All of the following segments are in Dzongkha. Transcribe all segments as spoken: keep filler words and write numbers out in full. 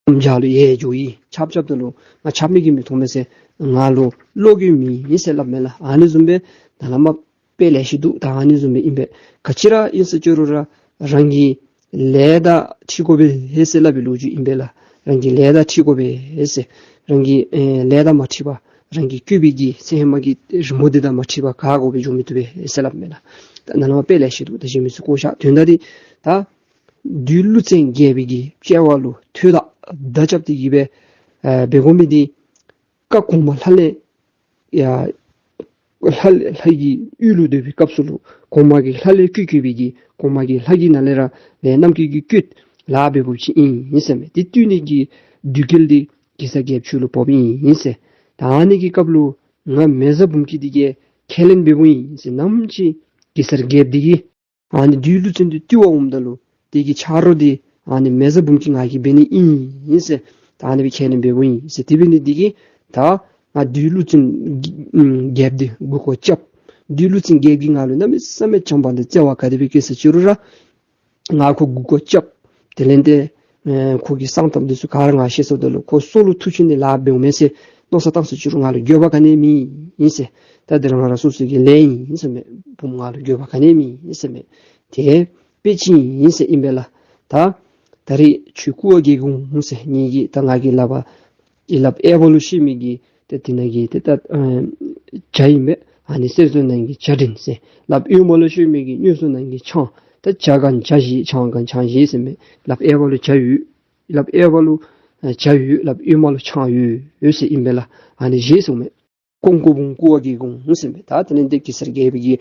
ལམ་བརྒྱ་ལུ་ཡལ་འགྱོ་ཡི། ཆགསཔ་ཆགསཔ་ད་ལུ་ང་ཆགས་མི་གི་མི་མཐོང་མས་ཟེར། ང་ལུ་བློ་གི་མི་ཨིན་ཟེར་སླབ་མས་ལགས། ཨ་ནི་བཟུམ་སྦེ་ད་ལས་མར་དཔེ་ལེ་ཤ་འདུག། ད་ཨ་ནི་བཟུམ་སྦེ་ཨིན་པས། ག་ཅི་ར་ཨིན་ཟེར་ཅི་རུང་ར་རང་གི་ལས་དང་འཁྲིལ་དགོ་པས་ཟེར་སླབ་པའི་ལོ་རྒྱུས་ཨིན་པས་ལགས། རང་གི་ལས་དང་འཁྲིལ་དགོ་པས་ཟེར། རང་གི་ཨེ་ལས་དང་མ་འཁྲིལ་བར་རང་གིས་བཀོད་པའི་གི་ཚེ་ཧེ་མ་གི་རི་མོ་འདི་དང་མ་འཁྲིལ་བར་ག་དགོ་པའི་འགྱོ་མི་བཏུབ་པས་ཟེར་སླབ་མས་ལགས། ད་ནཱ་ལས་མར་དཔེ་ལེ་ཤ་འདུག། ད་གཞན་མི་ཚུ་བཀོ་བཞག། དོན་དག་འདི་ད་བདུད་ཀླུ་བཙན་རྒྱལ་པོའི་གི་དཔྱལ་བ་ལུ་ཐོད་དང་མདའ་རྐྱབ་སྟེ་གི་སྦེ་ཨ་འབད་དགོ་མི་འདི་བཀའ་གོང་མ་ལྷ་ལས་ཡ་ལྷ་ལྷ་གི་ཡུལ་ལུ་སྡོད་པའི་སྐབས་སུ་ལུ་གོང་མ་གིས་ལྷ་ལས་བཀོད་བཀོད་པའི་གི་གོང་མ་གིས་ལྷ་གི་ནང་ལས་ར་ལས་རྣམ་རྒྱལ་གྱིས་བཀོད་ལཱ་འབད་འབདཝ་ཅིག་ཨིན་ཟེར་མས། དེ་བཏུལ་ནི་གི་བདུད་རྒྱལ་འདི་གེ་སར་རྒྱལཔོ་ཁྱོད་ལུ་ཕོགཔ་ཨིན་ཟེར། ད་ཨ་ནི་གི་སྐབས་ལུ་ང་མེ་བཟའ་འབུམ་སྐྱིད་འདི་གིས་ཁས་ལེན་འབདཝ་ཨིན་ཟེར། ནམ་ཅིག་གེ་སར་རྒྱལཔོ་འདི་གིས་ཨ་ནི་བདུད་ཀླུ་བཙན་འདི་བཏུལ་བར་འོངམ་ད་ལུ་དེ་གི་ཆ་རོགས་འདི་ཨ་ནི་མེ་བཟའ་འབུམ་སྐྱིད་ང་གིས་འབད་ནི་ཨིན་ཟེར། ད་ཨ་ནི་སྦེ་ཁས་ལེན་འབདཝ་ཨིན་ཟེར། དེ་འབད་ནི་འདི་གིས་ད་ང་བདུད་ཀླུ་བཙན་རྒྱལཔོ་འདི་མགུ་སྐོར་རྐྱབ། བདུད་ཀླུ་བཙན་རྒྱལཔོ་གིས་ང་ལུ་གནམ་མེད་ས་མེད་བྱམས་པ་དང་བརྩེ་བ་ག་དེ་སྦེ་བསྐྱེད་ཟེར་ཅི་རུང་ར་ང་ཁོ་མགུ་སྐོར་རྐྱབ། དེ་ལས་ཏེ་ཨེ་ཁོ་གི་གསང་གཏམ་འདི་ཚུ་ག་ར་ང་ཤེས་སོངམ་ད་ལུ་ཁོ་སྲོག་ལུ་ཐུག་ཅི་ནི་ལཱ་འབདཝ་མས་ཟེར་མནོ་བསམ་བཏང་ཟེར་ཅི་རུང་ང་ལུ་འགྱོད་པ་ག་ནི་མེད་ཨིན་ཟེར། ད་འདི་ར་ང་ར་སོ་སོ་གི་ལས་ཨིན་ཟེར་མས། བུམོ་ང་ལུ་འགྱོད་པ་ག་ནི་མེད་ཨིན་ཟེར་མས། དེ་དཔེ་ཅིག་ཨིན་ཟེར་ཨིན་པས་ལགས། ད་ད་རེས་ཁྱོད་སྐུ་བ་རྒྱལ་འགོང་ཟེར་ངེ་གི་ད་ང་གིས་ལགཔ་ཨེ་ལགཔ་གཡས་པ་ལུ་ཤེས་མི་གི་ཏེ་དེ་ནང་གི་ཏེ་ད་ཨ་ཇ་ཨིན་པས། ཨ་ནི་གསེར་བཙོ་ནང་གི་ཇ་སྒྲེང་ཟེར། ལགཔ་གཡོན་མ་ལུ་ཤེས་མི་གི་སྨྱུག་བཙོ་ནང་གི་ཆང་། ད་ཇ་གང་ཇ་བཞེས་ཆང་གང་ཆང་བཞེས་ཟེར་མས། ལགཔ་གཡས་པ་ལུ་ཇ་ཡོད། ལགཔ་གཡས་པ་ལུ་ཨ་ཇ་ཡོད། ལགཔ་གཡོན་མ་ལུ་ཆང་ཡོད་ཡོད་ཟེར་ཨིན་པས་ལགས། ཨ་ནི་བཞེས་ཟེར་མས། ཀོང་ཀོ་བུང་སྐུ་བ་རྒྱལ་འགོང་ཟེར་མས། ད་དེ་ལས་ཏེ་གེ་སར་རྒྱལ་པོ་གི་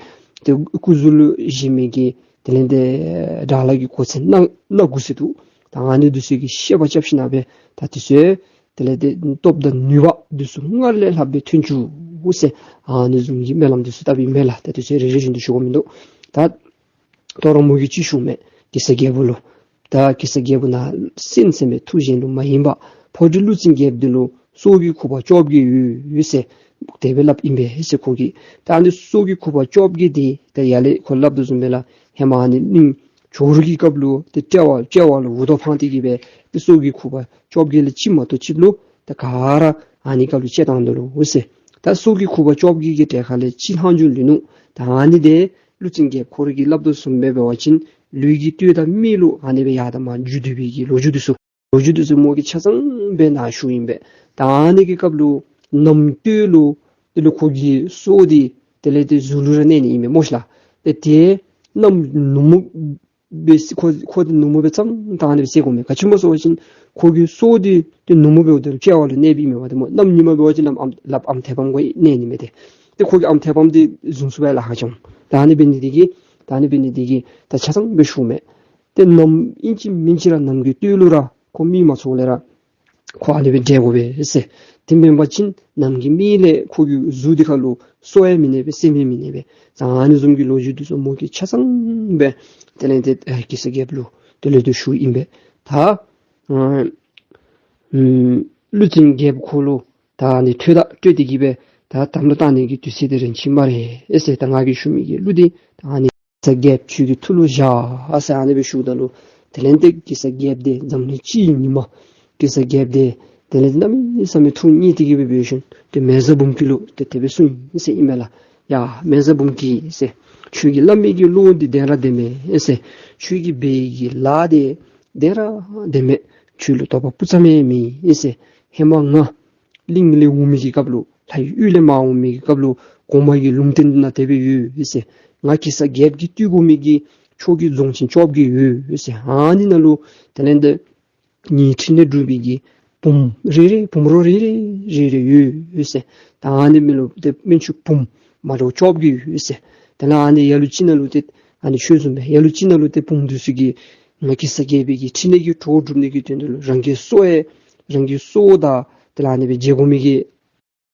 ཏེ་སྐུ་གཟུགས་ལུ་བཞེས་མི་གི་དེ་ལས་ཏེ་དགྲ་ལྷ་གི་གོ་མཚོན་སྣ་སྣ་དགུ་ཟེར་འདུག། ད་ཨ་ནི་འདི་ཚུ་གི་བཤད་པ་རྐྱབ་ཞིནམ་སྦེ་ད་འདི་ཚུ་དེ་ལས་ཏེ་སྟོབས་དང་ནུས་པ་འདི་ཚུ་སྔར་ལས་ལྷག་སྦེ་ཐོན་བཅུག་ཟེར་ཨ་ནི་བཟུམ་གྱི་སྨོན་ལམ་འདི་ཚུ་བཏབ་ཨིན་མས་ལགས། ད་འདི་ཚུ་རེ་རེ་བཞིན་དུ་ཞུ་དགོ་མི་འདུག། ད་དོ་རུང་མོ་གིས་ཅིག་ཞུཝ་མས། གེ་སར་རྒྱལ་པོ་ལུ། ད་གེ་སར་རྒྱལ་པོ་ནཱ་གསན་ཟེར་མས། ཐུགས་གཞན་ལུ་མ་ཡེངས་པར་ཕོ་བདུད་ཀླུ་བཙན་རྒྱལཔོ་འདི་ལུ་སྲོག་གི་ཁུ་བ་བཅོ་བརྒྱད་ཡོད་ཡོད་ཟེར་དེ་སྦེ་སླབ་ཨིན་པས་ཟེར་ཁོ་གིས། ད་ཨ་ནི་སྲོག་གི་ཁུ་བ་བཅོ་བརྒྱད་འདི་ད་ཡར་ལས་ཁོ་སླབ་དོ་བཟུམ་སྦེ་ལགས། ཧེ་མ་ཨ་ནི་གླིང་ཇོ་རུ་གི་སྐབས་ལུ་ཏེ་དཔྱལ་བ་དཔྱལ་བ་ལུ་འུར་རྡོ་འཕང་སྟེ་གི་སྦེ་ཏེ་སྲོག་གི་ཁུ་བ་བཅོ་བརྒྱད་ལས་གཅིག་མ་གཏོགས་ཅིག་ལུ་ད་ག་ར་ཨ་ནི་སྐབས་ལུ་བཅད་བཏང་དོ་ལོ་ཟེར། ད་སྲོག་གི་ཁུ་བ་བཅོ་བརྒྱད་ཀྱི་གྲལ་ཁ་ལས་གཅིག་ལྷག་འགྱོ་ལུས་ནུག། ད་ཨ་ནི་འདི་ཀླུ་བཙན་རྒྱལཔོ་ཁོ་ར་གིས་སླབ་དོ་བཟུམ་སྦེ་འབད་བ་ཅིན་ལུས་ཀྱི་སྟོད་དང་སྨད་ལུ་ཨ་ནི་སྦེ་ཡར་དང་མར་འགྱོ་སྡོད་པའི་གི་ལོ་རྒྱུས་འདི་ཚུ་ལོ་རྒྱུས་འདི་ཚུ་མོ་གིས་ཆ་ཚང་སྦེ་ནཱ་ཞུཝ་ཨིན་པས། ད་ཨ་ནི་གི་སྐབས་ལུ་གནམ་སྟོད་ལུ་དེ་ལུ་ཁོ་གི་སྲོག་འདི་དེ་ལས་ཏེ་གཟུགས་ལུ་ར་གནས་ནི་ཨིན་མས་སྨོ་ཤ་ལགས། ཏེ་དེ་གནམ་ནུབ་མོ་སྦེ་ཁོ་ཁོ་འདི་ནུབ་མོ་སྦེ་ཙང་ད་ཨ་ནི་སྦེ་བསད་དགོ་མས། ག་ཅི་སྨོ་ཟེར་བ་ཅིན་ཁོ་གི་སྲོག་འདི་ཏེ་ནུབ་མོ་འབདཝ་ད་ལུ་དཔྱལ་བ་ལུ་གནསཔ་ཨིན་མས་པ། ཏེ་མོ་གནམ་ཉིམ་འབད་བ་ཅིན་ལགཔ་ཨམ་ལགཔ་ཨམ་ཐེ་བམ་གུ་གནས་ནི་མས་ཏེ། ཏེ་ཁོ་གི་ཨམ་ཐེ་བམ་འདི་བཟུང་ཚུགས་པས་ལགས་ཧ་ཅང་། ད་ཨ་ནི་འབད་ནི་འདི་གིས་ད་ཨ་ནི་འབད་ནི་འདི་གིས་ད་ཆ་ཚང་སྦེ་ཞུཝ་མས། ཏེ་གནམ་ཨིན་ཅི་མིན་ཅི་ར་གནམ་གྱི་སྟོད་ལུ་ར་ཁོ་མི་མ་ཚུགས་ལས་ར་ཁོ་ཨ་ནི་སྦེ་བསྒྲལ་དགོ་པས་ཟེར། དེ་མེན་པ་ཅིན་གནམ་གྱི་མེ་ལས་ཁོ་གི་གཟུགས་འདི་ཁ་ལུ་སོ་ཡང་མི་གནས་པས། སེམས་ཡང་མི་གནས་པས། ད་ཨ་ནི་བཟུམ་གྱི་ལོ་རྒྱུས་འདི་ཚུ་མོ་གིས་ཆ་ཚང་སྦེ་དེ་ལས་ཏེ་ཨེ་གེ་སར་རྒྱལཔོ་ལུ་དེ་ལས་ཏེ་ཞུཝ་ཨིན་པས། ད་ཨ་ཨུམ་ཀླུ་བཙན་རྒྱལཔོ་ཁོ་ལུ་ད་ཨ་ནི་ཐོད་དང་སྤྲོད་དེ་གི་སྦེ་ད་དམ་ལུ་བཏང་ནི་གི་དུས་ཚོད་འདི་རན་ཅི་སྨ་རེ་ཟེར། ད་ང་གིས་ཞུ་མི་གི་གླུ་འདི་ད་ཨ་ནི་གེ་སར་རྒྱལཔོ་ཁྱོད་ཀྱི་ཐུགས་ལུ་བཞག་ཟེར་ཨ་ནི་སྦེ་ཞུཝ་ད་ལུ་དེ་ལས་ཏེ་གེ་སར་རྒྱལཔོ་འདི་འཛམ་གླིང་སྤྱི་ཡི་ཉི་མ་གེ་སར་རྒྱལཔོ་འདི་དེ་ལས་ཏེ་གནམ་མེད་ས་མེད་ཐུགས་མཉེས་ཏེ་གི་སྦེ་འབད་ཞིནམ་ཏེ་མེ་བཟའ་འབུམ་སྐྱིད་ལུ་ཏེ་དེ་སྦེ་གསུངས་ཡི་ཟེར་ཨིན་མས་ལགས། ཡ་མེ་བཟའ་འབུམ་སྐྱིད་ཟེར། ཁྱོད་ཀྱིས་སླབ་མི་གི་བློ་འདི་བདེན་ར་བདེན་མས་ཟེར། ཁྱོད་ཀྱིས་འབད་བའི་གི་ལཱ་འདི་བདེན་ར་བདེན་མས། ཁྱོད་ལུ་དོགས་པ་སྤུ་ཙམ་ཡང་མེད་ཟེར། ཧེ་མ་ང་གླིང་ལས་འོང་མི་གི་སྐབས་ལུ་ལྷའི་ཡུལ་ལས་མར་འོང་མི་གི་སྐབས་ལུ་གོང་མ་གི་ལུང་བསྟན་ནང་དེ་སྦེ་ཡོད་ཟེར། ང་གེ་སར་རྒྱལཔོ་གིས་བཏུལ་དགོ་མི་གི་ཕྱོགས་ཀྱི་རྫོང་ཆེན་བཅོ་བརྒྱད་ཡོད་ཟེར། ཨ་ནི་ནང་ལུ་དེ་ལས་ཏེ་ངེའི་འཕྲིན་ལས་སྒྲུབ་པའི་གི་བུམོ་རེ་རེ་བུམོ་རོགས་རེ་རེ་རེ་རེ་ཡོད་ཟེར། ད་ཨ་ནི་མི་ལུ་ཏེ་སྨན་ཆུང་བུམོ་མ་འདྲཝ་བཅོ་བརྒྱད་ཡོད་ཟེར། དེ་ལས་ཨ་ནི་ལ་ལུ་ཅིག་ནང་ལུ་ཏེ་ཨ་ནི་ཆོས་བཟུམ་སྦེ་ལ་ལུ་ཅིག་ནང་ལུ་ཏེ་བུམོ་འདི་ཚུ་གིས་ང་གེ་སར་རྒྱལ་པོའི་གི་འཕྲིན་ལས་ཀྱི་གྲོགས་སྒྲུབ་ནི་གི་དོན་དུ་ལུ་རང་གི་སྲོག་ཡང་རང་གི་སྲོག་དང་དེ་ལས་ཨ་ནི་སྦེ་བརྗེ་དགོ་མི་གི་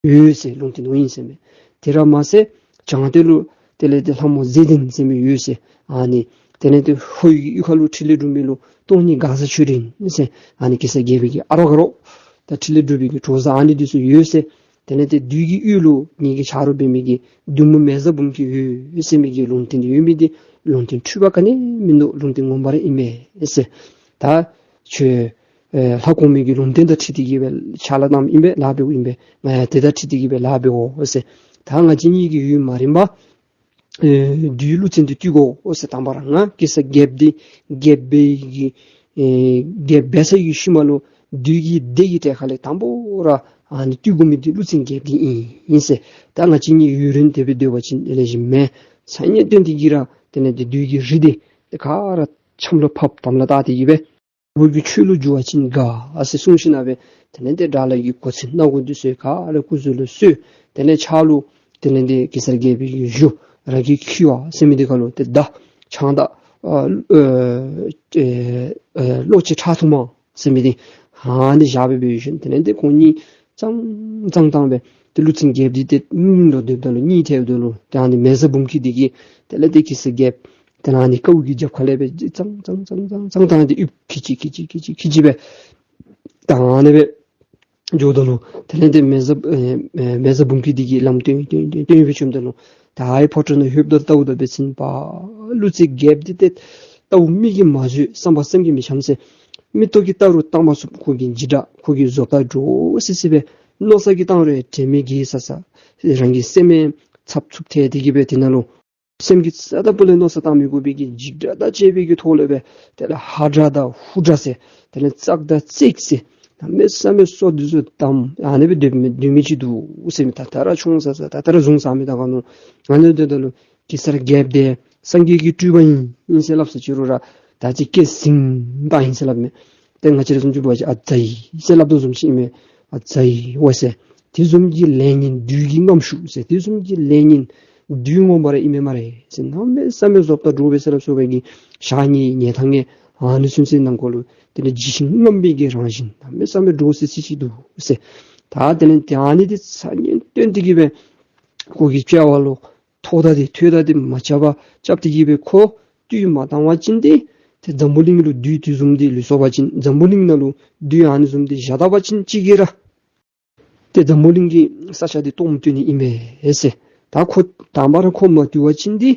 ཡོད་ཟེར་ལུང་བསྟན་འོང་ཡི་ཟེར་མས། དེ་ར་མ་ཚད་བྱང་སྟོད་ལུ་དེ་ལས་ཏེ་ལྷ་མོ་མཛེས་ལྡན་ཟེར་མི་ཡོད་ཟེར། ཨ་ནི་དེ་ལས་ཏེ་ཧོར་གྱི་ཡུལ་ཁ་ལུ་འཕྲིན་ལས་སྒྲུབ་མི་ལུ་སྟོང་ཉིད་དགའ་བཟའ་ཆོས་སྒྲོན་ཟེར། ཨ་ནི་གེ་སར་རྒྱལ་པོའི་གི་ཨ་རོགས་དགའ་རོགས་ད་འཕྲིན་ལས་སྒྲུབ་པའི་གི་གྲོགས་བཟའ་ཨ་ནི་འདི་ཚུ་ཡོད་ཟེར། དེ་ལས་ཏེ་བདུད་ཀྱི་ཡུལ་ལུ་ངེ་གི་ཆ་རོགས་འབད་མི་གི་བདུད་མོ་མེ་བཟའ་འབུམ་སྐྱིད་ཡོད་ཟེར་མི་གི་ལུང་བསྟན་འདི་ཡོད་མི་འདི་ལུང་བསྟན་འཁྲུལ་པ་ག་ནི་མིན་འདུག། ལུང་བསྟན་ངོ་མ་ར་ཨིན་མས་ཟེར། ད་ཁྱོད་ ཨེ་ལྷ་གོང་མའི་གི་ལུང་བསྟན་དང་འཁྲིལ་ཏེ་གི་སྦེ་ཕྱག་ལཱ་གནངམ་ཨིན་པས། ལཱ་འབདཝ་ཨིན་པས། ང་ཡང་དེ་དང་འཁྲིལ་ཏེ་གི་སྦེ་ལཱ་འབདཝ་འོང་ཟེར། ད་ང་བཅས་གཉིས་ཀྱིས་ཡུན་མ་རིངམ་པར་ཨེ་བདུད་ཀླུ་བཙན་འདི་བཏུལ་དགོ་ཟེར། དང་པ་ར་ང་གེ་སར་རྒྱལཔོ་འདི་རྒྱལཔོ་འབད་གི་ཨེ་རྒྱལཔོ་འབད་ཚར་བའི་ཤུལ་མ་ལུ་བདུད་ཀྱི་སྡེ་གི་གྲལ་ཁ་ལས་དང་པ་ར་ཨ་ནི་བཏུལ་དགོ་མི་འདི་ཀླུ་བཙན་རྒྱལཔོ་འདི་ཨིན་ཨིན་ཟེར། ད་ང་བཅས་གཉིས་ཡུན་རིང་དེ་སྦེ་སྡོད་པ་ཅིན་ལེགས་ཤོམ་མེན། ཚ་ཉེན་བཏོན་ཏེ་གི་ར་དེ་ལས་དེ་བདུད་ཀྱི་རིགས་འདི་དེ་ག་ར་ཆམ་ལུ་ཕབ་དམ་ལ་བཏགས་ཏེ་གི་སྦེ་བོད་ཀྱི་ཆོས་ལུ་བསྒྱུར་བ་ཅིན་དགའ་ཟེར་གསུངས་ཞིནམ་ལས་དེ་ལས་དེ་དགྲ་ལྷ་གི་གོ་མཚོན་སྣ་སྒོ་འདི་ཚུ་ག་ར་སྐུ་གཟུགས་ལུ་གསོལ། དེ་ལས་ཕྱག་ལུ་དེ་ལས་དེ་གེ་སར་རྒྱལ་པོའི་གི་གཞུ་ར་གི་འཁྱིལ་བ་ཟེར་མི་འདི་ཁ་ལུ་དེ་མདའ་ཕྱག་མདའ་ཨ་ཨེ་ཨེ་གློ་ཆེན་ཁྲག་འཐུང་མ་ཟེར་མི་འདི་ཨ་ནི་བཞག་སྦེ་འབད་ཞིནམ་དེ་ལས་དེ་ཁོང་གཉིས་གཙང་གཙང་བཏང་སྦེ་དེ་ཀླུ་བཙན་རྒྱལཔོ་འདི་དེ་སྙིང་ལུ་སྡོདཔ་ད་ལུ་གཉིད་ཐལཝ་ད་ལུ་དེ་ཨ་ནི་མེ་བཟའ་འབུམ་སྐྱིད་འདི་གིས་དེ་ལས་དེ་གེ་སར་རྒྱལཔོ་དེ་ལས་ཨ་ནི་ཀཝ་གི་རྒྱབ་ཁ་ལས་སྦེ་གཙང་གཙང་གཙང་གཙང་གཙང་བཏང་སྟེ་ཨིབ་འཁྱིལ་ཅི་འཁྱིལ་ཅི་འཁྱིལ་ཅི་འཁྱིལ་ཅི་སྦེ་ད་ཨ་ནི་སྦེ་འགྱོཝ་ད་ལུ་དེ་ལས་དེ་མེ་བཟའ་ཨེ་ཨེ་མེ་བཟའ་འབུམ་སྐྱིད་འདི་གིས་ལམ་སྟོན་སྟོན་སྟོན་སྟོན་སྦེ་བྱོནམ་ད་ལུ་ད་ཨའི་ཕོ་བྲང་ནང་ལྷོདཔ་ད་ལྟཝ་ད་འབད་བ་ཅིན་པ་ཀླུ་བཙན་རྒྱལཔོ་འདི་ཏེ་ལྟཝ་མིག་གིས་མ་བཟོད། བསམ་པ་སེམས་ཀྱིས་མི་འཆམ་ཟེར། མིག་ཏོ་གིས་བལྟ་རུང་བལྟ་མ་ཚུགས། ཁོ་གི་འཇིགས་སྐྲག་ཁོ་གི་བཟོ་ལྟ་འདྲོག་སི་སི་སྦེ་མནོ་བསམ་གྱིས་བཏང་རུང་དྲན་མེད་ཀྱི་ས་ས་རང་གི་སེམས་མེན་འཚབ་འཚུབ་ཐལ་ཏེ་གི་སྦེ་དེ་ནང་ལུ་སེམས་ཀྱི་རྩ་དང་པོ་ལས་མནོ་བསམ་བཏང་མི་དགོ་པའི་གི་འཇིགས་སྐྲག་དང་བཅས་པའི་གི་ཐོག་ལས་སྦེ་དེ་ལས་ཧ་སྒྲ་དང་ཧུ་སྒྲ་ཟེར་དེ་ལས་ཙག་དང་ཙིག་ཟེར་གནམ་མེད་ས་མེད་སོ་འདི་ཚུ་བསྡམས་ཨ་ནི་སྦེ་སྡོད་མི་སྡོད་མི་ཅིག་འདུག་ཟེར་མི། ད་ད་ར་ཆུང་ས་ས་ད་ད་ར་བཟུང་ས་མི་ད་ག་ནོ། ཨ་ནི་སྡོདཔ་ད་ལུ་གེ་སར་རྒྱལཔོ་འདི་སངས་རྒྱས་ཀྱི་སྤྲུལ་པ་ཨིན་ཨིན་ཟེར་སླབ་ས་ཅིག་རུང་ར་ད་ཅི་སྐད་ཟིང་ད་ཨིན་ཟེར་སླབ་མས། ཏེ་ང་བཅས་ར་བཟུམ་ཅིག་འབད་བ་ཅིན་ཨ་ཙི་ཟེར་སླབ་དོ་བཟུམ་ཅིག་ཨིན་མས། ཨ་ཙི་འོ་ཟེར། དེ་བཟུམ་གྱི་ལས་ངན་བདུད་ཀྱི་རྔམ་ཤུགས་ཟེར། དེ་བཟུམ་གྱི་ལས་ངན་བདུད་ངོ་མ་ར་ཨིན་མས་སྨ་རེ་ཟེར། གནམ་མེད་ས་མེད་བཟོ་ལྟ་འདྲོག་པས་ཟེར་སླབ་སོ་བའི་གི་ཞག་ཉིནམ་ཐང་ངེ་ཨ་ནི་ཚུན་ཚོད་ནང་འཁོད་ལུ་དེ་ལས་འཇིགས་ཤིང་རྔམ་པའི་གི་རང་བཞིན་གནམ་མེད་ས་མེད་འདྲོག་སི་སི་ཅིག་འདུག་ཟེར། ད་དེ་ལས་དེ་ཨ་ནི་དེ་ཚ་ཉེན་བཏོན་ཏེ་གི་སྦེ་ཁོ་གི་དཔྱལ་བ་ལུ་ཐོག་མདའ་དེ་ཐོད་མདའ་དེ་མ་རྐྱབ་པར་རྐྱབ་སྟེ་གི་སྦེ་ཁོ་བཏུལ་མ་བཏང་བ་ཅིན་ཏེ་ཏེ་འཛམ་བུ་གླིང་ལུ་བདུད་དེ་བཟུམ་དེ་ལུས་སོང་བ་ཅིན་འཛམ་བུ་གླིང་ནང་ལུ་བདུད་ཨ་ནི་བཟུམ་དེ་བཞག་ད་པ་ཅིན་ཅིག་གིས་ར་ཏེ་འཛམ་བུ་གླིང་གི་ས་ཆ་དེ་སྟོངམ་བཏོན་ནི་ཨིན་པས་ཟེར། ད་ཁོ་དང་པ་ར་ཁོ་མ་བཏུལ་བ་ཅིན་ཏེ་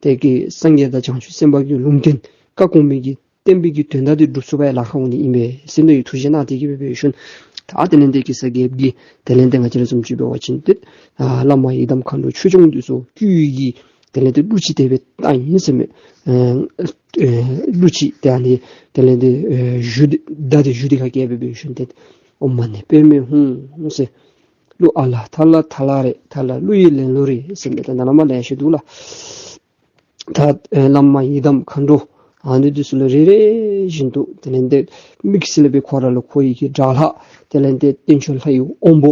ཏེ་གི་སངས་རྒྱས་དང་བྱང་ཆུབ་སེམས་དཔའ་གི་ལུང་བསྟན་བཀའ་དགོངས་མི་གི་བསྟན་པའི་གི་དོན་དག་དེ་སྒྲུབ་ཚུགས་པར་ལཱ་ཁག་འོང་ནི་ཨིན་པས་ཟེར་མནོ་བའི་ཐུགས་བཞེད་གནང་སྟེ་གི་སྦེ་འབད་ཞིནམ་ད་དེ་ལས་དེ་གེ་སར་རྒྱལཔོ་གིས་དེ་ལས་དེ་ང་བཅས་ར་བཟུམ་ཅིག་འབད་བ་ཅིན་ཏེ་ཨ་བླ་མ་ཡི་དམ་མཁའ་འགྲོ་ཆོས་སྐྱོང་འདི་ཚུ་བསྐུལ་གི་དེ་ལས་དེ་གླུ་ཅིག་དེ་སྦེ་བཏང་ཡི་ཟེར་མས། ཨེ་ཨེ་གླུ་ཅིག་དེ་ཨ་ནི་དེ་ལས་དེ་ཨེ་གཞུ་འདི་མདའ་དེ་གཞུ་འདི་ཁར་བཀལ་སྦེ་འབད་ཞིནམ་ཏེ་ཨོཾ་མ་ཎི་པདྨེ་ཧཱུྃ་ཟེར། གླུ་ཨ་ལ་ཐ་ལ་ཐ་ལ་རེད། ཐ་ལ་གླུ་ཡི་ལེན་ལུགས་རེད་ཟེར་མི་ད་ནཱ་ལས་མར་ལེ་ཤ་འདུག་ལགས། ད་ཨེ་བླ་མ་ཡི་དམ་མཁའ་འགྲོ་ཨ་ནི་འདི་ཚུ་ལུ་རེ་རེ་བཞིན་དུ་དེ་ལས་དེ་དམིགས་བསལ་སྦེ་ཁོ་ར་ལུ་ཁོ་ཡི་གི་དགྲ་ལྷ་དེ་ལས་དེ་སྟེང་ཕྱོགས་ལྷ་ཡི་དབང་པོ་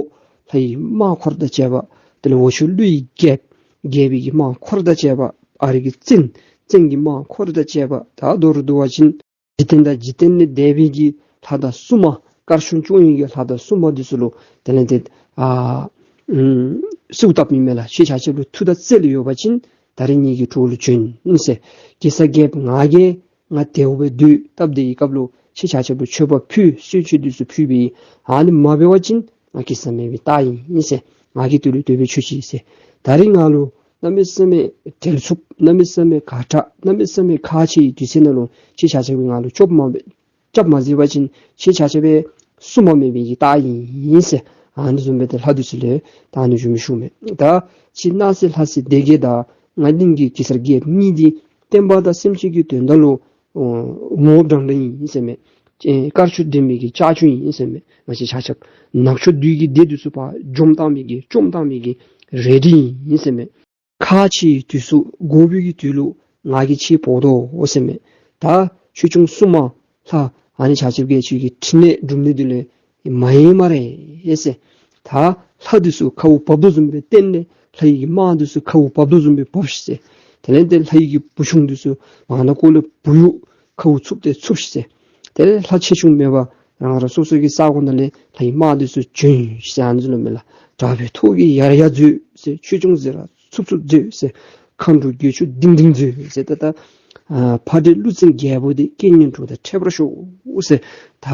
ལྷ་ཡི་དམག་འཁོར་དང་བཅས་པ་དེ་ལས་འོག་ཕྱོགས་ཀླུ་ཡི་རྒྱལཔོ་རྒྱལ་པོའི་གི་དམག་འཁོར་དང་བཅས་པ་ཨ་རི་གི་བཙན་བཙན་གྱི་དམག་འཁོར་དང་བཅས་པ་ད་མདོར་བསྡུ་བ་ཅིན་འཇིག་རྟེན་དང་འཇིག་རྟེན་ལས་འདས་པའི་གི་ལྷ་དང་སྲུང་མ་དཀར་ཕྱོགས་སྐྱོང་བའི་གི་ལྷ་དང་སྲུང་མ་འདི་ཚུ་ལུ་དེ་ལས་དེ་ཨ་ཨུམ་གསོལཝ་བཏབ་མི་མས་ལགས། ཁྱེད་ཆ་ཁྱབ་ལུ་མཐུ་དང་རྩལ་ཡོད་པ་ཅིན་ད་རིས་ངེ་གི་གྲོགས་ལུ་བྱོན་ཟེར། གེ་སར་རྒྱལཔོ་ང་གིས་ང་དལཝ་སྦེ་སྡོད་སྟབས་བདེ་བའི་སྐབས་ལུ་ཁྱེད་ཆ་ཁྱབ་ལུ་མཆོད་པ་ཕུལ་གསོལ་མཆོད་འདི་ཚུ་ཕུལ་བའི་ཨ་ནི་མ་འབད་བ་ཅིན་ང་གེ་སར་མེན་པའི་རྟགས་ཨིན་ཟེར། ང་གིས་དེ་ལུ་དེ་སྦེ་ཆོས་ཅི་ཟེར། ད་རིས་ང་ལུ་གནམ་མེད་ས་མེད་བྲེལ་འཚུབ་གནམ་མེད་ས་མེད་ཁ་དྲག་གནམ་མེད་ས་མེད་ཁག་ཆེ་བའི་དུས་ཚོད་ནང་ལུ་ཁྱེད་ཆ་ཁྱབ་ཀྱིས་ང་ལུ་སྐྱོབ་མ་སྐྱབས་མ་མཛད་པ་ཅིན་ཁྱེད་ཆ་ཁྱབ་སྦེ་སྲུང་མ་མེད་པའི་གི་རྟགས་ཨིན་ཟེར། ཨ་ནི་བཟུམ་སྦེ་ཏེ་ལྷ་འདི་ཚུ་ལུ་ད་ཨ་ནི་ཞུ་མི་ཞུ་མས། ད་ཁྱེད་སྣང་སྲིད་ལྷ་སྲིན་སྡེ་བརྒྱད་དང་ང་གླིང་གི་གེ་སར་རྒྱལཔོ་གཉིས་འདི་བསྟན་པ་དང་སེམས་ཅན་གྱི་དོན་དག་ལུ་ངོ་བོ་འདྲན་འདྲ་ཨིན་ཟེར་མས། དཀར་ཕྱོགས་འདྲེན་མི་གི་ལྕགས་ཀྱུ་ཨིན་ཟེར་མས། ང་བཅས་ཆ་ཁྱབ་ནག་ཕྱོགས་བདུད་ཀྱི་སྡེ་འདི་ཚུ་ཕར་འཇོམས་བཏང་མི་གི་བཅོམ་བཏང་མི་གི་རལ་གྲི་ཨིན་ཟེར་མས། ཁག་ཆེ་བའི་དུས་སུ་དགོ་པའི་གི་དུས་ལུ་ང་གིས་ཁྱེད་འབོ་དོ་ཟེར་མས། ད་ཆོས་སྐྱོང་སྲུང་མ་ལྷ་ཨ་ནི་ཆ་ཁྱབ་ཀྱིས་ཁྱེད་ཀྱི་ཕྲིན་ལས་སྒྲུབ་ནི་འདི་ལུ་མ་ཡེངས་སྨ་རེ་ཟེར། ད་ལྷ་འདི་ཚུ་ཁཝ་བབས་དོ་བཟུམ་སྦེ་བསྟན་ནི། ལྷ་ཡི་གི་དམག་འདི་ཚུ་ཁཝ་བབས་དོ་བཟུམ་སྦེ་བབས་ཤིག་ཟེར། དེ་ལས་དེ་ལྷ་ཡི་གི་བུ་ཆུང་འདི་ཚུ་མང་ན་ཀོ་ལེ་བུ་ཡུག་ཁཝ་འཚུབ་སྟེ་འཚུབ་ཤིག་ཟེར། དེ་ལས་ལྷ་ཆེ་ཆུང་མེད་པར་རང་རང་སོ་སོ་གི་ས་གོ་ནང་ལས་ལྷ་ཡི་དམག་འདི་ཚུ་བྱོན་ཤིག་ཟེར། ཨ་ནི་ཚུ་ལུ་མས་ལགས། དྲག་པོའི་ཐོག་གིས་ཡར་ཡར་མཛོད་ཟེར། ཆོས་སྐྱོང་ཟེར་ར་འཚུབ་འཚུབ་མཛོད་ཟེར། མཁའ་འགྲོ་རྒྱལ་མཆོག་ལྡིང་ལྡིང་མཛོད་ཟེར། ད་ད་ཨ་ཕ་འདྲེ་ཀླུ་བཙན་རྒྱལ་པོ་འདི་རྐྱེན་ངན་གྲོགས་དང་འཕྲད་པར་ཤོག་ཟེར། ད་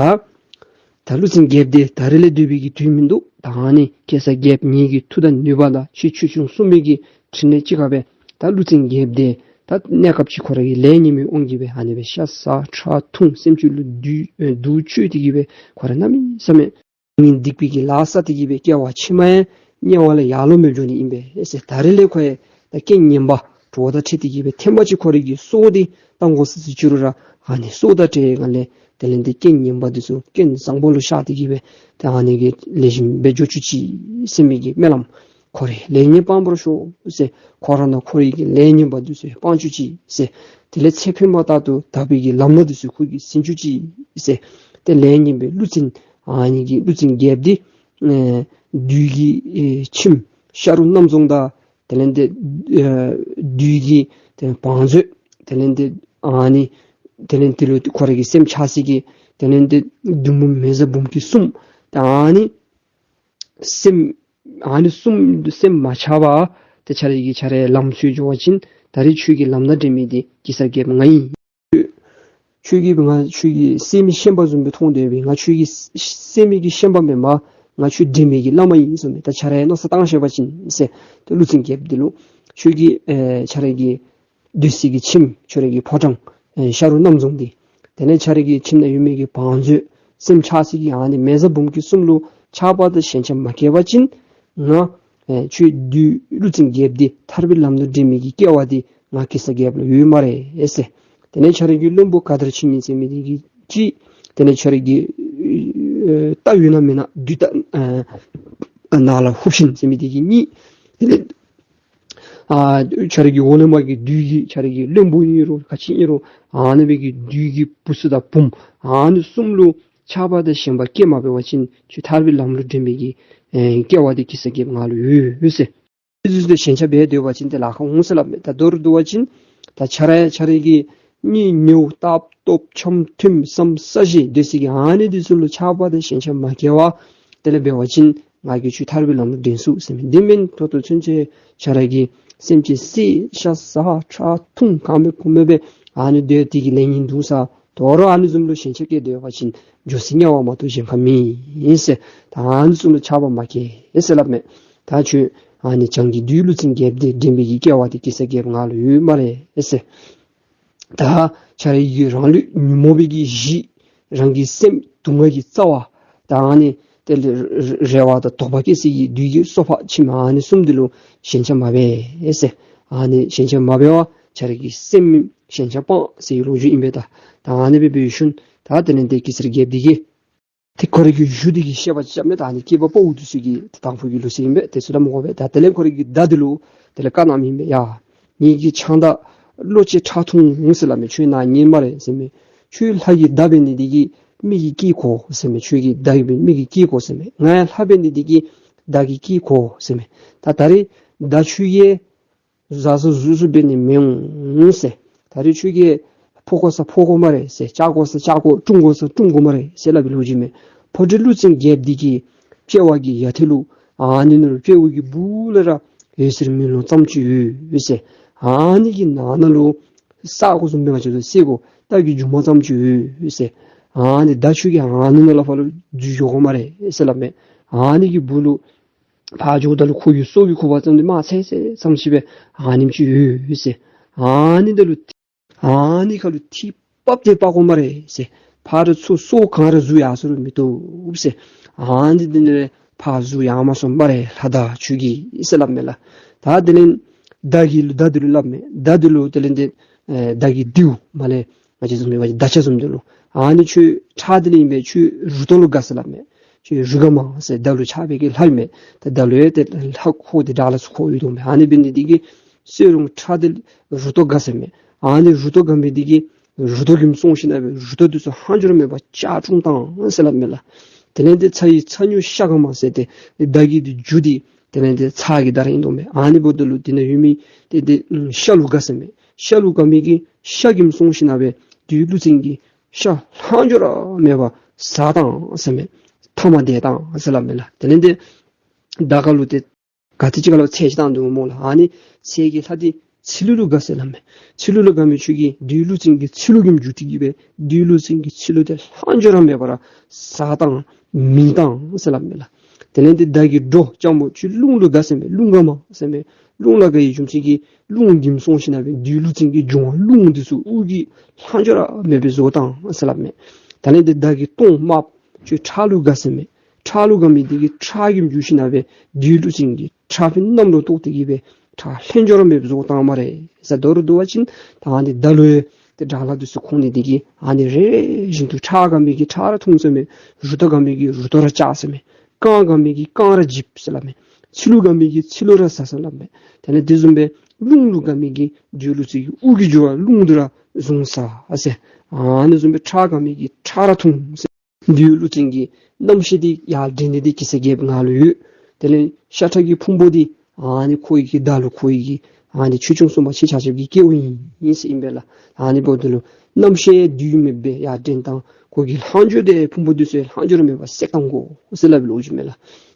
ད་ཀླུ་བཙན་རྒྱལཔོ་འདི་ད་རིས་ལས་སྡོད་པའི་གི་དུས་མིན་འདུག། ད་ཨ་ནི་གེ་སར་རྒྱལཔོ་ངེ་གི་མཐུ་དང་ནུས་པ་དང་ཁྱེད་ཆོས་སྐྱོང་སྲུང་མའི་གི་ཕྲིན་ལས་གཅིག་ཁར་སྦེ་ད་ཀླུ་བཙན་རྒྱལཔོ་འདི་ ད་གནས་སྐབས་ཅིག་ཁོ་ར་གིས་ལས་ངན་པའི་དབང་གིས་སྦེ་ཨ་ནི་སྦེ་ཤ་ཟ་ཁྲག་འཐུང་སེམས་ཅན་ལུ་སྡུག་ཨེ་སྡུག་བཅུག་སྟེ་གིས་སྦེ་ཁོ་ར་གནམ་མེད་ས་མེད་ངན་སྡིག་པའི་གི་ལཱ་བསགས་ཏེ་གིས་སྦེ་སྐྱེ་བ་ཕྱི་མ་ཡང་དམྱལ་བ་ལས་ཡར་ལོང་མི་འགྱོ་ནི་ཨིན་པས་ཟེར། ད་རེས་ལས་ཁོ་ཡང་ད་རྐྱེན་ངན་པ་གྲོགས་དང་འཕྲད་དེ་གིས་སྦེ་ཐེངས་མ་གཅིག་ཁོ་རའི་གི་སྲོག་འདི་བཏང་དགོ་ཟེར་ཟེར་ཅི་རུང་ར་ཨ་ནི་སྲོག་དང་བྲལ་སྒང་ལས་དེ་ལས་འདི་རྐྱེན་ངན་པ་འདི་ཚུ་རྐྱེན་བཟང་པོ་ལུ་བཤགས་ཏེ་གིས་སྦེ་ད་ཨ་ནི་གི་ལེགས་ཤོམ་སྦེ་འགྱོ་བཅུག་ཅིག་ཟེར་མི་གི་སྨོན་ལམ། ཁོ་རའི་ལས་ངན་སྤང་བར་ཤོག་ཟེར། ཁོ་ར་ནང་ཁོ་རའི་གི་ལས་ངན་པ་འདི་ཚུ་སྤང་བཅུག་ཅིག་ཟེར། དེ་ལས་ཚེ་འཕོས་མ་ཐག་ཏུ་དག་པའི་གི་ལམ་སྣ་འདི་ཚུ་ཁོ་གིས་ཟིན་བཅུག་ཅིག་ཟེར། ཏེ་ལས་ངན་པའི་ཀླུ་བཙན་ཨ་ནི་གི་ཀླུ་བཙན་རྒྱལཔོ་འདི་ཨེ་བདུད་ཀྱི་ཨེ་ཁྱིམ་ཤ་རུ་གནམ་རྫོང་དང་དེ་ལས་འདི་ཨེ་བདུད་ཀྱི་དེ་བང་མཛོད་དེ་ལས་འདི་ཨ་ནི་དེ་ལས་འདི་ལུ་ཁོ་ར་གི་སེམས་ཆགས་སའི་གི་དེ་ལས་འདི་བདུད་མོ་མེ་བཟའ་འབུམ་སྐྱིད་གསུམ་ད་ཨ་ནི་སེམས་ཨ་ནི་གསུམ་སེམས་མ་ཆགས་པར་ཏེ་ཁྱོད་རའི་གི་ཁྱོད་རའི་ལམ་སྲོལ་འགྱོ་བ་ཅིན་ད་རེས་ཁྱོད་ཀྱི་ལམ་སྣ་འདྲེན་མི་འདི་གེ་སར་རྒྱལཔོ་ང་ཨིན། ཁྱོད་ཀྱིས་ང་ཁྱོད་ཀྱི་སད་མི་ཤན་པ་བཟུམ་སྦེ་མཐོང་དོ་པས། ང་ཁྱོད་ཀྱི་སད་མི་གི་ཤན་པ་མེན་པར་ང་ཁྱོད་འདྲེན་མི་གི་བླ་མ་ཨིན་ཟེར་མས། ད་ཁྱོད་རའི་མནོ་བསམ་བཏང་ཤེས་པ་ཅིན་ཟེར། ཏེ་ཀླུ་བཙན་རྒྱལཔོ་འདི་ལུ་ཁྱོད་ཀྱི་ཨེ་ཁྱོད་རའི་གི་སྡོད་སའི་གི་ཁྱིམ་ཁྱོད་རའི་གི་ཕོ་བྲང་ཨེ་ཤ་རུ་གནམ་རྫོང་འདི་དེ་ལས་ཁྱོད་རའི་གི་ཁྱིམ་ནང་ཡོད་མི་གི་བང་མཛོད་སེམས་ཆགས་སའི་གི་ཨ་ནི་མེ་བཟའ་འབུམ་སྐྱིད་གསུམ་ལུ་ཆགས་པ་དང་ཞེན་ཆགས་མ་སྐྱེ་བ་ཅིན་ང་ཨེ་ཁྱོད་བདུད་ཀླུ་བཙན་རྒྱལཔོ་འདི་ཐར་པའི་ལམ་ལུ་འདྲེན་མི་གི་སྐྱེ་བ་འདི་ང་གེ་སར་རྒྱལཔོ་ལུ་ཡོད་སྨ་རེ་ཟེར། དེ་ལས་ཁྱོད་རའི་གི་བློན་པོ་ག་དར་ཕྱི་ཉིན་ཟེར་མི་འདི་གིས་གཅིག། དེ་ལས་ཁྱོད་རའི་གི་ཨེ་རྟ་ཡོད་ན་མེད་ན་བདུད་རྟ་ཨེ་ནག་ལ་ཧུབ་ཤིང་ཟེར་མི་འདི་གིས་གཉིས། དེ་ལས་ཨ་ཁྱོད་རའི་གི་འོག་ལས་མར་གྱི་བདུད་ཀྱི་ཁྱོད་རའི་གི་བློན་པོ་ཨིན་རུང་ག་ཅི་ཨིན་རུང་ཨ་ནི་སྦེ་གི་བདུད་ཀྱི་བུ་ཚུ་དང་བུམོ་ཨ་ནི་གསུམ་ལུ་ཆགས་པ་དང་ཞེན་པ་སྐྱེ་མ་འབད་བ་ཅིན་ཁྱོད་ཐར་པའི་ལམ་ལུ་འདྲེན་མི་གི་ཨེ་སྐྱེ་བ་འདི་གེ་སར་རྒྱལཔོ་ང་ལུ་ཡོད་ཟེར། དེ་ཚུ་དེ་ཞེན་ཆགས་འབད་སྡོད་པ་ཅིན་ཏེ་ལཱ་ཁག་འོང་ཟེར་སླབ་མས། ད་མདོར་བསྡུ་བ་ཅིན་ད་ཁྱོད་ར་ཁྱོད་རའི་གི་གཉེན་ཉེཝ་ལྟ་སྟོབས་འཆམ་མཐུན་བསམ་ས་གཞི་སྡོད་སའི་གི་ཨ་ནི་འདི་ཚུ་ལུ་ཆགས་པ་དང་ཞེན་ཆགས་མ་སྐྱེ་བར་དེ་ལས་འབད་བ་ཅིན་ང་གིས་ཁྱོད་ཐར་པའི་ལམ་ལུ་འདྲེན་ཚུགས་ཟེར་མས། འདི་མེན་ཐོག་ཏུ་ཚུན་ཆད་ཁྱོད་ར་གི་སེམས་ཅན་བསད་ཤ་ཟ་ཁྲག་འཐུང་གང་མེད་གུ་མེད་སྦེ་ཨ་ནི་སྡོད་དེ་གི་ལས་ངན་འདུག་ས། དོ་རུང་ཨ་ནི་བཟུམ་ལུ་ཞེན་ཆགས་སྐྱེས་སྡོད་པ་ཅིན་འགྱོ་སའི་དམྱལ་བ་མ་གཏོགས་གཞན་ཁར་མེད་ཟེར། ད་ཨ་ནི་བཟུམ་ལུ་ཆགས་པ་མ་སྐྱེ་ཟེར་སླབ་མས། ད་ཁྱོད་ཨ་ནི་བྱང་གི་བདུད་ཀླུ་བཙན་རྒྱལཔོ་འདི་འདྲེན་པའི་གི་སྐྱེ་བ་འདི་གེ་སར་རྒྱལཔོ་ང་ལུ་ཡོད་སྨ་རེ་ཟེར། ད་ཁྱོད་རའི་གི་རང་ལུས་ཉོན་མོངས་པའི་གི་གཞི་རང་གི་སེམས་དུག་ལྔ་གི་རྩ་བ་ད་ཨ་ནི་དེ་ལས་རེ་བ་དང་དོགས་པ་སྐྱེ་སའི་གི་བདུད་ཀྱི་སོ་པ་ཁྱིམ་ཨ་ནི་གསུམ་འདི་ལུ་ཞེན་ཆགས་མ་འབད་ཟེར། ཨ་ནི་ཞེན་ཆགས་མ་འབད་བར་ཁྱོད་རའི་གི་སེམས་ཞེན་ཆགས་སྤང་ཟེར་བའི་ལོ་རྒྱུས་ཨིན་པས། ད་ད་ཨ་ནི་སྦེ་འབད་ཞིནམ་ད་དེ་ལས་འདི་གེ་སར་རྒྱལཔོ་འདི་གིས་ཏེ་ཁོ་རའི་གི་གཞུ་འདི་གི་བཤད་པ་ཅིག་རྐྱབ་མས། ད་ཨ་ནི་སྐྱེས་པ་ཕོ་འདི་ཚུ་གི་ཏེ་དང་ཕུ་གི་ལུགས་སྲོལ་ཨིན་པས། དེ་ཚུ་ད་སྨོ་གོ་སྦེ་ད་དེ་ལས་ཁོ་རའི་གི་མདའ་འདི་ལུ་དེ་ལས་བཀའ་གནངམ་ཨིན་པས། ཡ་ངེ་གི་ཕྱག་མདའ་གློ་ཅན་ཁྲག་འཐུང་ཟེར་སླབ་མས། ཁྱོད་ནཱ་ཉན་སྨ་རེ་ཟེར་མས། ཁྱོད་ལྷ་གི་མདའ་འབད་ནི་འདི་གིས་མི་གི་སྐད་གོ་ཟེར་མས། ཁྱོད་ཀྱི་མདའ་གིས་མི་གི་སྐད་གོ་ཟེར་མས། ང་ཡང་ལྷ་འབད་ནི་འདི་གིས་མདའ་གི་སྐད་གོ་ཟེར་མས། ད་ད་རེས་མདའ་ཁྱོད་ཀྱིས་བཟའ་ས་བཟུང་ས་འབད་ནི་མི་འོང་ཟེར། ད་རེས་ཁྱོད་ཀྱིས་ཕོག་དགོ་ས་ཕོག་དགོ་སྨ་རེ་ཟེར། བཅག་དགོ་ས་བཅག་དགོ་བཀྲོངས་དགོ་ས་བཀྲོངས་དགོ་སྨ་རེ་ཟེར་སླབ་པའི་ལོ་རྒྱུས་མས། ཕོ་བྲང་ཀླུ་བཙན་རྒྱལཔོ་འདི་གི་དཔྱལ་བ་གི་ཡ་ཐོག་ལུ་ཨ་ནི་ནང་ལུ་དཔྱལ་བ་གི་སྦུག་ལས་ར་འོད་ཟེར་མེ་ལོང་ཙམ་ཅིག་ཡོད་ཟེར། ཨ་ནི་གི་ནང་ན་ལུ་ས་གོ་བཟུམ་སྦེ་ང་བཅས་ར་ས་གོ་རྟ་གི་མཇུག་མ་ཙམ་ཅིག་ཡོད་ཟེར། ཨ་ནི་མདའ་ཁྱོད་ཀྱིས་ཨ་ནི་ནང་ལས་ཕར་ལུ་འཛུལ་འགྱོ་དགོ་སྨ་རེ་ཟེར་སླབ་མས། ཨ་ནི་གི་སྦུག་ལུ་ཕར་འགྱོཝ་ད་ལུ་ཁོ་གི་སྲོག་གི་ཁུ་བ་ཙམ་འདི་མར་ཚེར་ཚེར་ཙམ་ཅིག་སྦེ་ཨ་ནེམ་ཅིག་ཡོད་ཟེར། ཨ་ནི་ད་ལུ་ཨ་ནི་ཁ་ལུ་ཐིག་ཕབ་སྟེ་ཕར་འགྱོ་སྨ་རེ་ཟེར། ཕར་ར་ཚུར་སོ་གང་ར་འཛུལ་ཡར་སོང་རུང་མི་བཏུབ་ཟེར། ཨ་ནི་འདི་ནང་ལས་ཕར་འཛུལ་ཡར་མ་སོང་སྨ་རེ་ལྷ་མདའ་ཁྱོད་ཀྱིས་ཟེར་སླབ་མས་ལགས། ད་དེ་ལས་མདའ་གི་ལུ་མདའ་འདི་ལུ་སླབ་མས། མདའ་འདི་ལུ་དེ་ལས་འདི་ཨེ་མདའ་གི་མདེའུ་མ་ལས་ང་བཅས་བཟུམ་སྦེ་མདའ་ཆ་བཟུམ་འདི་ལུ་ཨ་ནི་ཁྱོད་ཁྲག་འདི་ལས་ཨིན་པས། ཁྱོད་རུ་ཏོག་ལུ་དགའ་ཟེར་སླབ་མས། ཁྱོད་རུ་དགའ་མ་ཟེར། མདའ་ལུ་ཆགས་པའི་གི་ལྷ་ཨིན་མས། ད་མདའ་ལུ་ཡང་ཏེ་ལྷ་འཁོར་འདི་དགྲ་ལྷ་ཚུ་འཁོར་ཡོད་དོ་མས། ཨ་ནི་འབད་ནི་འདི་གིས་སོ་རུང་ཁྲག་འདི་རུ་ཏོག་དགའ་ཟེར་མས། ཨ་ནི་རུ་ཏོག་དགའ་མི་འདི་གིས་རུ་ཏོག་གིས་སོང་ཞིན་ན་སྦེ་རུ་ཏོག་འདི་ཚུ་ལྷག་འཕྲོ་ར་མེད་པར་བཅག་བཀྲོངས་བཏང་ཟེར་སླབ་མས་ལགས། དེ་ལས་འདི་ཚ་ཡི་ཚ་སྨྱུག་ཤ་དགའ་མ་ཟེར་ཏེ་མདའ་གི་འདི་མཇུག་འདི་དེ་ལས་འདི་ཚ་གི་མདའ་ར་ཨིན་དོ་མས། ཨ་ནི་འབདཝ་ད་ལུ་འདི་ནང་ཡོད་མི་ཏེ་འདི་ཤ་ལུ་དགའ་ཟེར་མས། ཤ་ལུ་དགའ་མི་གི་ཤ་གིས་སོང་ཞིན་ན་སྦེ་བདུད་ཀླུ་བཙན་གྱི་ཤ་ལྷག་འཕྲོ་ར་མེད་པར་ཟ་བཏང་ཟེར་མས། ཐ་མ་དེ་བཏང་ཟེར་སླབ་མས་ལགས། དེ་ལས་འདི་མདའ་ཁ་ལུ་ཏེ་ག་ཏེ་ཅིག་ཁ་ལུ་ཚེར་ཅིག་བཏང་དོ་སྨོ་ལགས། ཨ་ནི་ཚེར་གི་ལྷ་འདི་ཚིལ་ལུ་དགའ་ཟེར་སླབ་མས། ཚིལ་ལུ་དགའ་མི་ཁྱོད་ཀྱིས་བདུད་ཀླུ་བཙན་གྱི་ཚིལ་ལུ་གིས་མཇུག་སྒྲིལ་གྱི་སྦེ་བདུད་ཀླུ་བཙན་གྱི་ཚིལ་ལུ་འདི་ལྷག་འཕྲོ་ར་མེད་པར་ར་ཟ་བཏང་མིད་བཏང་ཟེར་སླབ་མས་ལགས། དེ་ལས་ཏེ་བདག་གི་འགྲོ་ལྕམ་མོ་ཁྱོད་རླུང་ལུ་དགའ་ཟེར་མས། རླུང་དགའ་མ་ཟེར་མས། རླུང་ལུ་དགའ་བའི་རྒྱུ་མཚན་གྱིས་རླུང་འགྱིམ་སོང་ཞིནམ་ལས་བདུད་ཀླུ་བཙན་གྱི་འབྱུང་བ་རླུང་འདི་ཚུ་དབུགས་ཀྱི་ལྷག་འཕྲོ་ར་མེདཔ་སྦེ་བཟོ་བཏང་ཟེར་སླབ་མས། དེ་ལས་ཏེ་བདག་གི་དོང་དམརཔོ་ཁྱོད་ཁྲག་ལུ་དགའ་ཟེར་མས། ཁྲག་ལུ་དགའ་མི་འདི་གིས་ཁྲག་གིས་འགྱུར་ཞིནམ་ལས་བདུད་ཀླུ་བཙན་གྱི་ཁྲག་ཕྲན་གནམ་ལུ་གཏོར་ཏེ་གི་སྦེ་ཁྲག་ལྷག་འཕྲོ་ར་མེདཔ་བཟོ་བཏང་སྨ་རེ་ཟེར། མདོར་བསྡུ་བ་ཅིན་ད་ཨ་ནི་མདའ་ལུ་ཡང་ཏེ་དགྲ་ལྷ་འདི་ཚུ་ཁོང་ནི་འདི་གིས་ཨ་ནི་རེ་རེ་བཞིན་དུ་ཁྲག་དགའ་མི་གིས་ཁྲག་ར་འཐུང་ཟེར་མས། རུ་ཏོ་དགའ་མི་གིས་རུ་ཏོ་ར་བཅག་ཟེར་མས། རྐང་དགའ་མི་གིས་རྐང་ར་འཇིབ་ཟེར་སླབ་མས། ཚིལ་ལུ་དགའ་མི་གིས་ཚིལ་ལུ་ར་ཟ་ཟེར་སླབ་མས། དེ་ལས་དེ་བཟུམ་སྦེ་རླུང་ལུ་དགའ་མི་གིས་བདུད་ཀླུ་བཙན་གྱི་དབུགས་ཀྱི་རྒྱུ་བ་རླུང་འདི་ར་བཟུང་ཟ་ཟེར། ཨ་ནི་བཟུམ་སྦེ་ཁྲག་དགའ་མི་གིས་ཁྲག་ར་འཐུང་ཟེར། བདུད་ཀླུ་བཙན་གྱི་རྣམ་ཤེས་འདི་ཡར་འདྲེན་ནི་འདི་གེ་སར་རྒྱལཔོ་ང་ལུ་ཡོད། དེ་ལས་ཤ་ཁྲག་གི་ཕུང་པོ་འདི་ཨ་ནི་ཁོ་གི་མདའ་ལུ་ཁོ་གི་ཨ་ནི་ཆོས་སྐྱོང་སྲུང་མ་ཁྱེད་ཆ་ཁྱབ་ཀྱི་སྐལཝ་ཨིན་ཟེར་ཨིན་པས་ལགས། ཨ་ནི་འབདཝ་ད་ལུ་རྣམ་ཤེས་བདུད་མེདཔ་སྦེ་ཡར་འདྲེན་བཏང་། ཁོ་གི་ལྷག་འཕྲོ་འདི་ཕུང་པོ་འདི་ཚུ་ལྷག་འཕྲོ་ར་མེདཔ་བསད་བཏང་དགོ་ཟེར་སླབ་པའི་ལོ་རྒྱུས་མས་ལགས།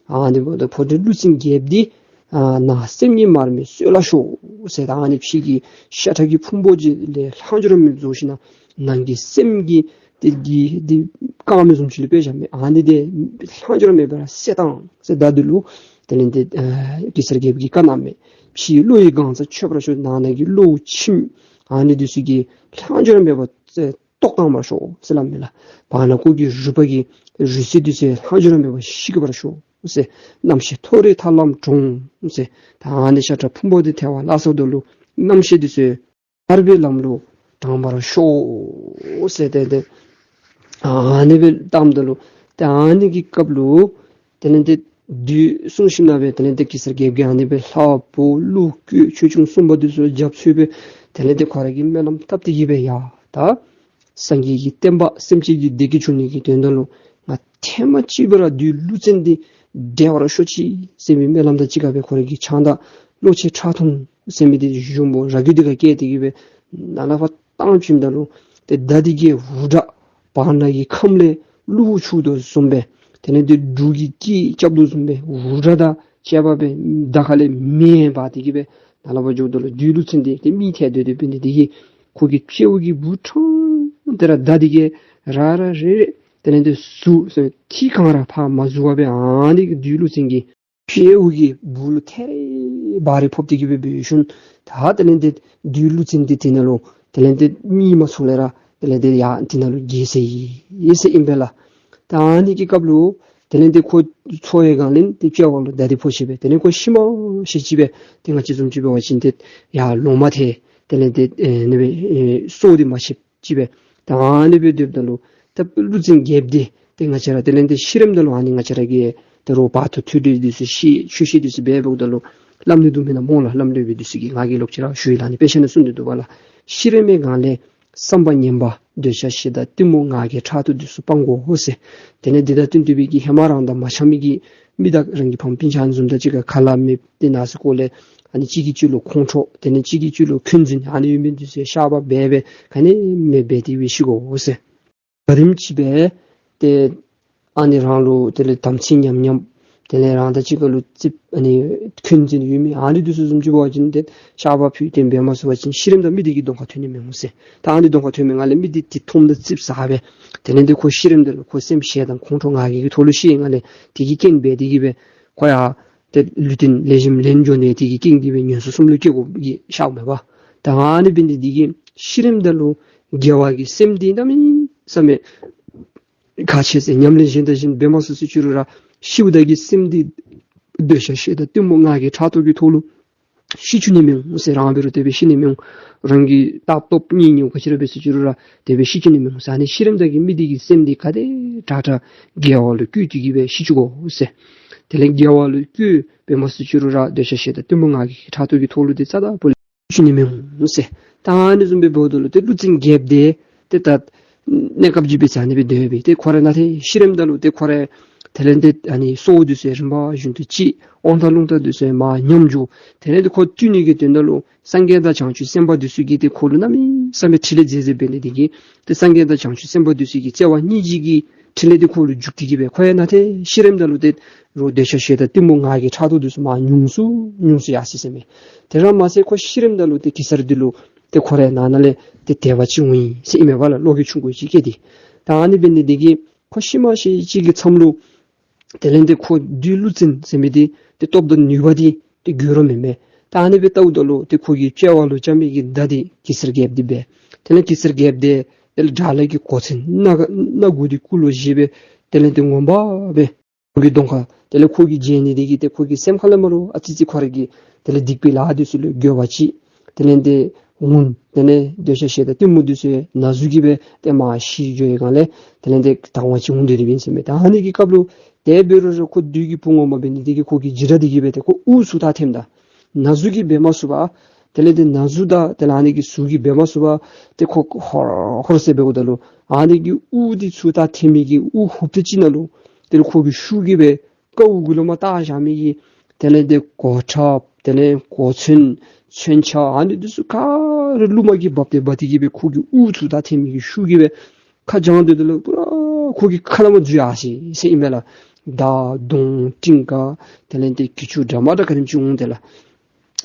ཨ་ནི་འབདཝ་ད་ཕོ་བྲང་ཀླུ་བཙན་རྒྱལཔོ་འདི་ཨ་ནང་སེམས་ཀྱིས་མར་མེ་གསོད་ལ་ཤོག་ཟེར། ད་ཨ་ནི་ཕྱི་གི་ཤ་ཁྲག་གི་ཕུང་པོ་ཅིག་ལས་ལྷག་འཕྲོ་ར་མེདཔ་བཟོ་ཞིནམ་ལས་ནང་གི་སེམས་ཀྱི་དེ་གི་དེ་རྐང་མེན་བཟུམ་ཅིག་ལུ་དཔེ་བཞག་མས། ཨ་ནི་དེ་ལྷག་འཕྲོ་ར་མེདཔ་ར་བསད་བཏང་ཟེར། ད་འདི་ལུ་དེ་ལས་ཏེ་ཨ་གེ་སར་རྒྱལཔོ་གིས་བཀའ་གནང་མས། ཕྱི་བློ་ཡི་གང་ཟག་ཆོད་པར་ཤོག། ནང་ན་གི་བློ་འཆིམ་ཨ་ནི་འདི་ཚུ་གིས་ལྷག་འཕྲོ་ར་མེདཔ་བཏོག་བཏང་པར་ཤོག་ཟེར་སླབ་མས་ལགས། བར་ན་ཁོ་གི་རུས་པ་གི་རུས་གསེག་འདི་ཚུ་ལྷག་འཕྲོ་ར་མེདཔ་ཤི་བར་ཤོག་ཟེར། རྣམ་ཤེས་མཐོ་རིས་ཐར་ལམ་དྲོངས་ཟེར། ད་ཨ་ནི་ཤ་ཁྲག་ཕུང་པོ་འདི་ཐལ་བར་བརླག་སོངམ་ད་ལུ་རྣམ་ཤེས་འདི་ཚུ་ཐར་པའི་ལམ་ལུ་དྲངས་པར་ཤོག་ཟེར། ཏེ་ཏེ་ཨ་ནི་སྦེ་བཏངམ་ད་ལུ་ཏེ་ཨ་ནི་གི་སྐབས་ལུ་དེ་ལས་ཏེ་བདུད་བསྲུང་ཞིནམ་ལས་དེ་ལས་ཏེ་གེ་སར་རྒྱལཔོ་གིས་ཨ་ནི་སྦེ་ལྷ་བུ་ཀླུ་སྐུ་ཆོས་སྐྱོང་སྲུང་མ་འདི་ཚུ་རྒྱབ་ཚུད་སྦེ་དེ་ལས་ཏེ་ཁོ་ར་གིས་སྨོན་ལམ་བཏབ་སྟེ་གི་སྦེ་ཡ་ད་སངས་རྒྱས་ཀྱི་བསྟན་པ་སེམས་ཅན་གྱི་བདེ་སྐྱིད་འབྱུང་ནི་གི་དོན་དག་ལུ་ང་ཐེངས་མ་གཅིག་པ་ར་བདུད་ཀླུ་བཙན་འདི་བསྒྲལ་བར་ཤོག་ཅིག་ཟེར་མི་སྨོན་ལམ་དང་གཅིག་ཁར་སྦེ་ཁོ་ར་གིས་ཕྱག་མདའ་གློ་ཆེན་ཁྲག་འཐུང་ཟེར་མི་འདི་གཞུ་མོ་ར་རྒོད་འདི་ཁར་བཀལ་ཏེ་གི་སྦེ་ནཱ་ལས་ཕར་བཏང་བྱིནམ་ད་ལུ་ཏེ་མདའ་འདི་གིས་འུར་སྒྲ་བར་ན་གི་ཁམས་ལས་རླུང་འཕྱུ་དོ་བཟུམ་སྦེ་དེ་ལས་ཏེ་འབྲུག་གི་སྐད་རྐྱབ་དོ་བཟུམ་སྦེ་འུར་སྒྲ་དང་བཅས་པ་སྦེ་མདའ་ཁ་ལས་མེ་འབར་ཏེ་གི་སྦེ་ནཱ་ལས་ཕར་འགྱོཝ་ད་ལུ་བདུད་ཀླུ་བཙན་འདི་ཏེ་མི་ཐལ་སྡོད་དེ་འབད་ནི་འདི་གིས་ཁོ་གི་དཔྱལཝ་གི་སྦུག་ཕྲང་སྟེ་ར་མདའ་འདི་གིས་ར་ར་རེ་རེ་དེ་ལས་ཏེ་ཟུག་ཟེར་ཐིག་གང་ར་ཕར་མ་ཟུག་པར་སྦེ་ཨ་ནི་གི་བདུད་ཀླུ་བཙན་གྱི་དཔྱལཝ་གི་སྦུག་ལུ་ཐེ་རེ་བ་རེ་ཕོག་སྟེ་གི་སྦེ་འབད་ཞིནམ་ད་དེ་ལས་ཏེ་བདུད་ཀླུ་བཙན་འདི་དེ་ནང་ལུ་དེ་ལས་ཏེ་མི་མ་ཚུགས་ལས་ར་དེ་ལས་ཏེ་ཡར་དེ་ནང་ལུ་འགྱེལ་སོ་ཡི་ཟེར་ཨིན་པས་ལགས། ད་ཨ་ནི་གི་སྐབས་ལུ་དེ་ལས་ཏེ་ཁོ་འཚོ་བའི་སྒང་ལས་ཏེ་དཔྱལཝ་ལུ་མདའ་འདི་ཕོག་ཅི་སྦེ་དེ་ལས་ཁོ་ཤི་མ་ཤེས་ཅི་སྦེ་ཏེ་ང་བཅས་བཟུམ་ཅིག་འབད་བ་ཅིན་ཏེ་ཡར་ལོང་མ་ཐལ། དེ་ལས་ཏེ་ཨེ་ནི་སྦེ་ཨེ་སྲོག་འདི་མ་ཤིཝ་ཅིག་སྦེ་ད་ཨ་ནི་སྦེ་སྡོདཔ་ད་ལུ་ད་ཀླུ་བཙན་རྒྱལཔོ་འདི་ཏེ་ང་བཅས་ར་དེ་ལས་ཏེ་ཤི་རནམ་ད་ལུ་ཨ་ནི་ང་བཅས་ར་གི་ད་རུང་བར་དོ་ཐོས་གྲོལ་འདི་ཚུ་ཤེས་ཆོས་བཤད་འདི་ཚུ་འབད་འབདཝ་ད་ལུ་སླབ་ནི་འདུག་མེན་ན་སྨོ་ལགས། སླབ་ནི་འདུག་པས། འདི་ཚུ་གི་ང་གིས་ལོག་ཅི་ར་ཞུ་ཡི་ལགས། ཨ་ནི་དཔེ་ཆ་ནང་གསུངས་ཏེ་འདུག་པ་ལགས། ཤི་རན་མའི་སྒང་ལས་བསམ་པ་ངན་པ་འདོད་ཆགས་ཞེ་སྡང་གཏི་མུག་ང་རྒྱལ་ཕྲག་དོག་འདི་ཚུ་སྤང་དགོ་ཟེར། དེ་ལས་འདི་དང་བསྟུན་ཏེ་སྦེ་གི་ཧེ་མ་རང་དང་མ་འཆམ་མི་གི་མི་དང་རང་གི་ཕམ་སྤུན་ཆ་བཟུམ་དང་གཅིག་ཁར་ཁ་སླབ་མི་འདི་ནང་སུ་ཁོ་ལས་ཨ་ནི་གཅིག་གིས་གཅིག་ལུ་ཁོང་ཁྲོ་དེ་ལས་གཅིག་གིས་གཅིག་ལུ་འཁོན་འཛིན་ཨ་ནི་ཡོད་མི་འདི་ཚུ་བཤགས་པ་འབད་འབད་ག་ནི་མེདཔ་འབད་དེ་སྦེ་ཤི་དགོ་ཟེར། ག་དེམ་ཅིག་སྦེ་ཏེ་ཨ་ནི་རང་ལུ་དེ་ལས་དམ་ཚིག་ཉམས་ཉམས་དེ་ལས་རང་དང་གཅིག་ཁར་ལུ་རྩིགཔ་ཨ་ནི་འཁོན་འཛིན་ཡོད་མི་ཨ་ནི་འདི་ཚུ་བཟུམ་ཅིག་འབད་བ་ཅིན་ཏེ་བཤགས་པ་ཕུལ་ཏེ་འབད་མ་ཚུགས་པ་ཅིན་ཤི་རནམ་ད་མི་འདི་གི་གདོང་ཁར་ཐོན་ནི་མི་འོང་ཟེར། ད་ཨ་ནི་གདོང་ཁར་ཐོན་མི་སྒང་ལས་མི་འདི་འདི་མཐོངམ་ད་ཙིགཔ་ཟ་སྦེ་དེ་ལས་ཏེ་ཁོ་ཤི་རནམ་ད་ལུ་ཁོ་སེམས་ཞེ་སྡང་ཁོང་ཁྲོ་ང་རྒྱལ་གྱི་ཐོག་ལུ་ཤི་བའི་སྒང་ལས་དེ་གི་རྐྱེན་འབད་དེ་གི་སྦེ་ཁོ་ཡང་ཏེ་ལུས་རྟེན་ལེགས་ཤོམ་ལེན་འགྱོ་ནི་དེ་གི་རྐྱེན་གྱིས་སྦེ་ངན་སོང་གསུམ་ལུ་སྐྱེ་དགོ་གི་ཤརཝ་མས་པ། ད་ཨ་ནི་འབད་ནི་འདི་གིས་ཤི་རནམ་ད་ལུ་དགེ་བ་གི་སེམས་འདི་གནམ་མེད་ས་མེད་ཁག་ཆེ་ཟེར། ཉམས་ལེན་གཞན་དང་གཞན་འབད་མ་ཚུགས་ཟེར་ཅི་རུང་ར་ཤིཝ་ད་གི་སེམས་འདི་འདོད་ཆགས་ཞེ་སྡང་གཏི་མུག་ང་རྒྱལ་ཕྲག་དོག་གི་ཐོག་ལུ་ཤི་བཅུག་ནི་མི་འོང་ཟེར། རང་འབད་རུང་དེ་སྦེ་ཤི་ནི་མི་འོང་། རང་གི་ལྟ་སྟོབས་གཉིས་གཉིས་ག་ཅི་ར་འབད་ཟེར་ཅི་རུང་ར་དེ་སྦེ་ཤི་བཅུག་ནི་མི་འོང་ཟེར། ཨ་ནི་ཤི་རནམ་ད་གི་མི་འདི་གི་སེམས་འདི་ག་དེ་དྲག་དྲག་དགེ་བ་ལུ་བཀོད་དེ་གི་སྦེ་ཤི་བཅུག་དགོ་ཟེར། དེ་ལས་དགེ་བ་ལུ་བཀོད་འབད་མ་ཚུགས་ཅི་རུང་ར་འདོད་ཆགས་ཞེ་སྡང་གཏི་མུག་ང་རྒྱལ་གྱི་ཕྲག་དོག་གི་ཐོག་ལུ་ཏེ་རྩ་དང་པོ་ལས་ཤི་བཅུག་ནི་མི་འོང་ཟེར། ད་ཨ་ནི་བཟུམ་སྦེ་འབདཝ་ད་ལུ་ཏེ་ཀླུ་བཙན་རྒྱལཔོ་འདི་ཏེ་ད་གནས་སྐབས་ཅིག་འབད་ས་ཨ་ནི་སྦེ་སྡོད་པས། ཏེ་ཁོ་ར་ནང་ཏེ་ཤི་རནམ་ད་ལུ་ཏེ་ཁོ་ར་དེ་ལས་ཏེ་ཨ་ནི་སྲོག་འདི་ཚུ་རིམ་པ་བཞིན་དུ་ཅིག་དབང་ཐང་རླུང་རྟ་འདི་ཚུ་མར་ཉམས་འགྱོ། དེ་ལས་ཏེ་ཁོ་བཏུལ་ནི་གི་དོན་དག་ལུ་སངས་རྒྱས་དང་བྱང་ཆུབ་སེམས་དཔའ་འདི་ཚུ་གིས་ཏེ་ཁོ་ལུ་གནམ་མེད་ས་མེད་ཕྲིན་ལས་མཛད་མཛདཔ་འབད་ནི་འདི་གིས་ཏེ་སངས་རྒྱས་དང་བྱང་ཆུབ་སེམས་དཔའ་འདི་ཚུ་གི་བརྩེ་བ་སྙིང་རྗེ་གི་ཕྲིན་ལས་འདི་ཁོ་ལུ་འཇུག་སྟེ་གི་སྦེ་ཁོ་ཡང་ནང་ཏེ་ཤི་རནམ་ད་ལུ་ཏེ་རོགས་འདོད་ཆགས་ཞེ་སྡང་གཏི་མུག་ང་རྒྱལ་ཕྲག་དོག་འདི་ཚུ་མར་ཉུང་སུ་ཉུང་སུ་ཡར་སོ་ཡི་ཟེར་མས། དེ་ར་མ་ཚད་ཁོ་ཤི་རནམ་ད་ལུ་ཏེ་གེ་སར་འདི་ལུ་ཏེ་ཁོ་རའི་ནང་ན་ལས་ཏེ་དད་པ་ཅིག་འོང་ཡི་ཟེར་ཨིན་མས་པ་ལགས། བློ་འགྱོད་ཆུང་ཀུ་ཅིག་སྐྱེས་ཏེ། ད་ཨ་ནི་འབད་ནི་འདི་གིས་ཁོ་ཤི་མ་ཤེས་ཅིག་གི་མཚམས་ལུ་ དེ་ལས་ཏེ་ཁོ་བདུད་ཀླུ་བཙན་ཟེར་མི་འདི་ཏེ་སྟོབས་དང་ནུས་པ་འདི་ཏེ་འགྱུར་ར་མེད་མས། ད་ཨ་ནི་སྦེ་བལྟཝ་ད་ལུ་ཏེ་ཁོ་གི་དཔྱལ་བ་ལུ་རྐྱབ་མི་གི་མདའ་འདི་གེ་སར་རྒྱལཔོ་འདི་འབད། དེ་ལས་གེ་སར་རྒྱལཔོ་འདི་དེ་ལས་དགྲ་ལྷ་གི་གོ་མཚོན་སྣ་སྣ་དགུ་འདི་སྐུ་ལུ་བཞེས་སྦེ་དེ་ལས་ཏེ་ངོ་མ་སྦེ་ཁོ་གི་གདོང་ཁར་དེ་ལས་ཁོ་གིས་མཇལ་ནི་འདི་གིས་ཏེ་ཁོ་གི་སེམས་ཁ་ལས་མར་ཨ་ཙི་ཙི་ཁོ་ར་གི་དེ་ལས་སྡིག་པའི་ལཱ་འདི་ཚུ་ལུ་འགྱོད་པ་ཅིག། དེ་ལས་ཏེ་འོང་དེ་ལས་འདོད་ཆགས་ཞེ་སྡང་གཏི་མུག་འདི་ཚུ་ན་ཟུག་གིས་སྦེ་ཏེ་མར་ཞི་འགྱོ་བའི་སྒང་ལས་དེ་ལས་ཏེ་དང་བ་ཅིག་འོང་སྡོད་དེ་འབད་ཨིན་ཟེར་མས། ད་ཨ་ནི་གི་སྐབས་ལུ་དེ་འབད་རུང་ར་ཁོ་བདུད་ཀྱི་བུ་ངོ་མ་འབད་ནི་འདི་གིས་ཁོ་གི་འཇིགས་སྐྲག་འདི་གིས་སྦེ་ཏེ་ཁོ་དབུགས་ཚུར་ད་ཐེམ་ད། ན་ཟུག་གིས་འབད་མ་ཚུགས་པར་དེ་ལས་ཏེ་ན་ཟུག་དང་དེ་ལས་ཨ་ནི་གི་ཟུག་གིས་འབད་མ་ཚུགས་པར་ཏེ་ཁོ་ཧོར་ཧོར་ཟེར་འབདཝ་ད་ལུ་ཨ་ནི་གི་དབུགས་འདི་ཚུར་ད་ཐེམ་མི་གི་དབུགས་ཧུབ་ཏེ་ཅིག་ནང་ལུ་དེ་ལས་ཁོ་གི་ཤུགས་ཀྱིས་སྦེ་ཀཝ་གུ་ལུ་མར་བཏགས་བཞག་མི་གི་དེ་ལས་ཏེ་གོ་ཁྲབ་དེ་ལས་གོ་མཚོན་མཚོན་ཆ་ཨ་ནི་འདི་ཚུ་ག་ར་རླུང་མ་གིས་འབག་སྟེ་འབག་སྟེ་གིས་སྦེ་ཁོ་གི་དབུགས་ཚུར་ད་ཐེམ་མི་གི་ཤུགས་ཀྱིས་སྦེ་ཁ་བྱང་སྡོདཔ་ད་ལུ་པུ་ར་ཁོ་གི་ཁ་ལས་མར་འཛུལ་ཡར་སི་སི་ཨིན་མས་ལགས། མདའ་མདུང་གྲི་ག་དེ་ལས་ཏེ་གྱི་ཅུ་འདྲ་མ་འདྲ་ག་དེམ་ཅིག་འོང་། དེ་ལས་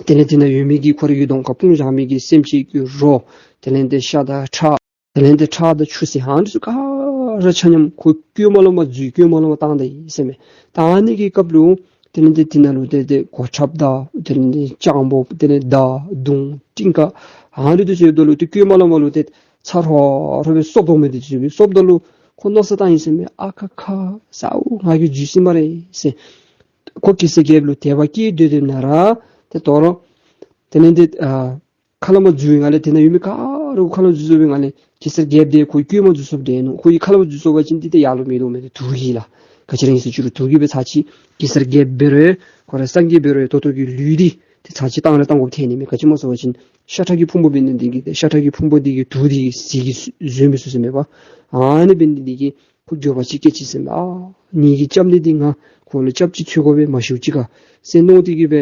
དེ་ལས་ཏེ་ན་ཡོད་མི་གི་ཁོ་ར་གི་གདོང་ཁར་སྤུངས་བཞག་མི་གི་སེམས་ཅན་གྱི་རོ་དེ་ལས་ཏེ་ཤ་དང་ཁྲག་དེ་ལས་ཏེ་ཁྲག་དང་ཆུ་སེར་ཨ་ནི་ཚུ་ག་ར་ཆ་མཉམ་ཁོ་ཀོད་མ་ལུ་མར་འཛུལ་ཀོད་མ་ལུ་མར་བཏང་ད་ཡི་ཟེར་མས། ད་ཨ་ནི་གི་སྐབས་ལུ་དེ་ལས་ཏེ་དེ་ནང་ལུ་ཏེ་ཏེ་གོ་ཁྲབ་དང་དེ་ལས་ཏེ་སྤྱང་པོ་དེ་ལས་མདའ་མདུང་གྲི་ག་ཨ་ནི་འདི་ཚུ་ཡོདཔ་ད་ལུ་ཏེ་ཀོད་མ་ལུ་མར་ལུ་ཏེ་ཚ་ཧྲོ་ཧྲོ་སྦེ་སོབ་དོ་མས། དེ་ཚུ་སྦེ་སོབ་ད་ལུ་ཁོ་མནོ་བསམ་བཏང་ཡི་ཟེར་མས། ཨ་ཁ་ཁ་ས་འུ་ང་གིས་འཛུལ་སོ་སྨ་རེ་ཟེར། ཁོ་གེ་སར་རྒྱལཔོ་ལུ་དད་པ་སྐྱེས་སྡོད་དེ་ན་ར་ཏེ་དོ་རུང་དེ་ལས་ཏེ་ཨ་ཁ་ལས་མར་འཛུལ་བའི་སྒང་ལས་དེ་ན་ཡོད་མི་ག་ར་ཁ་ལས་འཛུལ་སོང་བའི་སྒང་ལས་གེ་སར་རྒྱལཔོ་འདི་ཁོ་ཀོད་མ་འཛུལ་སོངམ་དེ་ནུག། ཁོ་གིས་ཁ་ལས་མར་འཛུལ་སོང་པ་ཅིན་འདི་ཏེ་ཡར་ལུ་མི་འོང་མས། ཏེ་དུག་ཨིན་ལགས། ག་ཅི་ར་ཨིན་ཟེར་ཅི་རུང་དུག་གིས་སྦེ་ཚར་གཅིག་གེ་སར་རྒྱལཔོ་འབད་རུང་ཁོ་ར་སངས་རྒྱས་འབད་རུང་ད་ལྟོ་གི་ལུས་འདི་ཏེ་ཚར་གཅིག་བཏང་ར་བཏང་དགོཔ་ཐོན་ནི་མས། ག་ཅི་སྨོ་ཟེར་བ་ཅིན་ཤ་ཁྲག་གི་ཕུང་པོ་འབད་ནི་འདི་གིས་ཤ་ཁྲག་གི་ཕུང་པོ་འདི་གིས་དུག་འདི་གིས་ཟིལ་གྱིས་བཟོད་མི་ཚུགས་ཟེར་མས་པ། ཨ་ནི་འབད་ནི་འདི་གིས་ཁོ་འགྱོད་པ་ཅིག་སྐྱེས་ཅི་ཟེར་མས། ཨ་ངེ་གི་སྐྱབས་གནས་འདི་ང་ཁོ་ལུ་སྐྱབས་ཅིག་འཚོལ་དགོ་པས་མ་ཤིཝ་ཅིག་ཁར་ཟེར་མནོ་སྟེ་གིས་སྦེ་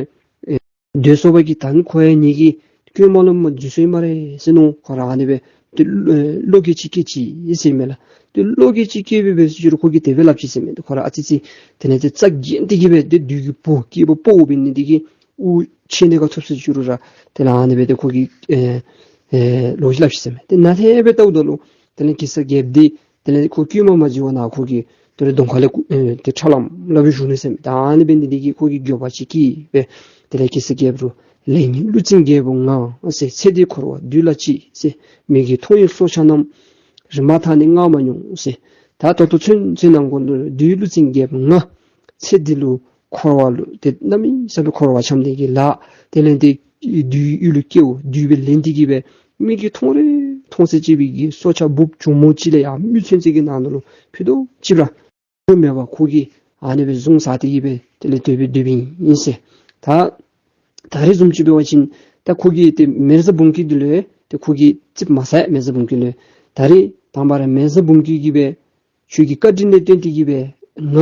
སྡོད་སོང་པ་གི་ད་ནི་ཁོ་ཡང་ངེ་གི་ཀོད་མ་ལུ་མར་འཛུལ་སོ་ཡི་སྨ་རེ་ཟེར་མནོ། ཁོ་ར་ཨ་ནི་སྦེ་ཏེ་བློ་འགྱོད་ཅིག་སྐྱེས་ཅི་ཟེར་མས་ལགས། ཏེ་བློ་འགྱོད་ཅིག་སྐྱེས་སྦེ་འབད་ཟེར་ཅི་རུང་ཁོ་གིས་དེ་སྦེ་སླབ་ཅི་ཟེར་མས། ཏེ་ཁོ་ར་ཨ་ཙི་ཙི་དེ་ལས་ཏེ་རྩ་འགེངས་ཏེ་གིས་སྦེ་ཏེ་བདུད་ཀྱི་བུ་སྐྱེས་པ་ཕོ་འབད་ནི་འདི་གིས་དབུགས་ཆད་ནི་ག་ཐོབ་ཟེར་ཅི་རུང་ར་དེ་ལས་ཨ་ནི་སྦེ་ཏེ་ཁོ་གིས་ཨེ་ཨེ་ལོ་རྒྱུས་སླབ་ཅི་ཟེར་མས། ཏེ་ན་ལྷོད་སྦེ་བལྟཝ་ད་ལུ་དེ་ལས་གེ་སར་རྒྱལཔོ་འདི་དེ་ལས་ཁོ་ཀོད་མ་མ་འཛུལ་བ་ན་ཁོ་གི་དེ་ལས་གདོང་ཁ་ལས་ཨེ་ཏེ་ཁྲ་ལམ་ལམ་སྦེ་བཞུགས་ནུག་ཟེར་མས། ད་ཨ་ནི་འབད་ནི་འདི་གིས་ཁོ་གིས་འགྱོད་པ་ཅིག་སྐྱེས་སྦེ་དེ་ལས་གེ་སར་རྒྱལཔོ་ལུ་ལས་ངན་ཀླུ་བཙན་རྒྱལ་པོ་ང་ཟེར། ཚེ་འདིའི་འཁོར་བ་བདུད་ལ་ཅི་ཟེར། མིག་གིས་མཐོང་ཡི་སྲོག་ཆགས་རྣམས། རེ་མ་ཐག་ནི་ང་མ་མྱོང་ཟེར། ད་ད་ལྟོ་ཚུན་ཚོད་ནང་འཁོད་ལུ་བདུད་ཀླུ་བཙན་རྒྱལ་པོ་ང་ཚེ་འདི་ལུ་འཁོར་བ་ལུ་ཏེ་གནམ་མེད་ས་མེད་འཁོར་བ་འཁྱམས་ཏེ་གིས་ལཱ་དེ་ལས་ཏེ་བདུད་ཡུལ་ལུ་སྐྱེ་བོ་བདུད་སྦེ་ལེན་ཏེ་གིས་སྦེ་མིག་གིས་མཐོང་རུང་མཐོང་ཚད་ཅིག་སྦེ་གི་སྲོག་ཆགས་འབུཔ་གྱོག་མོ་ཅིག་ལས་ཡང་མི་ཚུན་ཚོད་ཀྱི་ནང་ན་ལུ་ཕུད་རྡོག་ཅིག་ར་མེད་པར་ཁོ་གིས་ཨ་ནི་སྦེ་བཟུང་ས་ཏེ་གིས་སྦེ་དེ་ལས་སྡོད་སྦེ་སྡོདཔ་ཨིན་ཟེར། ད་ད་རེས་བཟུམ་ཅིག་འབད་བ་ཅིན་ད་ཁོ་གིས་ཏེ་མེ་བཟའ་འབུམ་སྐྱིད་འདི་ལུ་ཏེ་ཁོ་གིས་རྩིགཔ་མ་ཟ་མེ་བཟའ་འབུམ་སྐྱིད་ལུ། ད་རེས་དང་པ་ར་མེ་བཟའ་འབུམ་སྐྱིད་ཀྱིས་སྦེ་ཁྱོད་ཀྱི་བཀའ་དྲིན་ལས་བརྟེན་ཏེ་གིས་སྦེ་ང་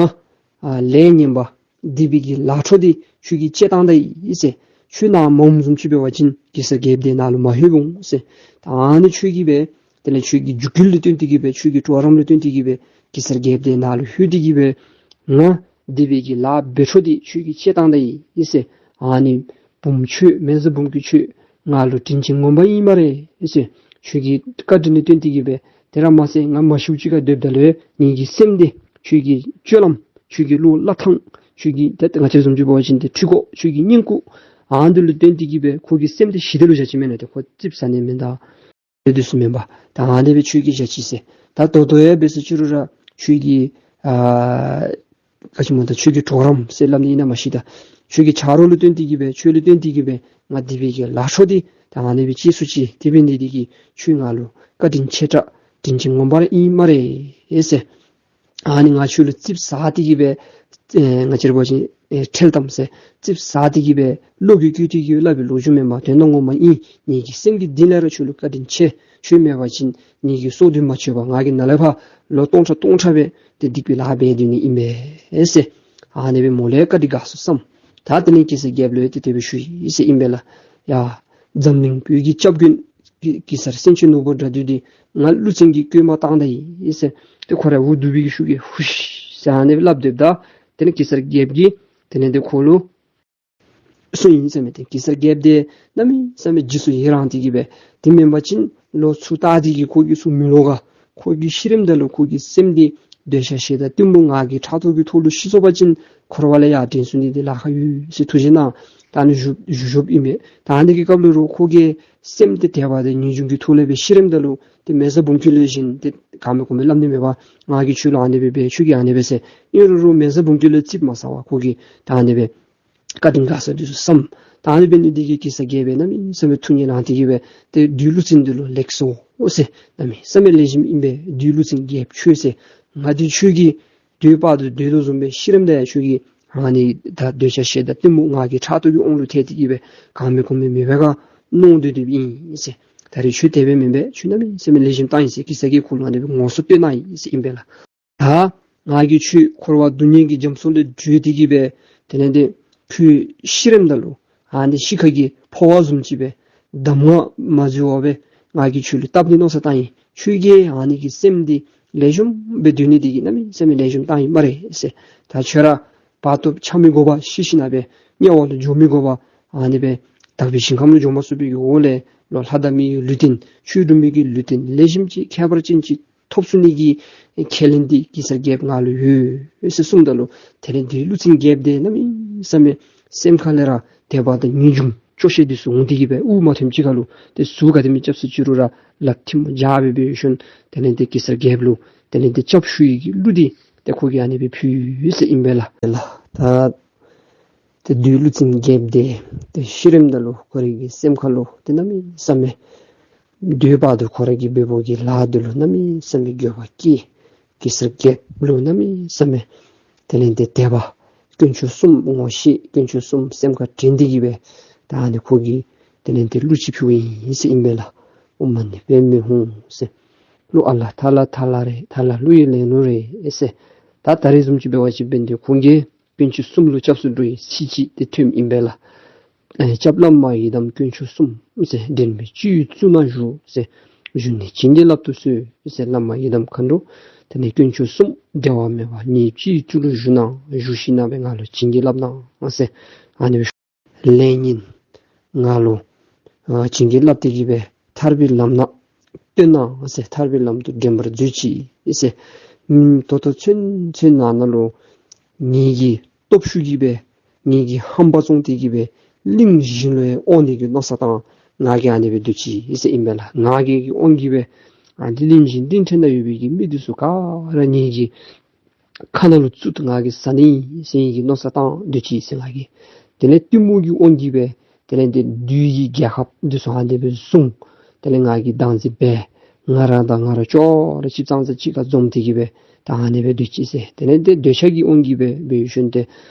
ཨ་ལས་ངན་པ་སྡིག་པའི་གི་ལཱ་འཕྲོ་འདི་ཁྱོད་ཀྱིས་བཅད་བཏང་ད་ཡི་ཟེར། ཁྱོད་ནཱ་མ་འོངམ་བཟུམ་ཅིག་འབད་བ་ཅིན་གེ་སར་རྒྱལཔོ་འདི་ནཱ་ལུ་མ་ལྷོད་འོང་ཟེར། ད་ཨ་ནི་ཁྱོད་ཀྱིས་སྦེ་དེ་ལས་ཁྱོད་ཀྱི་རྒྱུད་སྐུལ་ལུ་བརྟེན་ཏེ་གིས་སྦེ་ཁྱོད་ཀྱི་གྲོགས་རམ་ལུ་བརྟེན་ཏེ་གིས་སྦེ་གེ་སར་རྒྱལཔོ་འདི་ནཱ་ལུ་ལྷོད་དེ་གིས་སྦེ་ང་སྡིག་པའི་གི་ལཱ་འབད་འཕྲོ་འདི་ཁྱོད་ཀྱིས་བཅད་བཏང་ད་ཡི་ཟེར། ཨ་ནི་བུམོ་ཁྱོད་མེ་བཟའ་འབུམ་སྐྱིད་ཁྱོད་ང་ལུ་དྲིན་ཅན་ངོ་མ་ཨིན་སྨ་རེ་ཟེར། ཁྱོད་ཀྱི་བཀའ་དྲིན་ལུ་བརྟེན་ཏེ་གིས་སྦེ་དེ་ར་མ་ཚད་ང་མ་ཤིཝ་ཅིག་ཁར་སྡོདཔ་ད་ལུ་ངེ་གི་སེམས་འདི་ཁྱོད་ཀྱི་སྤྱོད་ལམ་ཁྱོད་ཀྱི་བློ་སླབ་ཐངས་ཁྱོད་ཀྱི་ད་ང་བཅས་བཟུམ་ཅིག་འབད་བ་ཅིན་ཏེ་འཕྲུལ་འཁོར་ཁྱོད་ཀྱི་བསྙེན་བཀུར་ཨ་འདི་ལུ་བརྟེན་ཏེ་གིས་སྦེ་ཁོ་གི་སེམས་འདི་ཞི་བདེ་ལུ་བཞག་ཅི་མེན་ན། ཏེ་ཁོ་རྩིགཔ་ཟ་ནི་མེན་ད་དེ་འདི་ཚུ་མེན་པར་ད་ཨ་ནི་སྦེ་ཁྱོད་ཀྱིས་བཞག་ཅི་ཟེར། ད་ད་ལྟོ་ཡང་འབད་ཟེར་ཅི་རུང་ར་ཁྱོད་ཀྱི་ཨ་ག་ཅི་སྨོ་ད་ཁྱོད་ཀྱི་གྲོགས་རམ་ཟེར་སླབ་ནི་ཨིན་ན་མ་ཤེས་ད། ཁྱོད་ཀྱི་ཆ་རོགས་ལུ་བརྟེན་ཏེ་གིས་སྦེ་ཁྱོད་ལུ་བརྟེན་ཏེ་གིས་སྦེ་ང་སྡིག་པའི་གི་ལཱ་འཕྲོ་འདི་ད་ཨ་ནི་སྦེ་བཅད་ཚུགས་ཅི། དེ་འབད་ནི་འདི་གིས་ཁྱོད་ང་ལུ་བཀའ་དྲིན་ཆེ་དྲགས་དྲིན་ཅན་ངོ་མ་ར་ཨིན་སྨ་རེ་ཟེར། ཨ་ནི་ང་ཁྱོད་ལུ་རྩིགཔ་ཟ་སྟེ་གིས་སྦེ་ཨེ་ང་བཅས་ར་འབད་བ་ཅིན་ཨེ་ཁྲེལ་གཏམ་ཟེར་རྩིགཔ་ཟ་སྟེ་གིས་སྦེ་བློ་འགྱོད་སྐྱེས་ཏེ་གིས་སླབ་པའི་ལོ་རྒྱུས་མེན་པར་དོན་དག་ངོ་མ་ཨིན། ངེ་གི་སེམས་ཀྱི་གཏིང་ལས་ར་ཁྱོད་ལུ་བཀའ་དྲིན་ཆེ། ཁྱོད་མེད་པ་ཅིན་ངེ་གི་སྲོག་འདི་མ་ཆོད་པར་ང་གིས་ནཱ་ལས་ཕར་ལོ་སྟོང་ཕྲག་སྟོང་ཕྲག་སྦེ་ཏེ་སྡིག་པའི་ལཱ་འབད་སྡོད་ནི་ཨིན་པས་ཟེར། ཨ་ནི་སྦེ་མོ་ལུ་བཀའ་དྲིན་དགའ་སོང་བསམ། ད་དེ་ལས་གེ་སར་རྒྱལཔོ་ལུ་ཡང་ཏེ་དེ་སྦེ་ཞུ་ཡི་ཟེར་ཨིན་པས་ལགས། ཡ་འཛམ་གླིང་བོད་ཀྱི་སྐྱབས་མགོན་གེ་གེ་སར་སེང་ཆེན་ནོར་བུ་དགྲ་འདུལ་འདི་ང་ཀླུ་བཙན་གྱིས་བཀོད་མ་བཏང་ད་ཡི་ཟེར། ཏེ་ཁོ་ར་འུ་སྡུག་པའི་གི་ཤུགས་ཀྱིས་ཧུཤ་ཟེར་ཨ་ནི་སྦེ་སླབ་སྡོདཔ་ད་དེ་ལས་གེ་སར་རྒྱལཔོ་གིས་དེ་ལས་ཏེ་ཁོ་ལུ་གསུངས་ཡི་ཟེར་མས། ཏེ་གེ་སར་རྒྱལཔོ་འདི་གནམ་མེད་ས་མེད་རྗེས་སུ་ཡི་རངས་ཏེ་གིས་སྦེ་དེ་མེན་པ་ཅིན་ལོག་ཚུར་བལྟ་སྟེ་གིས་ཁོ་གིས་ཚུར་མི་ལོག་ག། ཁོ་གི་ཤི་རནམ་ད་ལུ་ཁོ་གི་སེམས་འདི་འདོད་ཆགས་ཞེ་སྡང་གཏི་མུག་ང་རྒྱལ་ཕྲག་དོག་གི་ཐོག་ལུ་ཤི་སོང་པ་ཅིན་འཁོར་བ་ལས་ཡར་འདྲེན་ཚུགས་ནི་འདི་ལཱ་ཁག་ཡོད་ཟེར་ཐུགས་བཞེད་གནང་། ད་ཨ་ནི་བཞུགས་བཞུགས་བཞུགསཔ་ཨིན་པས། ད་ཨ་ནི་གི་སྐབས་ལུ་རུང་ཁོ་གི་སེམས་འདི་དད་པ་དང་ངེས་འབྱུང་གི་ཐོག་ལས་སྦེ་ཤི་རནམ་ད་ལུ་ཏེ་མེ་བཟའ་འབུམ་སྐྱིད་ལུ་བཞིན་ཏེ་ག་མེད་གོ་མེད་སླབ་ནི་མེད་པར་ང་གིས་ཁྱོད་ལུ་ཨ་ནི་སྦེ་འབད་ཁྱོད་ཀྱིས་ཨ་ནི་སྦེ་ཟེར། ཨིན་རུང་རུང་མེ་བཟའ་འབུམ་སྐྱིད་ལུ་ཙིགཔ་མ་ཟ་བར་ཁོ་གིས་ད་ཨ་ནི་སྦེ་བཀའ་དྲིན་དགའ་ཚོར་འདི་ཚུ་བསམ། ད་ཨ་ནི་འབད་ནི་འདི་གིས་གེ་སར་རྒྱལཔོ་གནམ་མེད་ས་མེད་ཐུགས་མཉེས་ལངས་ཏེ་གིས་སྦེ་ཏེ་བདུད་ཀླུ་བཙན་འདི་ལུ་ལེགས་སོ་ཟེར། གནམ་མེད་ས་མེད་ལེགས་ཤོམ་ཨིན་པས། བདུད་ཀླུ་བཙན་རྒྱལཔོ་ཁྱོད་ཟེར། ང་འདི་ཁྱོད་ཀྱིས་དུས་བར་དུ་སྡོད་དོ་བཟུམ་སྦེ་ཤི་རནམ་ད་ཡང་ཁྱོད་ཀྱིས་ཨ་ནི་ད་འདོད་ཆགས་ཞེ་སྡང་གཏི་མུག་ང་རྒྱལ་ཕྲག་དོག་གི་དབང་ལུ་ཐལ་ཏེ་གིས་སྦེ་ག་མེད་གོ་མེད་མེད་པའི་ཁར་མནོ་སྡོད་སྡོདཔ་ཨིན་ཟེར། ད་རེས་ཁྱོད་དེ་སྦེ་མེན་པས། ཁྱོད་གནམ་མེད་ས་མེད་ལེགས་ཤོམ་བཏང་ཡི་ཟེར་གེ་སར་གྱིས་ཁོ་ལུ་ཨ་ནི་སྦེ་ངོ་སོ་བསྟོད་གནང་ཡི་ཟེར་ཨིན་པས་ལགས། ད་ང་གིས་ཁྱོད་འཁོར་བ་སྡུག་བསྔལ་གྱི་རྒྱ་མཚོ་ལས་བསྒྲལ་ཏེ་གིས་སྦེ་དེ་ལས་ཏེ་ཁྱོད་ཤི་རནམ་ད་ལུ་ཨ་ནི་ཤི་ཁ་གི་ཕོ་བ་བཟུམ་ཅིག་སྦེ་གདམས་ངག་མ་འཛོལ་བར་སྦེ་ང་གིས་ཁྱོད་ལུ་བཏབ་ནི་མནོ་བསམ་བཏང་ཡི། ཁྱོད་ཀྱིས་ཨ་ནི་གི་སེམས་འདི་ལེགས་ཤོམ་སྦེ་སྡོད་ནི་འདི་གིས་གནམ་མེད་ས་མེད་ལེགས་ཤོམ་བཏང་ཡི་སྨ་རེ་ཟེར། ད་ཁྱོད་ར་བར་སྟོང་ཆ་མི་དགོ་པར་ཤི་ཞིན་ན་སྦེ་དམྱལ་བ་ལུ་འགྱོ་མི་དགོ་པར་ཨ་ནི་སྦེ་དག་པའི་ཞིང་ཁམས་ལུ་འགྱོ་མ་ཚུགས་པའི་གི་འོག་ལས་ལོག་ལྷ་དང་མི་ཡི་ལུས་རྟེན་ཆོས་སྒྲུབ་མི་གི་ལུས་རྟེན་ལེགས་ཤོམ་ཅིག་ཁྱད་པར་ཅན་ཅིག་ཐོབ་ཚུགས་ནི་གི་ཁས་ལེན་འདི་གེ་སར་རྒྱལཔོ་ང་ལུ་ཡོད་ཟེར་གསུངམ་ད་ལུ་དེ་ལས་བདུད་ཀླུ་བཙན་རྒྱལཔོ་འདི་གནམ་མེད་ས་མེད་སེམས་ཁ་ལས་ར་དད་པ་དང་ངེས་འབྱུང་སྐྱོ་ཤས་འདི་ཚུ་འོང་སྟེ་གིས་སྦེ་དབུགས་མ་ཐིམ་ཅིག་ཁར་ལུ་ཏེ་ཟུག་ག་དེམ་ཅིག་རྐྱབ་སོ་ཅི་རུང་ར་ལགཔ་ཐལ་མོ་སྦྱར་སྦེ་འབད་ཞིནམ་དེ་ལས་ཏེ་གེ་སར་རྒྱལཔོ་ལུ་དེ་ལས་ཏེ་སྐྱབས་ཞུ་ནི་གི་གླུ་འདི་ཏེ་ཁོ་གིས་ཨ་ནི་སྦེ་ཕུལ་ཡི་ཟེར་ཨིན་པས་ལགས། ད་ཏེ་བདུད་ཀླུ་བཙན་རྒྱལཔོ་འདི་ཏེ་ཤི་རནམ་ད་ལུ་ཁོ་རའི་གི་སེམས་ཁ་ལུ་ཏེ་གནམ་མེད་ས་མེད་དུས་བར་དུ་ཁོ་རའི་གི་འབད་བའི་གི་ལཱ་འདི་ལུ་གནམ་མེད་ས་མེད་འགྱོད་པ་སྐྱེས། གེ་སར་རྒྱལཔོ་ལུ་གནམ་མེད་ས་མེད་དེ་ལས་ཏེ་དད་པ་དཀོན་མཆོག་གསུམ་ངོ་ཤེས་དཀོན་མཆོག་གསུམ་སེམས་ཁར་དྲན་ཏེ་གིས་སྦེ་ད་ཨ་ནི་ཁོ་གིས་དེ་ལས་ཏེ་གླུ་ཅིག་ཕུལཝ་ཨིན་ཟེར་ཨིན་པས་ལགས། ཨོཾ་མ་ཎི་པདྨེ་ཧཱུྃ་ཟེར། གླུ་ཨ་ལ་ཐ་ལ་ཐ་ལ་རེད། ཐ་ལ་གླུ་ཡི་ལེན་ལུགས་རེད་ཟེར། ད་ད་རེས་བཟུམ་ཅིག་འབད་བ་ཅིན་འབད་ནི་འདི་ཁོང་གིས་དཀོན་མཆོག་གསུམ་ལུ་སྐྱབས་སུ་འགྲོ་བའི་ཚིག་ཅིག་ཏེ་ཐོནམ་ཨིན་པས་ལགས། ཨེ་སྐྱབས་བླ་མ་ཡི་དམ་དཀོན་མཆོག་གསུམ་ཟེར། འདྲེན་མི་སྤྱི་བོའི་གཙུག་ན་བཞུགས་ཟེར། བཞུགས་ནས་བྱིན་གྱིས་བརླབ་ཏུ་གསོལ་ཟེར། བླ་མ་ཡི་དམ་མཁའ་འགྲོ་དེ་ལས་དཀོན་མཆོག་གསུམ་འབྲལ་བ་མེད་པར་ངེའི་སྤྱི་བོའི་གཙུག་ལུ་བཞུགས་གནང་། བཞུགས་ཞིན་ན་སྦེ་ང་ལུ་བྱིན་གྱིས་བརླབ་གནང་ཟེར། ཨ་ནི་སྦེ་ལས་ངན་ང་ལུ་ཨ་བྱིན་གྱིས་བརླབས་ཏེ་གིས་སྦེ་ཐར་པའི་ལམ་སྣ་སྟོན་གནང་ཟེར། ཐར་པའི་ལམ་དུ་འདྲེན་པར་མཛོད་ཅིག་ཟེར། ཨམ་ད་ལྟོ་ཚུན་ཚོད་ནང་ན་ལུ་ངེ་གི་སྟོབས་ཤུགས་ཀྱིས་སྦེ་ངེ་གི་ཧམ་པ་བཙོང་སྟེ་གིས་སྦེ་གླིང་གཞན་ལུ་ཡང་འོང་ནི་གི་མནོ་བསམ་བཏང་། ང་གིས་ཨ་ནི་སྦེ་སྡོད་ཅི་ཟེར་ཨིན་པས་ལགས། ང་གིས་འོང་གིས་སྦེ་ཨ་ནི་གླིང་གཞན་གླིང་ཕྲན་ནང་ཡོད་པའི་གི་མི་འདི་ཚུ་ག་ར་ངེ་གི་ཁ་ནང་ལུ་བཙུགས་ཏེ་ང་གིས་ཟ་ནི་ཨིན་ཟེར་ངེ་གི་མནོ་བསམ་བཏང་སྡོད་ཅི་ཟེར་ང་གིས། དེ་ལས་གཏི་མུག་གིས་འོང་གིས་སྦེ་དེ་ལས་ཏེ་བདུད་ཀྱི་རྒྱལ་ཁབ་འདི་ཚུ་ཨ་ནི་སྦེ་བཟུང་། དེ་ལས་ང་གིས་བདག་འཛིན་འབད། ང་ར་དང་ང་ར་ཅོག་ར་གཅིགཔ་ཙང་ཙ་གཅིག་ཁར་འཛོམས་ཏེ་གིས་སྦེ་ད་ཨ་ནི་སྦེ་སྡོད་ཅི་ཟེར། དེ་ལས་ཏེ་འདོད་ཆགས་ཀྱིས་འོང་གིས་སྦེ་འབད་ཞིནམ་ཏེ་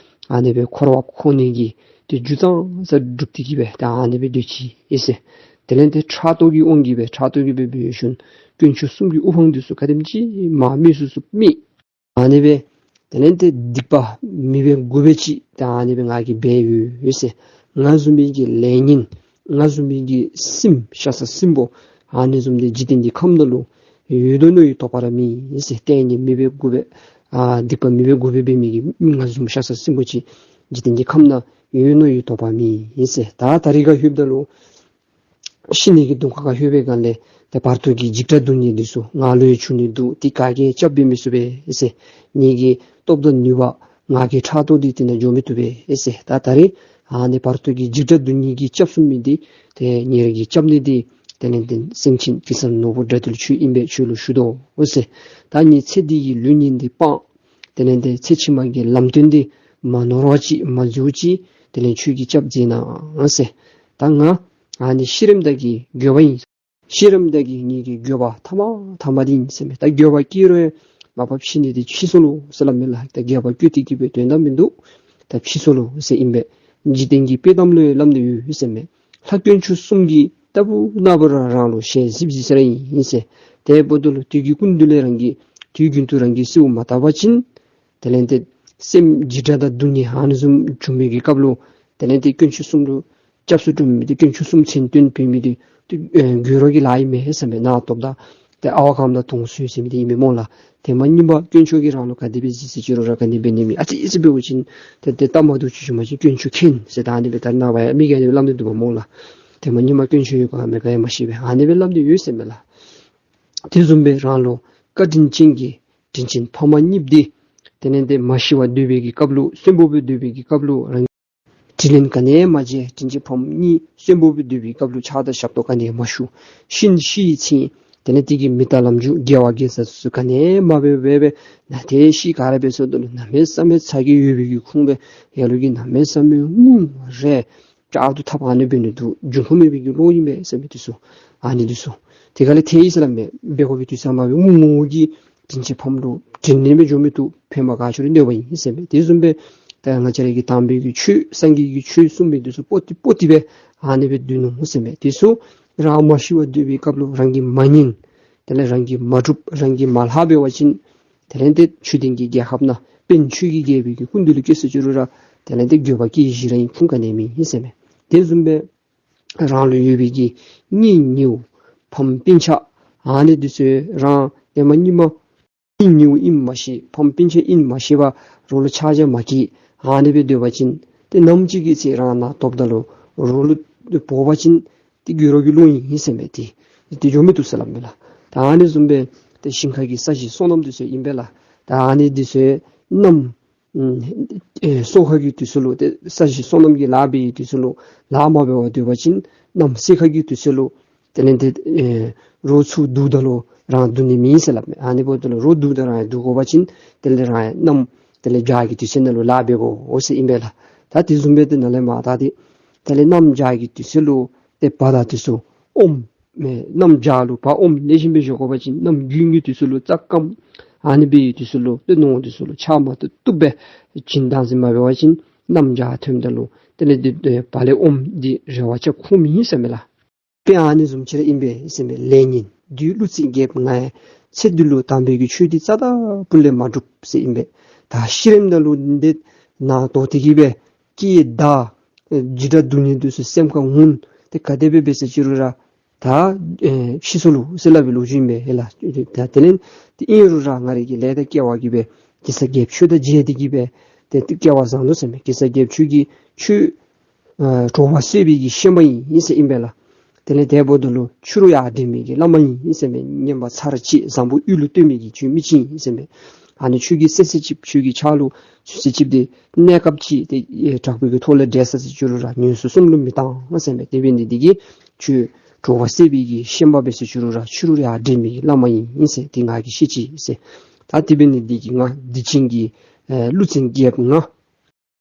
ཨ་ནི་སྦེ་འཁོར་བ་འཁོར་ནི་གི་ཏེ་རྒྱུ་ཙང་ཙ་སྒྲུབ་སྟེ་གིས་སྦེ་ད་ཨ་ནི་སྦེ་སྡོད་ཅི་ཟེར། དེ་ལས་ཏེ་ཕྲག་དོག་གིས་འོང་གིས་སྦེ་ཕྲག་དོག་གིས་སྦེ་འབད་ཞིནམ་དཀོན་མཆོག་གསུམ་གྱི་དབུ་འཕང་འདི་ཚུ་ག་དེམ་ཅིག་མར་མི་སུ་སུ་མི་ཨ་ནི་སྦེ་དེ་ལས་ཏེ་སྡིག་པ་མི་འབད་དགུ་འབད་ཅིག་ད་ཨ་ནི་སྦེ་ང་གིས་འབད་ཡོད་ཟེར། ང་བཟུམ་མའི་གི་ལས་ངན་ང་བཟུམ་མའི་གི་སྲིན་ཤ་ཟ་སྲིན་པོ་ཨ་ནི་བཟུམ་འདི་འཇིག་རྟེན་གྱི་ཁམས་ནང་ལུ་ཡོད་དོ་མནོ་བའི་དོགས་པ་ར་མེད་ཟེར། ལྟས་ངན་མི་འབད་དགུ་འབད་ཨ་སྡིག་པ་མི་འབད་དགུ་འབད་འབད་མི་གི་ང་བཟུམ་ཤ་ཟ་སྲིན་པོ་ཅིག་འཇིག་རྟེན་གྱི་ཁམས་ནང་ཡོད་མནོ་བའི་དོགས་པ་མེད་ཟེར། ད་ད་རེས་ཁར་ལྷོདཔ་ད་ལུ་ཤི་ནི་གི་གདོང་ཁ་ཁར་ལྷོད་པའི་སྒང་ལས་ཏེ་བར་དོ་གི་འཇིགས་སྐྲག་སྡུག་བསྔལ་འདི་ཚུ་ང་ལུ་ཡང་འབྱུང་ནི་འདུག། དེ་ག་གིས་སྐྱབས་འབད་མི་ཚུགས་པས་ཟེར། ངེ་གི་སྟོབས་དང་ནུས་པ་ང་གི་ཕྲག་དོག་འདི་དེ་ནང་འགྱོ་མི་བཏུབ་པས་ཟེར། ད་ད་རེས་ཨ་ནི་བར་དོ་གི་འཇིགས་སྐྲག་སྡུག་བསྔལ་གྱི་སྐྱབས་སུ་མི་འདི་ཏེ་ངེ་ར་གིས་སྐྱབས་ནི་འདི་དེ་ལས་ཏེ་སེང་ཆེན་གེ་སར་ནོར་བུ་དགྲ་འདུལ་ཁྱོད་ཨིན་པས། ཁྱོད་ལུ་ཞུ་དོ་ཟེར། ད་ངེའི་ཚེ་འདི་གི་ལུས་ངན་འདི་སྤང་། དེ་ལས་ཏེ་ཚེ་ཕྱི་མ་གི་ལམ་སྟོན་འདི་མ་ནོར་བ་ཅིག་མ་འཛོལ་ཅིག་དེ་ལས་ཁྱོད་ཀྱིས་སྐྱབས་མཛད་གནང་ཟེར། ད་ང་ཨ་ནི་ཤི་རནམ་ད་གི་འགྱོད་པ་ཨིན། ཤི་རནམ་ད་གི་ངེ་གི་འགྱོད་པ་ཐ་མ་ཐ་མ་འདི་ཨིན་ཟེར་མས། ད་འགྱོད་པ་སྐྱེ་རུང་མ་བབས་ཤི་ནི་འདི་ཕྱིས་སོ་ལོ་ཟེར་སླབ་མས་ལགས། ད་འགྱོད་པ་སྐྱེ་སྟེ་གིས་སྦེ་དོན་དག་མིན་འདུག། ད་ཕྱིས་སོ་ལོ་ཟེར་ཨིན་པས། འཇིག་རྟེན་གྱི་དཔྱེ་གཏམ་ལུ་ཡང་སླབ་ནི་ཡོད་ཟེར་མས། ལྷ་དཀོན་མཆོག་གསུམ་གྱིས་ལྟ་བུ་ན་བུ་ར་རང་ལུ་ཞལ་གཟིགས་གཟིགས་ས་ར་ཨིན་ཟེར། དེ་འབདཝ་ད་ལུ་དུས་ཀྱི་ཀུན་ཏུ་ལས་རང་གིས་དུས་རྒྱུན་དུ་རང་གིས་གསོལཝ་མ་བཏབ་པ་ཅིན་དེ་ལས་ཏེ་སེམས་འཇིགས་སྐྲག་དང་སྡུག་བསྔལ་ཨ་ནི་བཟུམ་འབྱུང་མི་གི་སྐབས་ལུ་དེ་ལས་ཏེ་དཀོན་མཆོག་གསུམ་ལུ་སྐྱབས་སུ་འགྲོ་མི་འདི་དཀོན་མཆོག་གསུམ་མཚན་བཏོན་འབད་མི་འདི་ཏེ་ཨེ་དགོད་བྲ་གི་ལཱ་ཨིན་མས་ཟེར་མས། ནང་སྟོབས་དང་ཏེ་ཨ་བ་གམ་དང་དུང་སོ་ཟེར་མི་འདི་ཨིན་མས་སྨོ་ལགས། ཐེངས་མ་གཉིས་པ་དཀོན་མཆོག་གིས་རང་ལུ་ག་དེ་སྦེ་གཟིགས་ཟེར་ཅི་རུང་ར་ག་ནི་འབད་ནི་མེད། ཨ་ཙི་ཨ་ཙི་འབད་བ་ཅིན་ཏེ་ཏེ་སྟབས་མ་བདེཝ་ཅིག་བྱུང་པ་ཅིན་དཀོན་མཆོག་མཁྱེན་ཟེར་ད་ཨ་ནི་སྦེ་ད་ནངས་པ་ཡང་མི་གིས་ཨ་ནི་སྦེ་སླབ་ནི་འདུག་པ་སྨོ་ལགས། ཐེངས་མ་གཉིས་པ་དཀོན་མཆོག་ཡོད་ག་མེད་ག་ཡང་མ་ཤེས་པས། ཨ་ནི་སྦེ་སླབ་ནི་ཡོད་ཟེར་མས་ལགས། དེ་བཟུམ་སྦེ་རང་ལུ་ བཀའ་དྲིན་ཅན་གྱི་དྲིན་ཅན་ཕ་མ་གཉིསཔོ་འདི་དེ་ལས་ཏེ་མ་ཤི་བར་སྡོད་པའི་གི་སྐབས་ལུ་གསོན་པོ་སྦེ་སྡོད་པའི་གི་སྐབས་ལུ་རང་དྲིན་ལན་ག་ནི་མ་འཇལ། དྲིན་ཅན་ཕམ་གཉིས་གསོན་པོ་སྦེ་སྡོད་པའི་སྐབས་ལུ་ཕྱག་དང་ཞབས་ཏོག་ག་ནི་མ་ཞུ། ཤི་ནི་ཤི་ཡི་ཚེ་དེ་ལས་དེ་གི་མི་དང་ལམ་འཇུག་དགེ་བ་དགེ་རྩ་ཚུ་ག་ནི་མ་འབད་འབད་འབད་ནཱ་ཏེ་ཤི་ག་ར་འབད་སོ་དོ་ལུ་གནམ་མེད་ས་མེད་ཚ་གྱང་ཡོད་པའི་གི་ཁུངས་སྦེ་ལ་ལུ་གིས་གནམ་མེད་ས་མེད་ངུ་རེ་ཅག་ཏུ་ཐབས་ཨ་ནི་འབད་ནི་འདུག། འབྱུང་ཁུངས་མེད་པའི་གི་བློ་ཨིན་པས་ཟེར་མི་འདི་ཚུ་ཨ་ནི་འདི་ཚུ་དེ་ག་ལས་ཐལ་ཡི་ཟེར་སླབ་མས། འབད་དགོ་པའི་དུས་ཚོད་མ་འབད་ངུ་ངུ་གིས་དྲིན་ཅན་ཕམ་ལུ་དྲིན་ལན་སྦེ་འཇལ་མི་བཏུབ། ཕན་པ་ག་ཅི་རུང་འདོད་པ་ཨིན་ཟེར་མས། དེ་བཟུམ་སྦེ་ད་ང་བཅས་ར་གི་དམ་པའི་གི་ཆོས་སངས་རྒྱས་ཀྱི་ཆོས་གསུངས་མི་འདི་ཚུ་པོ་ཏི་པོ་ཏི་སྦེ་ཨ་ནི་སྦེ་སྡོད་ནུག་ཟེར་མས། དེ་ཚུ་རང་མ་ཤི་བར་སྡོད་པའི་སྐབས་ལུ་རང་གིས་མ་ཉན། དེ་ལས་རང་གིས་མ་སྒྲུབ། རང་གིས་མ་ལྷག་འབད་བ་ཅིན་དེ་ལས་ཏེ་ཆོས་ལྡན་གྱི་རྒྱལ་ཁབ་ནང་དཔོན་ཆོས་ཀྱི་རྒྱལ་པོའི་གི་སྐུ་མདུན་ལུ་སྐྱེས་སོ་ཅི་རུང་ར་དེ་ལས་ཏེ་འགྱོད་པ་སྐྱེ་ཞིནམ་ལས་ཁུངས་ག་ནི་མེད་ཟེར་མས། དེ་བཟུམ་སྦེ་རང་ལུ་ཡོད་པའི་གི་གཉེན་ཉེཝ་ཕམ་སྤུན་ཆ་ཨ་ནི་འདི་ཚུ་རང་ཏེ་མ་ཉིནམ་གཉེན་ཉེཝ་ཨིནམ་མ་ཤེས། ཕམ་སྤུན་ཆ་ཨིནམ་མ་ཤེས་པར་རོགས་ལུ་ཆ་འཇོག་མ་བསྐྱེད། ཨ་ནི་སྦེ་སྡོད་པ་ཅིན་ཏེ་ནམ་ཅིག་གི་ཚེ་རང་ནང་ཐོབ་ད་ལུ་རོགས་ལུ་འབོ་བ་ཅིན་ཏེ་དགོད་བྲོ་གི་བློ་ཨིན་ཟེར་མས། ཏེ་ཏེ་འགྱོ་མི་བཏུབ་ཟེར་སླབ་མས་ལགས། ད་ཨ་ནི་བཟུམ་སྦེ་ཏེ་ཞིང་ཁ་གི་ས་གཞི་སོ་ནམ་འདི་ཚུ་ཨིན་པས་ལགས། ད་ཨ་ནི་འདི་ཚུ་གནམ་ཨུམ་ཨེ་སོ་ཁ་གི་དུས་ཚོད་ལུ་ཏེ་ས་གཞི་སོ་ནམ་གྱི་ལཱ་འབད་བའི་དུས་ཚོད་ལུ་ལཱ་མ་འབད་བར་སྡོད་པ་ཅིན་གནམ་སེར་ཁ་གི་དུས་ཚོད་ལུ་དེ་ལས་ཏེ་ཨེ་རོགས་ཚུ་བསྡུ་ད་ལུ་རང་བསྡུ་ནི་མེད་ཟེར་སླབ་མས། ཨ་ནི་འབདཝ་ད་ལུ་རོགས་བསྡུ་ད་རང་ཡང་བསྡུ་དགོ་པ་ཅིན་དེ་ལས་རང་ཡང་གནམ་དེ་ལས་བྱཱར་གྱི་དུས་ཚོད་ནང་ལུ་ལཱ་འབད་དགོ་འོ་ཟེར་ཨིན་པས་ལགས། ད་དེ་བཟུམ་སྦེ་ཏེ་ནཱ་ལས་མར་ད་ཏེ་དེ་ལས་གནམ་བྱཱར་གྱི་དུས་ཚོད་ལུ་ཏེ་བ་དང་དེ་ཚུ་ཨོམ་མེ་གནམ་བྱཱར་ལུ་བ་ཨོམ་ལེགས་ཤོམ་སྦེ་བཞོ་དགོ་པ་ཅིན་གནམ་དགུན་གྱི་དུས་ཚོད་ལུ་རྩྭ་སྐམ། ཨ་ནི་འབད་བའི་དུས་ཚོད་ལུ་ཏེ་ནོར་དུས་ཚོད་ལུ་ཆརཔ་མ་གཏོགས་བཏུབ་སྦེ་བྱིན་བཏང་ཟེར་མ་འབད་བ་ཅིན་གནམ་བྱཱར་ཐོནམ་ད་ལུ་དེ་ལས་ཏེ་བ་ལས་ཨོམ་འདི་རེ་བ་རྐྱབ་ཁུངས་མེད་ཟེར་མས་ལགས། དཔེ་ཨ་ནི་བཟུམ་ཅིག་ར་ཨིན་པས་ཟེར་མས། ལས་ངན་བདུད་ཀླུ་བཙན་རྒྱལཔོ་ང་ཡི། ཚེ་འདི་ལུ་དམ་པའི་གི་ཆོས་འདི་རྩ་དང་སྤུ་ལས་མ་སྒྲུབ་ཟེར་ཨིན་པས། ད་ཤི་རནམ་ད་ལུ་འདི་ནང་དོག་སྟེ་གི་སྦེ་སྐད་བརྡ་འཇིགས་སྐྲག་སྡུག་བསྔལ་འདི་ཚུ་སེམས་ཁར་འོང་སྟེ་ག་དེ་སྦེ་འབད་ཟེར་ཅི་རུང་ར་ད་ཨེ་ཤི་སོ་ལོ་ཟེར་སླབ་པའི་ལོ་རྒྱུས་ཨིན་པས་ལགས། ད་དེ་ལས་ཏེ་ཨིན་རུང་ར་ང་རའི་གི་ལས་དང་སྐལ་བ་གིས་སྦེ་གེ་སར་རྒྱལཔོ་ཁྱོད་དང་མཇལ་ཏེ་གི་སྦེ་ཏེ་ཏེ་སྐལ་བ་བཟང་ནུག་ཟེར་མས། གེ་སར་རྒྱལཔོ་ཁྱོད་ཀྱིས་ཁྱོད་ཨ་གྲོགས་པོ་གསོད་པའི་གི་ཤན་པ་ཨིན་ཟེར་ཨིན་པས་ལགས། དེ་ལས་དེ་འབདཝ་ད་ལུ་ཕྱི་རུ་ཡར་འདྲེན་མི་གི་བླ་མ་ཨིན་ཟེར་མས། ངན་པ་ཚར་གཅིག་བཟང་པོ་དབུས་ལུ་སྟོན་མི་གི་ཁྱོད་མི་ཅིག་ཨིན་ཟེར་མས། ཨ་ནི་ཁྱོད་ཀྱིས་ཚེ་ཚེ་གཅིག་ཁྱོད་ཀྱི་ཕྱག་ལུ་ཚུད་ཚེ་གཅིག་ཏེ་གནས་སྐབས་ཅིག་ཏེ་ཨེ་དྲག་པོའི་གི་ཐོག་ལས་བསྒྲལ་ས་ཟེར་ཅི་རུང་ར་ངན་སོང་གསུམ་ལུ་མི་གཏང་ཟེར་མས། དེ་འབད་ནི་འདི་གིས་ཁྱོད་གྲོགས་པོ་གསོད་པའི་གི་ཤན་པ་འབད་ཟེར་ཅི་རུང་ར་ཕྱི་རུ་ཡར་འདྲེན་མི་གི་བླ་མ་ཨིན་ཟེར་དེ་ང་གིས་ཤེས་ཅི་ཟེར། ད་དེ་འབད་ནི་འདི་གིས་ང་འདི་ཅིག་གི་ཨེ་ཀླུ་བཙན་རྒྱལཔོ་ང་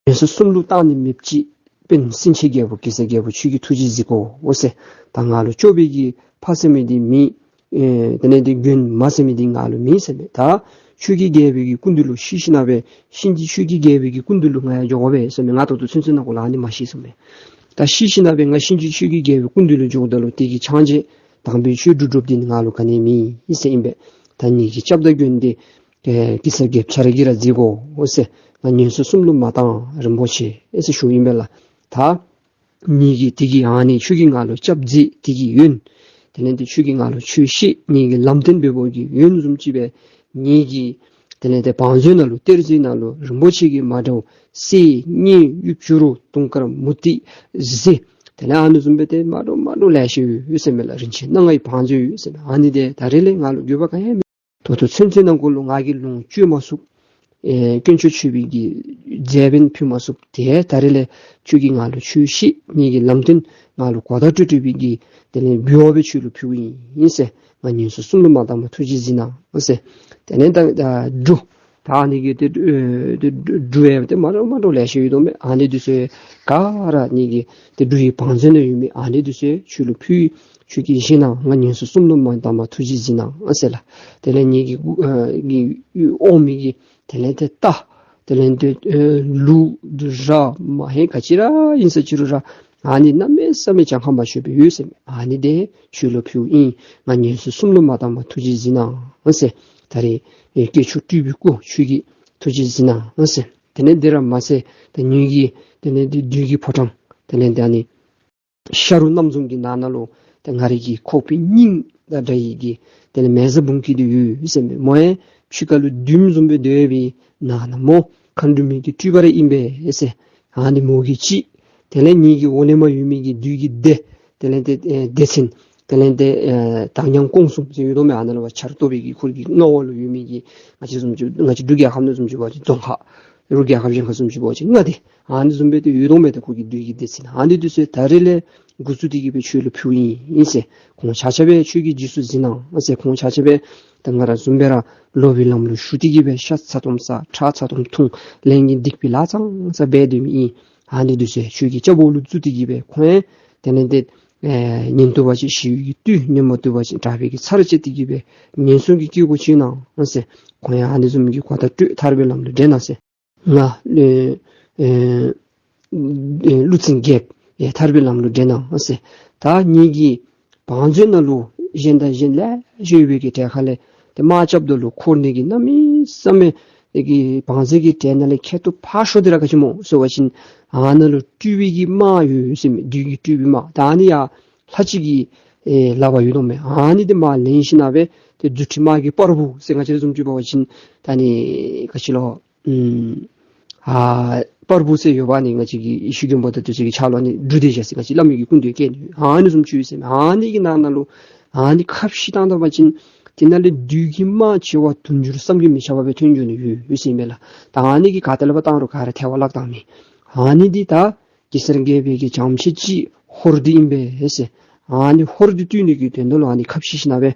ངན་སོང་གསུམ་ལུ་གཏང་ནི་མེདཔ་ཅིག་དཔོན་སེང་ཆེན་རྒྱལ་པོ་གེ་སར་རྒྱལ་པོ་ཁྱོད་ཀྱིས་ཐུགས་རྗེ་གཟིགས་དགོ་འོ་ཟེར། ད་ང་ལུ་སྐྱོབ་པའི་གི་ཕ་ཟེར་མི་འདི་མེད། ཨེ་དེ་ལས་ཏེ་མགོན་མ་ཟེར་མི་འདི་ང་ལུ་མེད་ཟེར་མས། ད་ཆོས་ཀྱི་རྒྱལ་པོའི་གི་སྐུ་མདུན་ལུ་ཤི་ཞིནམ་ལས་གཤིན་རྗེ་ཆོས་ཀྱི་རྒྱལ་པོའི་གི་སྐུ་མདུན་ལུ་ང་ཡང་འགྱོ་དགོ་པས་ཟེར་མས། ང་ད་ལྟོ་ཚུན་ཚོད་ནང་འཁོད་ལུ་ཨ་ནི་མ་ཤེས་ཟེར་མས། ད་ཤི་ཞིནམ་ལས་ང་གཤིན་རྗེ་ཆོས་ཀྱི་རྒྱལ་པོའི་སྐུ་མདུན་ལུ་འགྱོཝ་ད་ལུ་དེ་གི་ཕྱག་རྗེས་དམ་པའི་ཆོས་སྒྲུབ་སྒྲུབ་འདི་ང་ལུ་ག་ནི་མེད་ཟེར་ཨིན་པས། ད་ངེ་གི་སྐྱབས་དང་མགོན་འདི་ཨེ་གེ་སར་རྒྱལཔོ་ཁྱོད་ར་གིས་ར་གཟིགས་དགོ་འོ་ཟེར། ང་ངན་སོང་གསུམ་ལུ་མ་གཏང་རིན་པོ་ཆེ་ཨེ་ཟེར་ཞུཝ་ཨིན་པས་ལགས། ད་ངེ་གི་དེ་གི་ཨ་ནི་ཁྱོད་ཀྱིས་ང་ལུ་སྐྱབས་མཛད་དེ་གི་ཡོན། དེ་ལས་ཏེ་ཁྱོད་ཀྱིས་ང་ལུ་ཆོས་བཤད་ངེ་གི་ལམ་སྟོན་འབད་བའི་གི་ཡོན་བཟུམ་ཅིག་སྦེ་ངེ་གི་དེ་ལས་ཏེ་བང་མཛོད་ནང་ལུ་གཏེར་མཛོད་ནང་ལུ་རིན་པོ་ཆེ་གི་མ་འདྲཝ་གསེར་དངུལ་གཡུ་བྱུ་རུ་དུང་དཀར་མུ་ཏིག་གཟི་དེ་ལས་ཨ་ནི་བཟུམ་སྦེ་ཏེ་མ་འདྲཝ་མ་འདྲཝ་ལེ་ཤ་ཡོད་ཟེར་མས་ལགས། རིན་ཆེན་སྣ་ལྔའི་བང་མཛོད་ཡོད་ཟེར་མས། ཨ་ནི་འདི་ད་རེས་ལས་ང་ལུ་འགྱོད་པ་ག་ཡང་མེད། ད་ལྟོ་ཚུན་ཚོད་ནང་འཁོད་ལུ་ང་གིས་ལོངས་སྤྱོད་མ་ཚུགས། ཨེ་དཀོན་མཆོག་མཆོད་པའི་གི་རྫས་འབད་ཕུལ་མ་ཚུགས། ཏེ་ད་རེས་ལས་ཁྱོད་ཀྱིས་ང་ལུ་ཆོས་བཤད་ངེ་གི་ལམ་སྟོན་ང་ལུ་གོ་བརྡ་སྤྲོད་སྤྲོད་པའི་གི་དེ་ལས་འབུལ་བ་སྦེ་ཁྱོད་ལུ་ཕུལཝ་ཨིན་ཟེར། ང་ངན་སོང་གསུམ་ལུ་མ་གཏངམ་ཐུགས་རྗེ་གཟིགས་གནང་ཟེར། དེ་ལས་ད་ད་འབྲུ་ད་ཨ་ནི་གི་ཏེ་ཨེ་ཏེ་འབྲུ་ཡང་ཏེ་མ་འདྲཝ་མ་འདྲཝ་ལེ་ཤ་ཡོད་དོ་མས། ཨ་ནི་འདི་ཚུ་ག་ར་ངེ་གི་ཏེ་འབྲུ་ཡི་བང་མཛོད་ནང་ཡོད་མི་ཨ་ནི་འདི་ཚུ་ཁྱོད་ལུ་ཕུལ། ཁྱོད་ཀྱིས་བཞེས་གནང་། ང་ངན་སོང་གསུམ་ལུ་མ་གཏངམ་ཐུགས་རྗེ་གཟིགས་གནང་ཟེར་ལགས། དེ་ལས་ངེ་གི་ཨེ་གི་ཨོམ་གི་དེ་ལས་ཏེ་རྟ་དེ་ལས་ཏེ་ཨེ་ལུག་ར་མ་ཧེ་ག་ཅི་ར་ཨིན་ཟེར་ཅི་རུང་ར་ཨ་ནི་གནམ་མེད་ས་མེད་གྱངས་ཁ་མ་ཆོད་པའི་ཡོད་ཟེར་མས། ཨ་ནི་འདི་ཁྱོད་ལུ་ཕུལཝ་ཨིན། ང་ངན་སོང་གསུམ་ལུ་མ་གཏངམ་ཐུགས་རྗེ་གཟིགས་གནང་ཟེར། ད་རེས་ཨེ་སྐྱེས་མཆོག་སྤྲུལ་པའི་སྐུ་ཁྱོད་ཀྱིས་ཐུགས་རྗེ་གཟིགས་གནང་ཟེར། དེ་ལས་འདི་ར་མ་ཚད་ད་ངེ་གི་དེ་ལས་ཏེ་བདུད་ཀྱི་ཕོ་བྲང་དེ་ལས་ཏེ་ཨ་ནི་ཤ་རུ་རྣམ་རྫོང་གི་ནང་ན་ལུ་ཏེ་ང་རའི་གི་ཁོག་པའི་སྙིང་དང་འདྲ་བའི་གི་དེ་ལས་མེ་བཟའ་འབུམ་སྐྱིད་འདི་ཡོད་ཟེར་མས། མོ་ཡང་ཕྱི་ཁ་ལུ་བདུདམོ་བཟུམ་སྦེ་སྡོད་པའི་ནང་ན་མོ་མཁའ་འགྲོ་མའི་གི་སྤྲུལ་པ་ར་ཨིན་པས་ཟེར། ཨ་ནི་མོ་གིས་གཅིག། དེ་ལས་ངེ་གི་འོག་ལས་མར་ཡོད་མི་གི་བདུད་ཀྱི་སྡེ་དེ་ལས་ཏེ་ཨེ་སྡེ་ཚན་ དེ་ལས་ཏེ་ཨེ་དྭགས་ཉང་ཀོང་གསུམ་ཟེར་ཡོད་དོ་མས། ཨ་ནཱ་ལུ་བ་ཆར་གཏོགས་པའི་གི་ཁོ་གི་མངའ་འོག་ལུ་ཡོད་མི་གི་ང་བཅས་བཟུམ་ཅིག་ང་བཅས་འབྲུག་རྒྱལ་ཁབ་ནང་བཟུམ་ཅིག་འབད་བ་ཅིན་རྫོང་ཁག། རུ་རྒྱལ་ཁབ་གཞན་ཁར་བཟུམ་ཅིག་འབད་བ་ཅིན་མངའ་སྡེ། ཨ་ནི་བཟུམ་སྦེ་ཏེ་ཡོད་དོ་མས། ཏེ་ཁོ་གི་གདུལ་བྱའི་སྡེ་ཚན་ཨ་ནི་འདི་ཚུ་ད་རེས་ལས་འགོ་བཙུགས་ཏེ་གི་སྦེ་ཁྱོད་ལུ་ཕུལཝ་ཨིན་ཟེར། ཁོང་ཆ་ཁྱབ་སྦེ་ཁྱོད་ཀྱིས་རྗེས་སུ་གཟིགས་གནང་ཟེར། ཁོང་ཆ་ཁྱབ་སྦེ་ད་ང་ར་བཟུམ་སྦེ་ར་ལོག་པའི་ལམ་ལུ་ཞུགས་ཏེ་གི་སྦེ་ཤ་ཚ་ཏོམ་ཟ་ཁྲག་ཚ་ཏོམ་འཐུང་ལས་ངན་སྡིག་པའི་ལཱ་ཙང་ཙ་འབད་སྡོད་མི་ཨིན། ཨ་ནི་འདི་ཚུ་ཁྱོད་ཀྱི་སྐྱབས་འོག་ལུ་བཙུགས་ཏེ་གི་སྦེ་ཁོང་ཡང་དེ་ལས་ཏེ་ཨེ་ཉན་ཐོས་པ་ཅིན་ཞི་བའི་གི་བཏུད། ཉན་མ་བཏུབ་པ་ཅིན་དྲག་པོའི་གི་ཚར་བཅད་དེ་གི་སྦེ་ངན་སོང་གི་སྐྱེ་སྒོ་འབྱེད་གནང་ཟེར། ཁོང་ཡང་ཨ་ནི་བཟུམ་གྱི་གོ་བརྡ་སྤྲོད། ཐར་པའི་ལམ་ལུ་འདྲེན་གནང་ཟེར། ང་ཨེ་ཨེ་ཀླུ་བཙན་རྒྱལཔོ་ཨེ་ཐར་པའི་ལམ་ལུ་འདྲེན་གནང་ཟེར། ད་ངེ་གི་བང་མཛོད་ནང་ལུ་གཞན་དང་གཞན་ལེ་ཤ་ཡོད་པའི་གི་གྲལ་ཁ་ལས་ཏེ་དམག་རྐྱབ་ད་ལུ་འཁོར་ནི་གི་གནམ་མེད་ས་མེད་ཨེ་གི་བང་མཛོད་ཀྱི་གྲལ་ནང་ལས་ཁྱད་དུ་འཕགས་ཤོས་འདི་ར་ག་ཅི་སྨོ་ཟེར་བ་ཅིན་ཨ་ནཱ་ལུ་སྤྲུལ་པའི་གི་དམག་ཡོད་ཟེར་མས། བདུད་ཀྱི་སྤྲུལ་པའི་དམག། ད་ཨ་ནི་ཡང་ལྷ་གཅིག་གིས་ཨེ་ལག་པར་ཡོད་དོ་མས། ཨ་ནི་འདི་མར་ལེན་ཞིན་ན་སྦེ་ཏེ་རྫུ་འཕྲུལ་དམག་གི་པར་བུ་ཟེར་ང་བཅས་ར་བཟུམ་ཅིག་འབད་བ་ཅིན་ད་ཨ་ནི་ག་ཅི་ལོ། ཨུམ་ཨ་པར་བུ་ཟེར་ཡོདཔ། ཨ་ནི་ང་བཅས་ཀྱི་ཡེ་ཤེས་མགོན་པོ་དང་དེ་ཚུ་གི་ཕྱག་ལུ་ཨ་ནི་འབྲུ་སྡེར་བཞག་ཟེར་ང་བཅས་བླ་མའི་གི་སྐུ་མདུན་བཀལ་ནི་ཨ་ནི་བཟུམ་ཅིག་ཡོད་ཟེར་མས། ཨ་ནི་གི་ནང་ན་ལུ་ཨ་ནི་ཁ་ཕྱེ་བཏང་ད་པ་ཅིན་དེ་ནང་ལས་བདུད་ཀྱི་དམག་བྱེ་བ་བདུན་འགྱུར་བསམ་གྱིས་མི་ཁྱབ་པ་སྦེ་ཐོན་འགྱོ་ནི་ཡོད་ཡོད་ཟེར་མས་ལགས། ད་ཨ་ནི་གི་ག་ཏེ་ལས་ཕར་བཏང་རུང་ག་ར་ཐལ་བར་བརླག་བཏང་མི་ཨ་ནི་འདི་ད་གེ་སར་རྒྱལ་པོའི་གི་བྱམས་ཆེ་ཅིག་ཧོར་འདི་ཨིན་པས་ཟེར། ཨ་ནི་ཧོར་འདི་བཏུལ་ནི་གི་དོན་དག་ལུ་ཨ་ནི་ཁ་ཕྱེ་ཞིན་ན་སྦེ་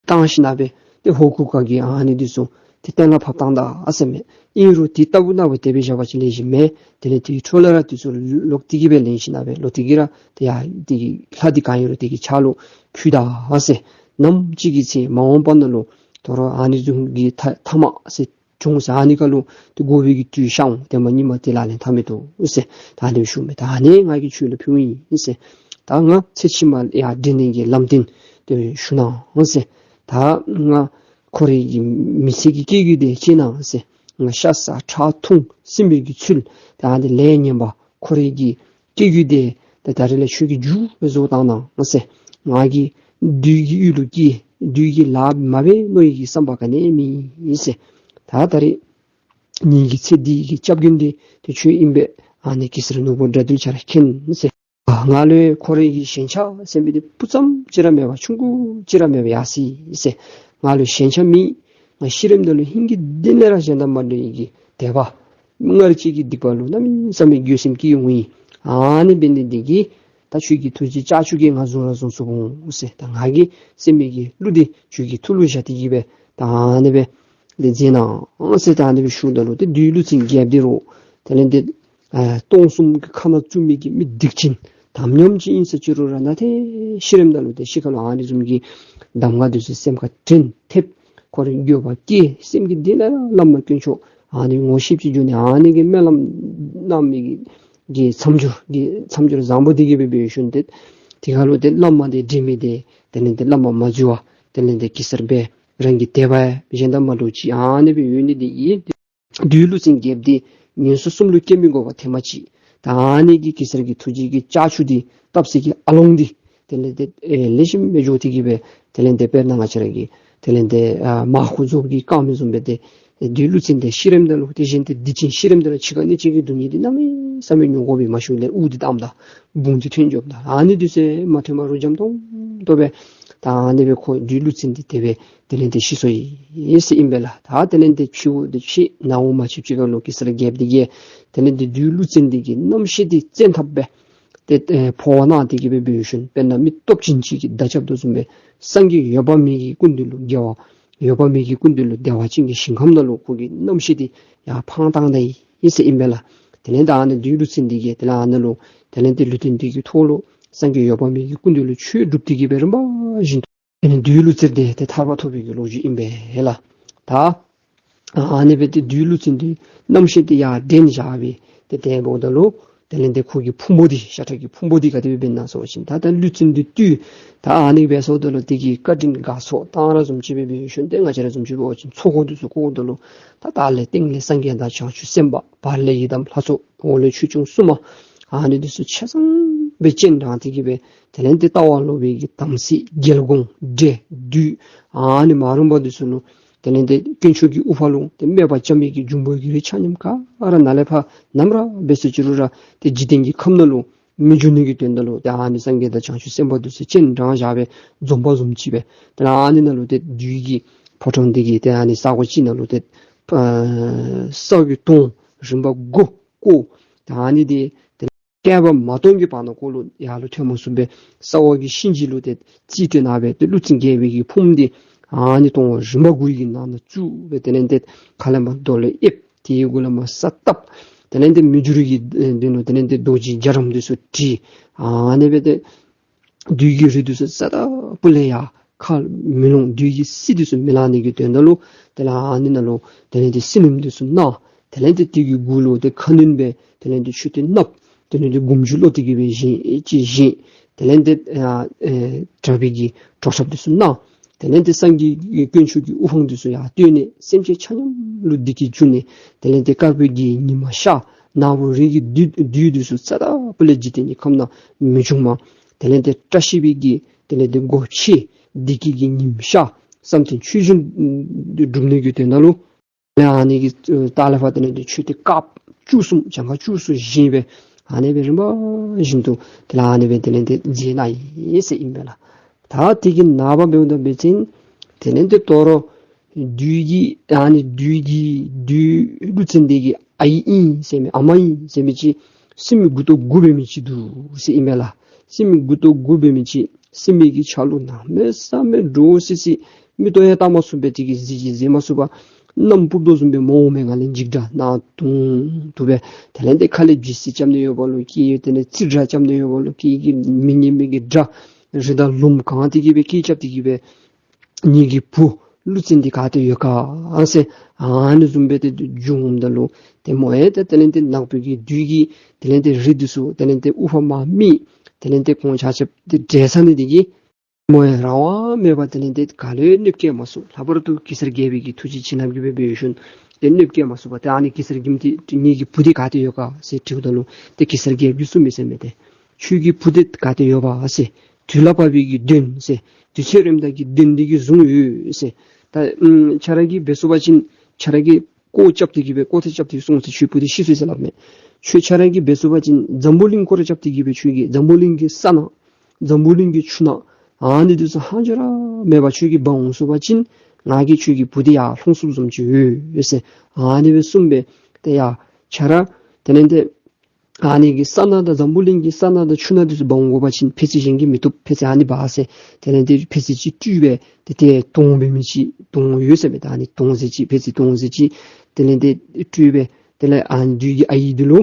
བཏང་ཞིན་ན་སྦེ་ཏེ་ཧོར་གུར་དཀར་གྱིས་ཨ་ནི་འདི་ཚུ་ཏེ་གཏན་ལ་ཕབ་བཏང་ད་ཨ་ཟེར་མས། ཨིན་རུང་དེ་ལྟ་བུ་ན་བུ་དེ་སྦེ་བཞག་པ་ཅིན་ལེགས་ཤོམ་མེད། དེ་ལས་དེའི་འཕྲོ་ལས་ར་དེ་ཚུ་ལོག་སྟེ་གི་སྦེ་ལེན་ཞིན་ན་སྦེ་ལོག་སྟེ་གི་ར་ཏེ་ཡ་དེ་གི་ལྷ་འདི་གང་ཨིན་རུང་དེ་གི་ཕྱག་ལུ་ཕུལ་ད་ཨ་ཟེར། ནམ་ཅིག་གི་ཚེ་མ་འོངས་པ་ནང་ལུ་དོ་རུང་ཨ་ནི་བཟུམ་གྱི་མཐའ་མཐའ་མ་ཟེར་བྱུང་ཟེར། ཨ་ནི་ཁར་ལུ་ཏེ་དགོ་པའི་གི་དུས་ཤར་འོང་། དེ་མ་ཉིནམ་དེ་ལག་ལེན་འཐབ་མི་བཏུབ་ཟེར། ད་ཨ་ནི་ཞུ་མས། ད་ཨ་ནི་ང་གིས་ཁྱོད་ལུ་ཕུལཝ་ཨིན་ཟེར། ད་ང་ཚེ་ཕྱི་མ་ཡར་འདྲེན་ནི་གི་ལམ་སྟོན་ཏེ་ཞུ་གནང་ཟེར། ད་ང་འཁོར་བའི་གི་མི་ཚེ་གི་སྐྱེལ་རྒྱུ་དེ་བྱིན་གནང་ཟེར། ང་ཤ་ཟ་ཁྲག་འཐུང་སྲིན་པོའི་གི་ཚུལ་ད་ཨ་ནི་ལས་ངན་པ་འཁོར་བའི་གི་སྐྱེལ་རྒྱུ་དེ་ད་ད་རེས་ལས་ཁྱོད་ཀྱིས་མཇུག་བསྡུ་བཏང་གནང་ཟེར། ང་གིས་བདུད་ཀྱི་ཡུལ་ལུ་སྐྱེ་བདུད་ཀྱི་ལཱ་མ་འབད་མནོ་བའི་གི་བསམ་པ་ག་ནི་མེད་ཟེར། ད་ད་རེས་ངེ་གི་ཚེ་འདི་གི་སྐྱབས་མགོན་འདི་ཏེ་ཁྱོད་ཨིན་པས། ཨ་ནི་གེ་སར་ནོར་བུ་དགྲ་འདུལ་ཁྱོད་ར་མཁྱེན་ཟེར། ང་ལུ་འཁོར་བའི་གི་ཞེན་ཆགས་ཟེར་མི་འདི་སྤུ་ཙམ་ཅིག་ར་མེད་པར་ཆུང་ཀུ་ཅིག་ར་མེད་པར་ཡར་སོ་ཡི་ཟེར། ང་ལུ་ཞེན་ཆགས་མེད། ང་ཤི་རནམ་ད་ལུ་ཧིང་གི་གཏིང་ལས་ར་གཞན་དང་མ་འདྲ་བའི་གི་དད་པ། སྔར་བྱས་ཀྱི་སྡིག་པ་ལུ་གནམ་མེད་ས་མེད་འགྱོད་སེམས་སྐྱེ་འོང་ཡི། ཨ་ནི་འབད་ནི་འདི་གིས་ད་ཁྱོད་ཀྱི་ཐུགས་རྗེ་ལྕགས་ཀྱུ་གིས་ང་བཟུང་ར་བཟུང་ཚུགས་འོང་ཟེར། ད་ང་གི་སེམས་མི་གི་གླུ་འདི་ཁྱོད་ཀྱི་ཐུགས་ལུ་བཞག་སྟེ་གི་སྦེ་ད་ཨ་ནི་སྦེ་ལས་མཛད་གནང་ཟེར་ད་ཨ་ནི་སྦེ་ཞུཝ་ད་ལུ་ཏེ་བདུད་ཀླུ་བཙན་རྒྱལཔོ་འདི་རུང་དེ་ལས་ཏེ་ཨ་སྟོང་གསུམ་གྱི་ཁ་ནང་བཙུགས་མི་གི་མི་སྡིག་ཅན་དམ་ཉམས་ཅིག་ཨིན་ཟེར་ཅི་རུང་ར་ན་ཏེ་ཤི་རནམ་ད་ལུ་ཏེ་ཤི་ཁ་ལུ་ཨ་ནི་བཟུམ་གྱི་གདམས་ངག་འདི་ཚུ་སེམས་ཁར་དྲན་ཐེབས། ཁོ་རའི་འགྱོད་པ་སྐྱེ། སེམས་ཀྱི་གཏིང་ལས་བླ་མ་དཀོན་མཆོག་ཨ་ནི་ངོ་ཤེསཔ་ཅིག་འབྱུང་ནི། ཨ་ནི་གི་སྨོན་ལམ་གནང་མི་གི་གི་མཚམས་སྦྱོར་གི་མཚམས་སྦྱོར་བཟང་པོ་འདི་གིས་སྦེ་འབད་ཞིནམ་ཏེ་དེ་ཁ་ལུ་ཏེ་བླ་མ་འདི་འདྲེན་མི་འདི་དེ་ལས་ཏེ་བླ་མ་མ་འཛོལ་བར་དེ་ལས་ཏེ་གེ་སར་སྦེ་རང་གི་དད་པ་གཞན་དང་མ་འདྲཝ་ཅིག་ཨ་ནི་སྦེ་ཡོད་ནི་འདི་གིས་བདུད་ཀླུ་བཙན་རྒྱལཔོ་འདི་ངན་སོང་གསུམ་ལུ་སྐྱེ་མི་དགོ་པར་ཐེངས་མ་ཅིག་ད་ཨ་ནི་གི་གེ་སར་གྱི་ཐུགས་རྗེ་གི་ལྕགས་ཀྱུ་འདི་བཏབ་ས་གི་ཨ་ལོང་འདི་དེ་ལས་ཏེ་ཨེ་ལེགས་ཤོམ་སྦེ་འགྱོ་སྟེ་གི་སྦེ་དེ་ལས་ཏེ་དཔེར་ན་ང་བཅས་ར་གི་དེ་ལས་ཏེ་ཨ་མར་ཁུ་རྫོགས་ཀྱིས་བཀང་མི་བཟུམ་སྦེ་ཏེ་བདུད་ཀླུ་བཙན་འདི་ཤི་རནམ་ད་ལུ་ཏེ་གཞན་ཏེ་སྡིག་ཅན་ཤི་རནམ་ད་ལུ་འཆི་ཁ་གནད་གཅོད་ཀྱི་སྡུག་བསྔལ་འདི་གནམ་མེད་ས་མེད་མྱོང་དགོ་པས། མ་གཞི་ལས་དབུགས་འདི་བཏངམ་ད་བུང་འདི་ཐོན་འགྱོཝ་ད་ཨ་ནི་འདི་ཚུ་མ་ཐོན་པར་རུང་འཇམ་ཏོང་ཏོ་སྦེ་ད་ཨ་ནི་སྦེ་ཁོ་བདུད་ཀླུ་བཙན་འདི་དེ་སྦེ་དེ་ལས་ཏེ་ཤི་སོ་ཡི་ཟེར་ཨིན་པས་ལགས། ད་དེ་ལས་ཏེ་ཕྱི་དབུགས་འདི་ཆད་ནང་དབུགས་མ་ཆདཔ་ཅིག་ཁ་ལུ་གེ་སར་རྒྱལཔོ་འདི་གིས་དེ་ལས་ཏེ་བདུད་ཀླུ་བཙན་འདི་གི་རྣམ་ཤེས་འདི་བཙན་ཐབས་སྦེ་ཏེ་ཨེ་འཕོ་བ་གནང་སྟེ་གི་སྦེ་འབད་ཞིནམ་དཔེར་ན་མི་སྟོབས་ཅན་ཅིག་གིས་མདའ་རྐྱབ་དོ་བཟུམ་སྦེ་སངས་རྒྱས་འོད་དཔག་མེད་ཀྱི་སྐུ་མདུན་ལུ་རྒྱལ་བ་འོད་དཔག་མེད་ཀྱི་སྐུ་མདུན་ལུ་བདེ་བ་ཅན་གྱི་ཞིང་ཁམས་ནང་ལུ་ཁོ་གི་རྣམ་ཤེས་འདི་ཡར་འཕང་བཏང་ད་ཡི་ཟེར་ཨིན་པས་ལགས། དེ་ལས་ད་ཨ་ནི་བདུད་ཀླུ་བཙན་འདི་གིས་དེ་ལས་ཨ་ནི་ལུ་དེ་ལས་ཏེ་ལུས་རྟེན་འདི་གི་ཐོག་ལུ་སངས་རྒྱས་འོད་དཔག་མེད་ཀྱི་སྐུ་མདུན་ལུ་ཆོས་སྒྲུབ་སྟེ་གི་སྦེ་རིམ་པ་བཞིན་དུ་ཨ་ནི་བདུད་ཀླུ་བཙན་འདི་ཏེ་ཐར་པ་ཐོབ་པའི་གི་ལོ་རྒྱུས་ཨིན་པས་ལགས། ད་ཨ་ནི་སྦེ་ཏེ་བདུད་ཀླུ་བཙན་འདི་རྣམ་ཤེས་འདི་ཡར་འདྲེན་བཞག་སྦེ་ཏེ་དེ་འབདཝ་ད་ལུ་དེ་ལས་ཏེ་ཁོ་གི་ཕུང་པོ་འདི་ཤ་ཁྲག་གི་ཕུང་པོ་འདི་ག་དེ་སྦེ་འབད་ན་ཟེར་བ་ཅིན་ད་ད་ཀླུ་བཙན་འདི་བཏུལ། ད་ཨ་ནི་སྦེ་སོངམ་ད་ལུ་དེ་གི་བཀའ་དྲིན་དགའ་ཚོར་བཏང་ར་བཟུམ་ཅིག་སྦེ་འབད་ཞིནམ་ཏེ་ང་བཅས་ར་བཟུམ་ཅིག་འབད་བ་ཅིན་ཚོགས་འཁོར་འདི་ཚུ་བསྐོརཝ་ད་ལུ་ད་ད་ལས་སྟེང་ལས་སངས་རྒྱས་དང་བྱང་ཆུབ་སེམས་དཔའ་བར་ལས་ཡི་དམ་ལྷ་ཚོགས་འོག་ལས་ཆོས་སྐྱོང་སྲུང་མ་ཨ་ནི་འདི་ཚུ་ཆ་ཚང་སྦེ་སྤྱན་དྲངས་ཏེ་གི་སྦེ་དེ་ལས་ཏེ་ལྟ་བ་ལོག་པའི་གི་དམ་སྲི་རྒྱལ་འགོང་འདྲེ་བདུད་ཨ་ནི་མ་རུངས་པ་འདི་ཚུ་ལུ་དེ་ལས་ཏེ་དཀོན་མཆོག་གི་དབུ་འཕང་ལུ་ཏེ་སྨད་པ་བཅའ་མི་གི་འབྱུང་པོ་གི་རིགས་ཆ་མཉམ་ག་ར་ནཱ་ལས་ཕར་ནམ་ར་འབད་སོ་ཅི་རུང་ར་ཏེ་འཇིག་རྟེན་གྱི་ཁམས་ནང་ལུ་ མི་འགྱུར་ནི་གི་དོན་དག་ལུ་ཏེ་ཨ་ནི་སངས་རྒྱས་དང་བྱང་ཆུབ་སེམས་དཔའ་འདི་ཚུ་སྤྱན་དྲངས་བཞག་སྦེ་འཛོམས་པ་བཟུམ་ཅིག་སྦེ་ཏེ་ཨ་ནི་ནང་ལུ་ཏེ་བདུད་ཀྱི་ཕོ་བྲང་འདི་གི་ཏེ་ཨ་ནི་ས་གོ་ཅིག་ནང་ལུ་ཏེ་ཨ་ས་གི་དོང་རིམ་པ་དགུ་བརྐོ། ཏེ་ཨ་ནི་འདི་ཏེ་བསྐལ་པ་མ་སྟོང་གི་བར་ན་ཁོ་ལུ་ཡར་ལུ་ཐོན་མ་ཚུགས་པར་ས་འོག་གི་གཤིན་རྗེ་ལུ་ཏེ་རྩིས་སྤྲོད་གནང་སྦེ་ཏེ་ཀླུ་བཙན་རྒྱལ་པོའི་གི་ཕུངམ་འདི་ཨ་ནི་དོང་རིམ་པ་དགུ་གི་ནང་ན་བཙུགས་སྦེ་དེ་ལས་ཏེ་ཁ་ལས་མར་རྡོ་ལས་ཨེབ། དེའི་གུ་ལས་མར་ས་བཏབ། དེ་ལས་ཏེ་མི་འགྱུར་གྱི་ཨེ་དེ་ནང་དེ་ལས་ཏེ་རྡོ་རྗེ་རྒྱ་གྲམ་འདི་ཚུ་བྲིས། ཨ་ནི་སྦེ་ཏེ་བདུད་ཀྱི་རིགས་འདི་ཚུ་རྩ་དང་པོ་ལས་ཡར་ཁ་མི་ལོང་། བདུད་ཀྱི་སྲི་འདི་ཚུ་མི་ལང་ནི་གི་དོན་དག་ལུ་དེ་ལས་ཨ་ནི་ནང་ལུ་དེ་ལས་ཏེ་སྲི་ནུམ་འདི་ཚུ་གནང་། དེ་ལས་ཏེ་དེ་གི་གུ་ལུ་ཏེ་ཁ་གནོན་སྦེ་དེ་ལས་ཏེ་མཆོད་རྟེན་བསྣམས། དེ་ལས་ཏེ་སྒོམ་རྒྱུ་ལོ་དེ་གི་སྦེ་བཞེངས་ཅིག་བཞེངས། དེ་ལས་ཏེ་ཨ་ཨེ་དྲག་པོའི་གི་གྲོགས་ཁྲབ་འདི་ཚུ་གནང་། དེ་ལས་ཏེ་སངས་རྒྱས་ཀྱི་དཀོན་མཆོག་གི་དབུ་འཕང་འདི་ཚུ་ཡར་བསྟོད་ནི། སེམས་ཅན་ཆ་མཉམ་ལུ་བདེ་སྐྱིད་འབྱུང་ནི། དེ་ལས་ཏེ་དཀར་པོའི་གི་ཉི་མ་ཤར། ནག་པོའི་རི་གི་བདུད་བདུད་འདི་ཚུ་རྩ་དང་པོ་ལས་འཇིག་རྟེན་གྱི་ཁམས་ནང་མི་འབྱུང་བར། དེ་ལས་ཏེ་བཀྲ་ཤིས་པའི་གི་དེ་ལས་ཏེ་སྒོ་ཕྱེ། བདེ་སྐྱིད་ཀྱི་ཉིམ་ཤར། བསམ་དོན་ཆོས་འབྱུང་འགྲུབ་ནི་གི་དོན་དག་ལུ། ཨ་ནི་གི་ད་ལས་ཕར་དེ་ལས་ཏེ་མཆོད་རྟེན་དཀརཔོ་བཅུ་གསུམ་གྱངས་ཁ་བཅུ་གསུམ་བཞེངས་སྦེ་ཨ་ནི་སྦེ་རིམ་པ་བཞིན་དུ་དེ་ལས་ཨ་ནི་སྦེ་དེ་ལས་ཏེ་མཛད་གནང་ཡི་ཟེར་ཨིན་པས་ལགས། ད་དེ་གི་ནངས་པ་འབདཝ་ད་འབད་བ་ཅིན་དེ་ལས་ཏེ་དོ་རུང་བདུད་ཀྱི་ཨ་ནི་བདུད་ཀྱི་བདུད་ཀླུ་བཙན་འདི་གི་ཨའི་ཨིན་ཟེར་མི་ཨ་མ་ཨིན་ཟེར་མི་ཅིག་སྲིན་མོ་མགུ་ཏོ་དགུ་འབད་མི་ཅིག་འདུག་ཟེར་ཨིན་པས་ལགས། སྲིན་མོ་མགུ་ཏོ་དགུ་འབད་མི་ཅིག་སྲིན་མོ་གི་ཆ་ལུགས་གནམ་མེད་ས་མེད་འདྲོག་སི་སི། མིག་ཏོ་ཡང་བལྟ་མ་ཚུགས་པས། དེ་གི་གཟི་བརྗིད་གཟིགས་མ་ཚུགས་པར་གནམ་སྤུབ་དོ་བཟུམ་སྦེ་མོ་འོང་མི་ག་ལས་འཇིགས་སྒྲ་གནག་དུང་དུ་སྦེ། དེ་ལས་ཏེ་ཁ་ལས་བརྗེད་སྲིད་རྐྱབ་ནི་ཡོད་པ་ལོ་ཀི། དེ་ལས་ཚིག་སྒྲ་རྐྱབ་ནི་ཡོད་པ་ལོ་ཀི། མི་སྙན་མི་གི་སྒྲ་རི་དྭགས་ལུངམ་གང་དེ་གི་སྦེ་སྐད་རྐྱབ་སྟེ་གི་སྦེ་ངེ་གི་བུ་ཀླུ་བཙན་འདི་ག་ཏེ་ཡོད་ག་ཟེར་ཨ་ནི་བཟུམ་སྦེ་ཏེ་འབྱུངམ་ད་ལུ་ཏེ་མོ་ཡང་ཏེ་དེ་ལས་ཏེ་ནག་པོའི་གི་བདུད་ཀྱི་དེ་ལས་ཏེ་རིགས་འདི་ཚུ་དེ་ལས་ཏེ་དབུ་འཕང་མར་མི་དེ་ལས་ཏེ་ཁོང་ཆ་ཁྱབ་ཏེ་བསྒྲལ་ཚར་ནི་དེ་གིས་མོ་ཡང་རང་དབང་མེད་པར་དེ་ལས་ཏེ་ག་ལུ་ཡང་གནོདཔ་བཀལ་མ་ཚུགས། ལྷག་པར་དུ་གེ་སར་རྒྱལ་པོའི་གི་ཐུགས་རྗེ་བྱིན་རླབས་ཀྱིས་སྦེ་འབད་ཞིནམ་ཏེ་གནོདཔ་བཀལ་མ་ཚུགས་པར་ཏེ་ཨ་ནི་གེ་སར་རྒྱལཔོ་འདི་ངེ་གི་བུ་འདི་ག་ཏེ་ཡོད་ག་ཟེར་དྲིཝ་ད་ལུ་ཏེ་གེ་སར་རྒྱལཔོ་གིས་གསུངས་མི་ཟེར་མས། ཏེ་ཁྱོད་ཀྱི་བུ་འདི་ག་ཏེ་ཡོད་པ་ཟེར། དུས་ལ་བབ་པའི་གི་གདོན་ཟེར། དུས་ཚོད་རནམ་ད་གི་གདོན་འདི་གིས་བཟུང་ཡོད་ཟེར། ད་ཨམ་ཁྱོད་ར་གིས་འབད་ཚུགས་པ་ཅིན་ཁྱོད་ར་གིས་བཀོ་རྐྱབ་སྟེ་གི་སྦེ་བཀོ་ཐལ་རྐྱབ་སྟེ་སོང་ཟེར། ཁྱོད་བུ་འདི་ཤི་སོང་ཟེར་སླབ་མས། ཁྱོད་ཁྱོད་ར་གིས་འབད་ཚུགས་པ་ཅིན་འཛམ་བུ་གླིང་བསྐོར་རྐྱབ་སྟེ་གི་སྦེ་ཁྱོད་ཀྱིས་འཛམ་བུ་གླིང་གི་ས་ནང་འཛམ་བུ་གླིང་གི་ཆུ་ནང་ཨ་ནི་འདི་ཚུ་ལྷག་འཕྲོ་ར་མེད་པར་ཁྱོད་ཀྱིས་འབག་འོང་ཚུགས་པ་ཅིན་ང་གིས་ཁྱོད་ཀྱི་བུ་འདི་ཡར་ལྷུང་ཚུགསཔ་བཟུམ་ཅིག་ཡོད་ཟེར་ཨ་ནི་སྦེ་གསུངས་པས། ཏེ་ཡ་ཁྱོད་ར་དེ་ལས་ཏེ་ཨ་ནི་གི་ས་ནང་དང་འཛམ་བུ་གླིང་གི་ས་ནང་དང་ཆུ་ནང་འདི་ཚུ་འབག་འོང་དགོ་པ་ཅིན་ཕད་ཙི་གཞན་གྱིས་མི་བཏུབ། ཕད་ཙི་ཨ་ནི་འབག་ཟེར། དེ་ལས་ཏེ་ཕད་ཙི་ཅིག་སྤྲུལ་སྦེ་ཏེ་ཏེ་དོང་འབད་མི་ཅིག་དོང་ཡོད་ཟེར་མས། ད་ཨ་ནི་དོང་ཟེར་ཅིག་ཕད་ཙི་དོང་ཟེར་ཅིག་དེ་ལས་ཏེ་སྤྲུལ་སྦེ་དེ་ལས་ཨ་ནི་བདུད་ཀྱི་ཨའི་འདི་ལུ་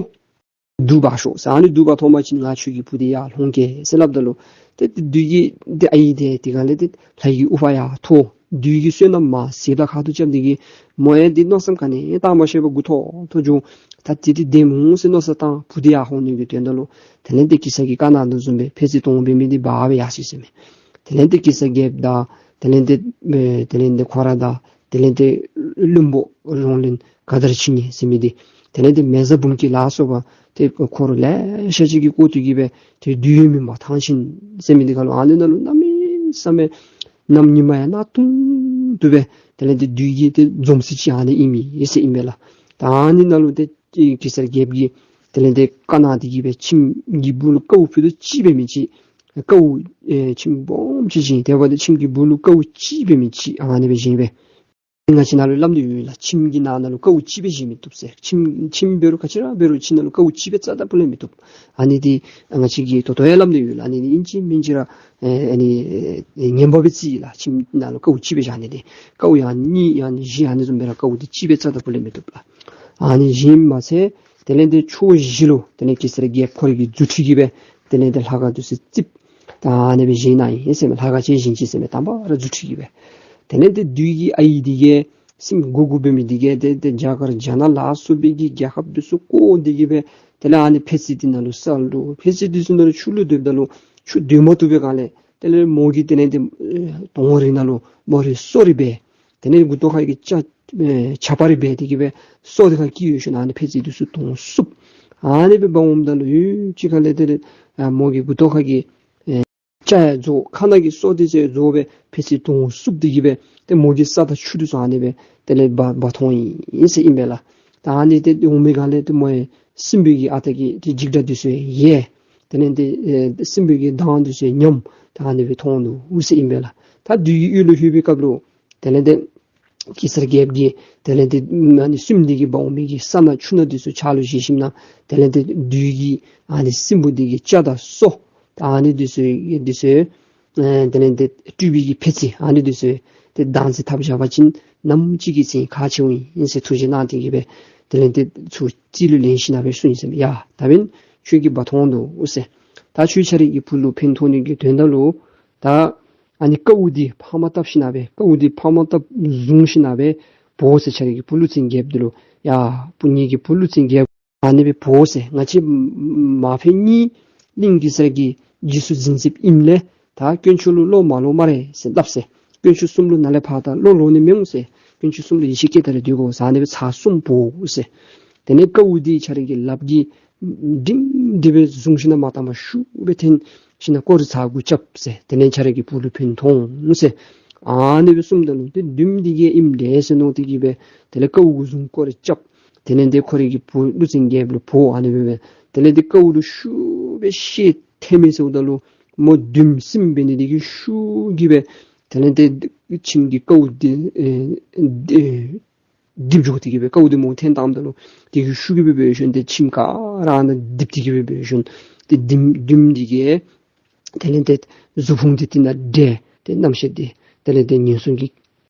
བསྡུ་འབག་ཤོག་ཟེར། ཨ་ནི་བསྡུ་འབག་ཐོབ་པ་ཅིན་ང་ཁྱོད་ཀྱི་བུ་འདི་ཡར་ལྷུང་གེ་ཟེར་སླབ་ད་ལུ་ཏེ་བདུད་ཀྱི་ཏེ་ཨའི་འདི་དེ་ག་ལས་ཏེ་ལྷ་ཡི་དབུ་འཕང་ཡར་མཐོ། བདུད་ཀྱི་བསོད་ནམས་མར་ཟད་པ་ཁ་ཐུག་རྐྱབ་སྟེ་གི་མོ་ཡང་འདི་མནོ་བསམ་ག་ནི་བཏང་མ་ཤེས་པར་མགུ་ཐོག་ཐོག་འགྱོ། ད་དེ་འདི་བདེན་འོང་ཟེར་མནོ་བསམ་བཏང་བུ་འདི་ཡར་ལྷུང་ནི་གི་དོན་དག་ལུ། དེ་ལས་ཏེ་གེ་སར་གྱིས་བཀའ་གནང་དོ་བཟུམ་སྦེ་ཕད་ཙི་དོང་འབད་མི་འདི་འབག་སྦེ་ཡར་སོ་ཡི་ཟེར་མས། དེ་ལས་ཏེ་གེ་སར་རྒྱལཔོ་དང་དེ་ལས་ཏེ་ཨེ་དེ་ལས་ཏེ་ཁོ་ར་དང་དེ་ལས་ཏེ་བློན་པོ་རོང་བློན་ག་དར་ཕྱི་ཉལ་ཟེར་མི་འདི་དེ་ལས་ཏེ་མེ་བཟའ་འབུམ་སྐྱིད་ལ་སོགས་པ་ཏེ་འཁོར་ལེ་ཤ་ཅིག་གིས་བསྐོར་ཏེ་གི་སྦེ་ཏེ་བདུད་ཡོད་མི་མ་ཐང་ཆེན་ཟེར་མི་འདི་ཁ་ལུ་ཨ་ནི་ནང་ལུ་གནམ་མེད་ས་མེད་གནམ་ཉི་མ་ཡང་གནག་དུང་དུ་སྦེ་དེ་ལས་ཏེ་བདུད་ཀྱི་ཏེ་འཛོམས་ས་ཅིག་ཨ་ནི་ཨིན་མས་ཟེར་ཨིན་པས་ལགས། ད་ཨ་ནི་ནང་ལུ་ཏེ་གེ་སར་རྒྱལཔོ་གིས་དེ་ལས་ཏེ་བཀའ་གནང་སྟེ་གི་སྦེ་ཁྱིམ་གྱི་སྦུག་ལུ་ཀཝ་ཕུད་རྡོག་གཅིག་འབད་མི་ཅིག་ཀཝ་ཨེ་ཁྱིམ་སྦོམ་ཅིག་བཞེངས། དེ་འབདཝ་ད་ཁྱིམ་གྱི་སྦུག་ལུ་ཀཝ་གཅིག་འབད་མི་ཅིག་ཨ་ནི་སྦེ་བཞེངས་པས། ང་བཅས་ནང་ལུ་སླབ་སྟེ་ཡོད་ལགས། ཁྱིམ་གྱི་ནང་ན་ལུ་ཀཝ་གཅིག་སྦེ་བཞེངས་མི་བཏུབ་ཟེར། ཁྱིམ་ཁྱིམ་འབད་རུང་ག་ཅི་ར་འབད་རུང་ཁྱིམ་ནང་ལུ་ཀཝ་གཅིག་སྦེ་རྩ་དང་སྤུ་ལས་མི་བཏུབ། ཨ་ནི་འདི་ང་བཅས་ཀྱིས་ད་ལྟོ་ཡང་སླབ་སྟེ་ཡོད་ལགས། ཨ་ནི་འདི་ཨིན་ཅི་མིན་ཅི་ར་ཨེ་ཨ་ནི་ཨེ་ངན་པ་སྦེ་བརྩི་ལགས། ཁྱིམ་ནང་ལུ་ཀཝ་གཅིག་སྦེ་བཞག་ནི་འདི་ཀཝ་ཡང་གཉིས་ཡང་བཞི་ཨ་ནི་བཟུམ་སྦེ་ར་ཀཝ་འདི་གཅིག་སྦེ་རྩ་དང་སྤུ་ལས་མི་བཏུབ་ལགས། ཨ་ནི་བཞེངས་མ་ཚད་དེ་ལས་ཏེ་ཕྱོགས་བཞི་ལུ་དེ་ལས་གེ་སར་རྒྱལཔོ་ཁོ་རའི་གི་རྫུ་འཕྲུལ་གྱིས་སྦེ་དེ་ལས་ཏེ་ལྷ་ཁང་འདི་ཚུ་རྩིགཔ་ད་ཨ་ནི་སྦེ་བཞེངས་གནང་ཡི་ཟེར་མས། ལྷ་ཁང་ཅིག་བཞེངས་ཅི་ཟེར་མས། དང་པ་ར་རྫུ་འཕྲུལ་གྱིས་སྦེ། དེ་ལས་ཏེ་བདུད་ཀྱི་ཨའི་འདི་གིས་སྲིན་མགོ་དགུ་འབད་མི་འདི་གིས་ཏེ་ཏེ་རྒྱ་གར་རྒྱ་ནག་ལ་སོགས་པའི་གི་རྒྱལ་ཁབ་འདི་ཚུ་བསྐོར་ཏེ་གི་སྦེ་དེ་ལས་ཨ་ནི་ཕད་ཙི་འདི་ནང་ལུ་ས་བླུགས། ཕད་ཙི་འདི་ཚུ་ནང་ལུ་ཆུ་བླུགས་སྡོདཔ་ད་ལུ་ཆུ་སྡོད་མ་བཏུབ་པའི་སྒང་ལས་དེ་ལས་མོ་གིས་དེ་ལས་ཏེ་ཨེ་དོང་རི་ནང་ལུ་མོ་རའི་སོ་རེ་འབལ། དེ་ལས་མགུ་ཏོ་ཁ་གི་ཆ་ཨེ་ཆ་པ་རེ་འབལ་ཏེ་གི་སྦེ་སོ་འདི་ཁར་སྐྱེས་ཡོད་ཤུལ་ཨ་ནི་ཕད་ཙི་འདི་ཚུ་དོང་བསུབ། ཨ་ནི་སྦེ་འབག་འོངམ་ད་ལུ་ཡུན་ཅིག་ཁ་ལས་དེ་ལས་ཨ་མོ་གི་མགུ་ཏོ་ཁ་གི་ཨེ་ཆ་ཡང་རྫོགས། ཁ་ནང་གི་སོ་འདི་ཚུ་རྫོགས་སྦེ་ཕད་ཙི་དོང་བསུབ་སྟེ་གི་སྦེ་ཏེ་མོ་གི་ས་དང་ཆུ་འདི་ཚུ་ཨ་ནི་སྦེ་དེ་ལས་འབག་འབག་འཐོན་ཡི་ཟེར་ཨིན་པས་ལགས། ད་ཨ་ནི་ཏེ་འོང་མི་སྒང་ལས་ཏེ་མོ་ཡང་སྲིན་པོའི་གི་ཨ་རྟག་གིས་ཏེ་འཇིགས་སྒྲ་འདི་ཚུ་ཡང་ཡལ། དེ་ལས་ཏེ་ཨེ་སྲིན་པོའི་གི་གདངས་འདི་ཚུ་ཉམས་ད་ཨ་ནི་སྦེ་མཐོང་ནུག་ཟེར་ཨིན་པས་ལགས། ད་བདུད་ཀྱི་ཡུལ་ལུ་ལྷོད་པའི་སྐབས་ལུ་དེ་ལས་ཏེ་གེ་སར་རྒྱལཔོ་གིས་དེ་ལས་ཏེ་ཨ་ནི་སྲུངམ་འདི་གིས་འབག་འོང་མི་གི་ས་སྣ་ཆུ་སྣ་འདི་ཚུ་ཕྱག་ལུ་བཞེས་ཞིནམ་ལས་དེ་ལས་ཏེ་བདུད་ཀྱི་ཨ་ནི་སྲིན་པོ་འདི་གི་སྐྱ་དང་སོ་ད་ཨ་ནི་འདི་ཚུ་འདི་ཚུ་ཨེ་དེ་ལས་ཏེ་སྤྲུལ་པའི་གི་འཕེལ་ཚིག་ཨ་ནི་འདི་ཚུ་ཏེ་དང་ཚིག་ཐབས་བཞག་པ་ཅིན་ནམ་ཅིག་གི་ཚེ་ཁག་ཆེཝ་ཨིན་ཟེར་ཐུགས་བཞེད་གནང་སྟེ་གི་སྦེ་དེ་ལས་ཏེ་ཚུར་རྩིས་ལུ་ལེན་ཞིནམ་ལས་སྦེ་གསུངས་ཡི་ཟེར་མས། ཡ་ད་འབདན་ཁྱོད་ཀྱིས་འབག་མཐོང་དོ་ཟེར། ད་ཁྱོད་ཁྱོད་རའི་གི་བུ་ལུ་ཕན་ཐོགས་ནི་གི་དོན་དག་ལུ་ད་ཨ་ནི་ཀཝ་འདི་ཕག་མོ་བཏབ་ཞིནམ་ལས་སྦེ་ཀཝ་འདི་ཕག་མོ་བཏབ་བཟུང་ཞིནམ་ལས་སྦེ་འབོ་ཟེར། ཁྱོད་རའི་གི་བུ་ཀླུ་བཙན་རྒྱལཔོ་འདི་ལུ་ཡ་བུ་ངེ་གི་བུ་ཀླུ་བཙན་རྒྱལཔོ་ཨ་ནི་སྦེ་འབོ་ཟེར། ང་བཅས་མ་ཕམ་གཉིས་གླིང་གེ་སར་གྱིས་རྗེས་སུ་འཛིན་ཅི་ཨིནམ་ལས་ད་དཀོན་མཆོག་ལུ་བློ་མ་ལོག་སྨ་རེ་ཟེར་སླབ་ཟེར། དཀོན་མཆོག་གསུམ་ལུ་ནཱ་ལས་ཕར་ད་བློ་ལོག་ནི་མི་འོང་ཟེར། དཀོན་མཆོག་གསུམ་ལུ་ཡིད་ཆེས་བསྐྱེད་དེ་ར་སྡོད་དགོ་ཟེར། ཨ་ནི་སྦེ་ཚར་གསུམ་འབོ་ཟེར། དེ་ལས་ཀཝ་འདི་ཁྱོད་རའི་གི་ལགཔ་གིས་སྒྲིམ་སྒྲི་སྦེ་བཟུང་ཞིནམ་ལས་མར་དང་པ་ཤུགས་སྦེ་འཐེན་ཞིནམ་ལས་སྐོར་ར་ཚར་དགུ་རྐྱབ་ཟེར། དེ་ལས་ཁྱོད་རའི་གི་བུ་ལུ་ཕན་ཐོགས་འོང་ཟེར། ཨ་ནི་སྦེ་གསུངམ་ད་ལུ་ཏེ་བདུདམོ་འདི་གིས་ཨིནམ་འདྲས་ཟེར་མནོ་སྟེ་གི་སྦེ་དེ་ལས་ཀཝ་གུ་བཟུང་སྐོར་ར་རྐྱབ། དེ་ལས་ཏེ་ཁོ་རའི་གི་བུ་ཀླུ་བཙན་རྒྱལཔོ་ལུ་འབོ་ཨ་ནི་སྦེ་སྦེ། དེ་ལས་ཏེ་ཀཝ་ལུ་ཤུགས་སྦེ་ཤེད་ཐེབས་མི་ཟེརཝ་ད་ལུ་མོ་བདུདམོ་སྲིནམོ་འབད་ནི་འདི་གིས་ཤུགས་ཀྱིས་སྦེ་དེ་ལས་ཏེ་ཁྱིམ་གྱི་ཀཝ་འདི་ཨེ་ཨེ་རྡིབ་འགྱོ་སྟེ་གི་སྦེ་ཀཝ་འདི་མོ་འཐེན་བཏངམ་ད་ལུ་དེ་གིས་ཤུགས་ཀྱིས་སྦེ་འབད་ཞིནམ་ཏེ་ཁྱིམ་ག་ར་ནང་རྡིབ་སྟེ་གི་སྦེ་འབད་ཞིནམ་ཏེ་བདུདམོ་བདུདམོ་འདི་གིས་དེ་ལས་ཏེ་གཟུགས་ཕུང་འདི་དེ་ནང་འདྲེས་ཏེ་རྣམ་ཤེས་འདི་དེ་ལས་ཏེ་ངན་སོང་གི་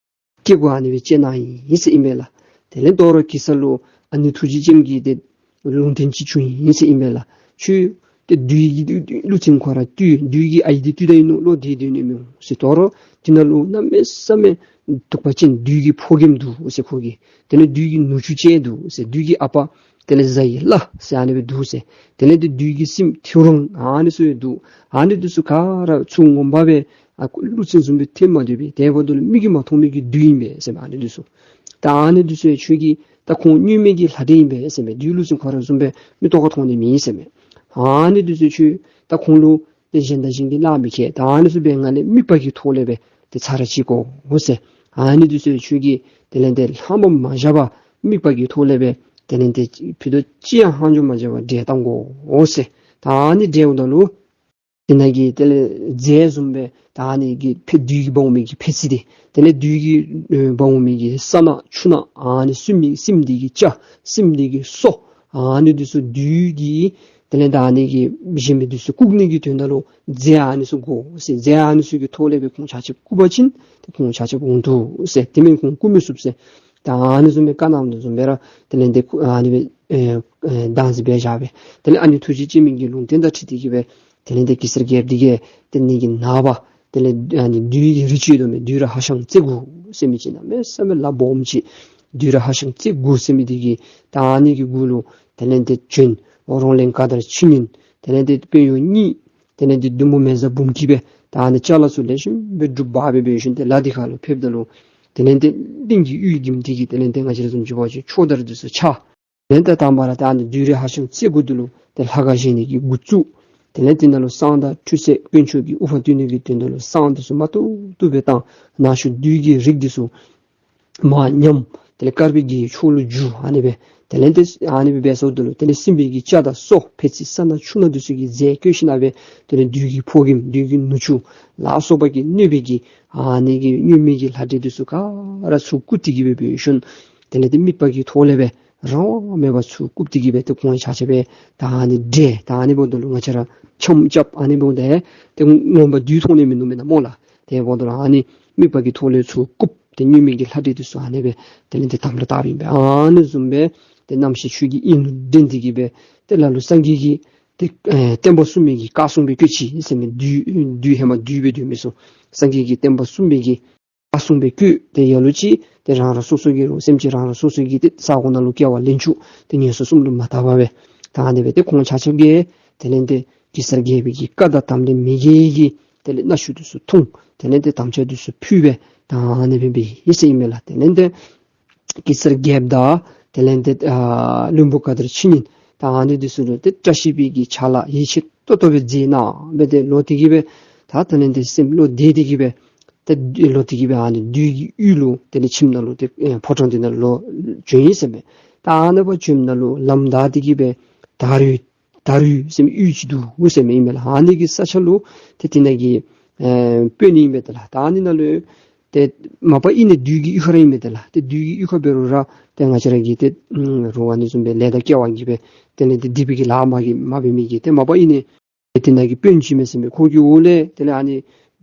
སྐྱེ་སྒོ་ཨ་ནི་སྦེ་བཅད་གནང་ཡི་ཟེར་ཨིན་མས་ལགས། དེ་ལས་དོ་རུང་གེ་སར་ལུ་ཨ་ནི་ཐུགས་རྗེ་ཅནམ་གྱི་ཏེ་ལུང་བསྟན་ཅིག་བྱུང་ཡི་ཟེར་ཨིན་མས་ལགས། ཁྱོད་ཏེ་བདུད་ཀྱི་ཀླུ་བཙན་ཁོ་ར་བཏུལ། བདུད་ཀྱི་ཨའི་འདི་བཏུལ་ད་ཨིན་ནོ། ལོག་སྟེ་སྡོད་ནི་མི་འོང་ཟེར། དོ་རུང་དེ་ནང་ལུ་གནམ་མེད་ས་མེད་གདུག་པ་ཅན་བདུད་ཀྱི་ཕོ་རྒནམ་འདུག་ཟེར་ཁོ་གི། དེ་ལས་བདུད་ཀྱི་ནུ་གཅུང་ཅིག་འདུག་ཟེར། བདུད་ཀྱི་ཨ་པ་དེ་ལས་གཟའ་ཡི་ལྷ་ཟེར་ཨ་ནི་སྦེ་འདུག་ཟེར། དེ་ལས་ཏེ་བདུད་ཀྱི་སྲིངམོ་ཐེའུ་རང་ཨ་ནི་ཚུ་ཡང་འདུག། ཨ་ནི་འདི་ཚུ་ག་ར་ཚུར་ངོ་མ་སྦེ་ཨ་ཀླུ་བཙན་བཟུམ་སྦེ་ཐེབས་མ་སྡོད་པས། དེ་འབདཝ་ད་ལུ་མིག་གིས་མ་མཐོང་མི་གི་བདུད་ཨིན་པས་ཟེར་མས། ཨ་ནི་འདི་ཚུ་ད་ཨ་ནི་འདི་ཚུ་ཡང་ཁྱོད་ཀྱིས་ད་ཁོང་གཉུག་མའི་གི་ལྷ་འདྲེ་ཨིན་པས་ཟེར་མས། བདུད་ཀླུ་བཙན་ཁོ་ར་བཟུམ་སྦེ་མིག་ཏོ་ཁར་མཐོང་ནི་མེད་ཟེར་མས། ཨ་ནི་འདི་ཚུ་ཁྱོད་ད་ཁོང་ལུ་ཏེ་གཞན་དང་གཞན་གྱིས་གླགས་མི་ཁེལ། ད་ཨ་ནི་ཚུ་སྦེ་ང་ལས་དམིགས་པ་གི་ཐོག་ལས་སྦེ་ཏེ་ཚར་ར་བཅད་དགོ་འོང་ཟེར། ཨ་ནི་འདི་ཚུ་ཁྱོད་ཀྱིས་དེ་ལས་ཏེ་ལྷག་མ་མ་བཞག་པར་དམིགས་པ་གི་ཐོག་ལས་སྦེ་དེ་ལས་ཏེ་ཕུད་རྡོག་གཅིག་ཡང་ལྷག་འཕྲོ་མ་བཞག་པར་བསྒྲལ་བཏང་དགོ་འོང་ཟེར། ད་ཨ་ནི་བསྒྲལཝ་ད་ལུ་དེ་ནང་གི་དེ་ལས་རྫས་བཟུམ་སྦེ་ད་ཨ་ནི་གི་འཕེལ་བདུད་ཀྱིས་འབག་འོང་མི་གི་འཕེལ་ཚིག་འདི་དེ་ལས་བདུད་ཀྱིས་ཨེ་འབག་འོང་མི་གི་ས་སྣ་ཆུ་སྣ་ཨ་ནི་སྲིནམོ་སྲིནམོ་འདི་གི་སྐྱ་སྲིནམོ་འདི་གི་སོ་ཨ་ནི་འདི་ཚུ་བདུད་ཀྱིས་དེ་ལས་ད་ཨ་ནི་གི་གཞན་མི་འདི་ཚུ་བཀུག་ནི་གི་དོན་དག་ལུ་རྫས་ཨ་ནི་ཚུ་དགོ་ཟེར། རྫས་ཨ་ནི་ཚུ་གི་ཐོག་ལས་སྦེ་ཁོང་ཆ་ཁྱབ་བཀུག་པ་ཅིན་ཏེ་ཁོང་ཆ་ཁྱབ་འོང་འདུག་ཟེར། དེ་མེན་ཁོང་བཀུག་མི་ཚུགས་ཟེར། ད་ཨ་ནི་བཟུམ་སྦེ་བཀའ་གནང་དོ་བཟུམ་སྦེ་ར་དེ་ལས་ཏེ་ཁོ་ཨ་ནི་སྦེ་ཨེ་ཨེ་བདག་འཛིན་འབད་བཞག་པས། དེ་ལས་ཨ་ནི་ཐུགས་རྗེ་ཅནམ་གྱི་ལུང་བསྟན་དང་འཁྲིལ་ཏེ་གི་སྦེ་དེ་ལས་ཏེ་གེ་སར་རྒྱལཔོ་འདི་གིས་དེ་ནང་གི་ནངས་པ་དེ་ལས་ཨ་ནི་བདུད་ཀྱི་རིགས་ཅིག་ཡོད་དོ་མས། བདུད་ར་ཧ་ཤང་རྩེ་དགུ་ཟེར་མི་ཅིག་གནམ་མེད་ས་མེད་ལ་སྦོམ་ཅིག། བདུད་ར་ཧ་ཤང་རྩེ་དགུ་ཟེར་མི་འདི་གིས་ད་ཨ་ནི་གི་གུ་ལུ་དེ་ལས་ཏེ་བྱོན། རོང་བློན་ཀ་དར་ཕྱི་ཉིན་དེ་ལས་ཏེ་དཔོན་གཡོག་གཉིས་དེ་ལས་ཏེ་བདུད་མོ་མེ་བཟའ་འབུམ་སྐྱིད་སྦེ་ད་ཨ་ནི་ཅ་ལ་ཚུ་ལེགས་ཤོམ་སྦེ་སྒྲུབ་འབག་སྦེ་འབད་ཞིནམ་ཏེ་ལ་འདི་ཁ་ལུ་ཕེབས་ད་ལུ་དེ་ལས་ཏེ་གླིང་གི་གཡུལ་འགྱིམ་འདི་གི་དེ་ལས་ཏེ་ང་བཅས་ར་བཟུམ་ཅིག་འབད་བ་ཅིན་ཆོས་དར་འདི་ཚུ་འཕྱར། དེ་ལས་ཏེ་དང་པ་ར་ད་ཨ་ནི་བདུད་ར་ཧ་ཤང་རྩེ་དགུ་འདི་ལུ་ཏེ་ལྷ་ཁང་བཞེངས་ནི་གི་འགོ་བཙུགས། དེ་ལས་ཏེ་ནང་ལུ་བསང་དང་ཁྲུས་གསོལ་དཀོན་མཆོག་གི་དབུ་འཕང་བསྟོད་ནི་གི་དོན་དག་ལུ་བསང་འདི་ཚུ་མ་ཏོག་ཏོ་སྦེ་བཏང་། ནང་ཆོས་བདུད་ཀྱི་རིགས་འདི་ཚུ་མར་ཉམས། དེ་ལས་དཀར་པོའི་གི་ཕྱོགས་ལུ་བསྒྱུར། ཨ་ནི་སྦེ་དེ་ལས་ཏེ་ཨ་ནི་སྦེ་འབད་སོང་དོ་ལོ། དེ་ལས་སྲིན་པོའི་གི་སྐྱ་དང་སོ་འཕེལ་ཚིག་ས་སྣ་ཆུ་སྣ་འདི་ཚུ་གི་རྫས་བཀོད་ཞིནམ་ལས་དེ་ལས་བདུད་ཀྱི་ཕོ་རྒནམ་བདུད་ཀྱི་ནུ་གཅུང་ལ་སོགས་པ་གིས་གནོད་པའི་གི་ཨ་ནི་གི་གཉུག་མའི་གི་ལྷ་འདྲེ་འདི་ཚུ་ག་ར་ཚུར་བཀུག་སྟེ་གི་སྦེ་འབད་ཞིནམ་དེ་ལས་ཏེ་དམིགས་པ་གི་ཐོག་ལས་སྦེ་རང་དབང་མེད་པར་ཚུར་བཀུག་སྟེ་གི་སྦེ་ཏེ་ཁོང་ཆ་ཁྱབ་སྦེ་ད་ཨ་ནི་བསྒྲལ། ད་ཨ་ནི་འབདཝ་ད་ལུ་ང་བཅས་ར་འཆམ་རྐྱབ། ཨ་ནི་འབདཝ་ད་ཏེ་ངོ་མ་བདུད་མཐོང་ནི་མིན་འདུག་མེན་ན་སྨོ་ལགས། དེ་འབདཝ་ད་ལུ་ཨ་ནི་དམིགས་པ་གི་ཐོག་ལས་ཚུར་བཀུག། ཏེ་གཉུག་མའི་གི་ལྷ་འདྲེ་འདི་ཚུ་ཨ་ནི་སྦེ་དེ་ལས་ཏེ་དམ་ལ་བཏགས་པའི་ཨིན་པས། ཨ་ནི་བཟུམ་སྦེ་ཏེ་རྣམ་ཤེས་ཆོས་ཀྱི་དབྱིངས་ལུ་འདྲེན་ཏེ་གི་སྦེ་ཏེ་ལ་ལུ་སངས་རྒྱས་ཀྱི་ཏེ་ཨེ་བསྟན་པ་སྲུང་མི་གི་བཀའ་སྲུང་སྦེ་བཀོད་ཅི་ཟེར་མི་བདུད་བདུད་ཧེ་མ་བདུད་སྦེ་སྡོད་མི་ཚུ་སངས་རྒྱས་ཀྱི་བསྟན་པ་སྲུང་མི་གི་བཀའ་སྲུང་སྦེ་བཀོད། ཏེ་ལ་ལུ་ཅིག་ཏེ་རང་རང་སོ་སོ་གི་རོགས་སེམས་ཅན་རང་རང་སོ་སོ་གི་ཏེ་ས་གོ་ནང་ལུ་སྐྱེ་བ་ལེན་བཅུག། ཏེ་ངན་སོང་གསུམ་ལུ་མ་བཏང་བར་སྦེ་ད་ཨ་ནི་སྦེ་ཏེ་ཁོང་ཆ་ཁྱབ་ཀྱིས་དེ་ལས་ཏེ་གེ་སར་རྒྱལ་པོའི་གི་བཀའ་དང་དམ་ལས་མི་འགལ་གྱི་དེ་ལས་མནའ་ཆུ་འདི་ཚུ་འཐུང་། དེ་ལས་ཏེ་དམ་བཅའ་འདི་ཚུ་ཕུལ་སྦེ་ད་ཨ་ནི་སྦེ་འབད་ཡི་ཟེར་ཨིན་མས་ལགས། དེ་ལས་ཏེ་གེ་སར་རྒྱལཔོ་དང་དེ་ལས་ཏེ་ཨ་བློན་པོ་ཀ་དར་ཕྱི་ཉིན་ད་ཨ་ནི་འདི་ཚུ་ལུ་ཏེ་བཀྲ་ཤིས་པའི་གི་ཕྱག་ལཱ་ཡིད་ཆེས་ཏོག་ཏོ་སྦེ་མཛད་གནང་སྦེ་ཏེ་ལོག་སྟེ་གི་སྦེ་ད་དེ་ལས་ཏེ་སེམས་བློ་བདེ་སྟེ་གི་སྦེ་ཏེ་ལོག་སྟེ་གི་སྦེ་ཨ་ནི་བདུད་ཀྱི་ཡུལ་ལུ་དེ་ལས་ཁྱིམ་ནང་ལུ་ཏེ་ཨེ་ཕོ་བྲང་འདི་ནང་ལུ་བྱོན་ཡི་ཟེར་མས། ད་ཨ་ནི་སྦེ་བྱོནམ་ད་ལུ་ལམ་བདའ་སྟེ་གི་སྦེ་ད་རུང་ དར་ཡུལ་ཟེར་མི་ཡུལ་ཅིག་འདུག་ཟེར་མི་ཨིན་མས་ལགས། ཨ་ནི་གི་ས་ཆ་ལུ་ཏེ་དེ་ནང་གི་ཨེ་དཔོན་ཨིན་མས་ཏེ་ལགས། ད་ཨ་ནི་ནང་ལུ་ཏེ་མ་པ་ཨིན་ནི་བདུད་ཀྱི་གཡུས་ཁ་ར་ཨིན་མས་ཏེ་ལགས། ཏེ་བདུད་ཀྱི་གཡུས་ཁ་འབད་རུང་ར་ཏེ་ང་བཅས་ར་གི་ཏེ་རོགས་ཨ་ནི་བཟུམ་སྦེ་ལས་དང་སྐལ་བ་གིས་སྦེ་དེ་ལས་ཏེ་སྡིག་པའི་གི་ལཱ་མ་གི་མ་འབད་མི་གི་ཏེ་མ་པ་ཨིན་ནི་དེ་ནང་གི་དཔོན་ཅིག་མས་ཟེར་མས། ཁོ་གི་འོག་ལས་དེ་ལས་ཨ་ནི་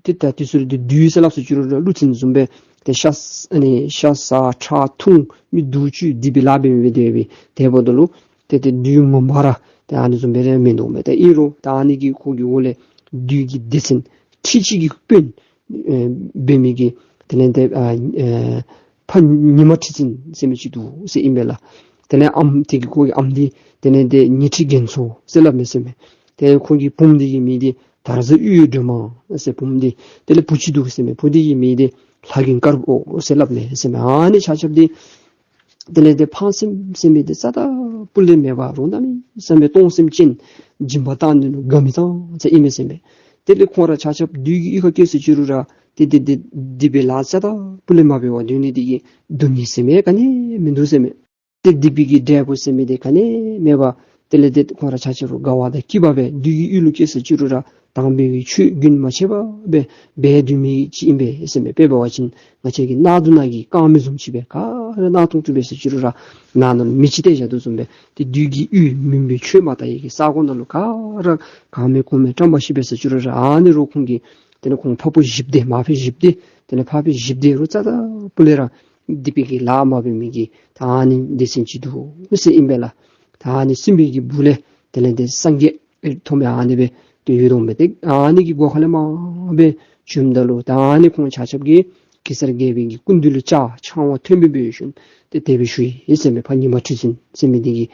ཏེ་ད་དེ་ཚུ་ལུ་ཏེ་བདུད་ཟེར་སླབ་ཟེར་ཅི་རུང་ར་ཀླུ་བཙན་བཟུམ་སྦེ་ཏེ་ཤ་ཟ་ཨ་ནི་ཤ་ཟ་ཁྲག་འཐུང་མི་དུག་བཅུད་སྡིག་པའི་ལཱ་འབད་མི་སྦེ་དེ་སྦེ་དེ་འབདཝ་ད་ལུ་ཏེ་ཏེ་བདུད་ངོ་མ་ར་ཏེ་ཨ་ནི་བཟུམ་སྦེ་ར་མིན་འདུག་མས། ཏེ་ཨིན་རུང་ད་ཨ་ནི་གི་ཁོ་གི་འོག་ལས་བདུད་ཀྱི་སྡེ་ཚན་ཁྲི་གཅིག་གི་དཔོན་ཨེ་འབད་མི་གི་དེ་ལས་ཏེ་ཨ་ཨེ་ཕ་ཉི་མ་ཁྲི་བཙུན་ཟེར་མི་ཅིག་འདུག་ཟེར་ཨིན་པས་ལགས། དེ་ལས་ཨམ་དེ་གི་ཁོ་གི་ཨམ་འདི་དེ་ལས་ཏེ་ཉི་ཁྲི་རྒྱལ་མཚོ་ཟེར་སླབ་མས་ཟེར་མས། ཏེ་ཁོ་གི་བུམོ་འདི་གི་མིང་འདི་དར་ཟབ་གཡུ་སྒྲོལ་མ་ཟེར་བུམོ་འདི། དེ་ལས་བུ་ཅིག་འདུག་ཟེར་མས། བུ་འདི་གི་མིང་འདི་ལྷ་གིང་དཀར་པོ་ཟེར་སླབ་མས་ཟེར་མས། ཨ་ནི་ཆ་ཁྱབ་འདི་དེ་ལས་ཏེ་ཕངས་སེམས་ཟེར་མི་འདི་རྩ་དང་སྤུ་ལས་མེད་པར་རོགས་གནམ་མེད་ས་མེད་གཏོང་སེམས་ཅན་སྦྱིན་པ་བཏང་ནི་ལུ་དགའ་མི་ཙང་ཙ་ཨིན་མས་ཟེར་མས། དེ་ལས་ཁོང་ར་ཆ་ཁྱབ་བདུད་ཀྱི་གཡུས་ཁར་སྐྱེས་ཟེར་ཅི་རུང་ར་ཏེ་ཏེ་ཏེ་སྡིག་པའི་ལཱ་རྩ་དང་སྤུ་ལས་མ་འབད་བར་སྡོད་ནི་འདི་གིས་སྡུག་བསྔལ་ཟེར་མི་ག་ནི་མིན་འདུག་ཟེར་མས། ཏེ་སྡིག་པའི་གི་འབྲས་བུ་ཟེར་མི་འདི་ག་ནི་མེད་པར་དེ་ལས་ཏེ་ཁོང་ར་ཆ་ཁྱབ་ར་དགའ་བ་དང་སྐྱིད་པ་སྦེ་བདུད་ཀྱི་ཡུལ་ལུ་སྐྱེས་ཟེར་ཅི་རུང་ར་དམ་པའི་གི་ཆོས་རྒྱུན་མ་ཆད་པར་སྦེ་འབད་སྡོད་མི་ཅིག་ཨིན་པས་ཟེར་མས། དཔེ་འབད་བ་ཅིན་ང་བཅས་ཀྱི་གནག་དུང་ནང་གི་རྐང་མེ་བཟུམ་ཅིག་སྦེ་ག་ར་གནག་དུང་དུ་སྦེ་ཟེར་ཅི་རུང་ར་ནང་ན་མེ་ཅིག་བཏེག་བཞག་དོ་བཟུམ་སྦེ་ཏེ་བདུད་ཀྱི་ཡུལ་མུན་པའི་ཆོས་མ་དར་བའི་གི་ས་གོ་ནང་ལུ་ག་ར་གང་མེད་གོང་མེད་བཀྲམ་པ་ཅིག་སྦེ་ཟེར་ཅི་རུང་ར་ཨ་ནི་རུ་ཁོང་གི་དེ་ལས་ཁོང་ཕ་བུ་བཞི་སྡེ་མ་ཕ་བཞི་སྡེ་དེ་ལས་ཕ་བུ་བཞི་སྡེ་རུ་རྩ་དང་སྤུ་ལས་ར་སྡིག་པའི་གི་ལཱ་མ་འབད་མི་གི་ད་ཨ་ནི་སྡེ་ཚན་ཅིག་འདུག་ཟེར་ཨིན་པས་ལགས། ད་ཨ་ནི་སྲིན་པོའི་གི་སྦུག་ལས་དེ་ལས་ཏེ་སངས་རྒྱས་ཐོབ་མི་ཨ་ནི་སྦེ་ཏེ་ཡོད་དོ་མས། ཏེ་ཨ་ནི་གི་སྒོ་ཁ་ལས་མར་སྦེ་བྱོནམ་ད་ལུ་ད་ཨ་ནི་ཁོང་ཆ་ཁྱབ་ཀྱིས་གེ་སར་རྒྱལ་པོའི་གི་སྐུ་མདུན་ལུ་བཅར་ཕྱག་དབང་ཐོན་སྦེ་འབད་ཞིནམ་ཏེ་དེ་སྦེ་ཞུ་ཡི་ཟེར་མས། ཕ་ཉི་མ་ཁྲི་བཙུན་ཟེར་མི་འདི་གིས་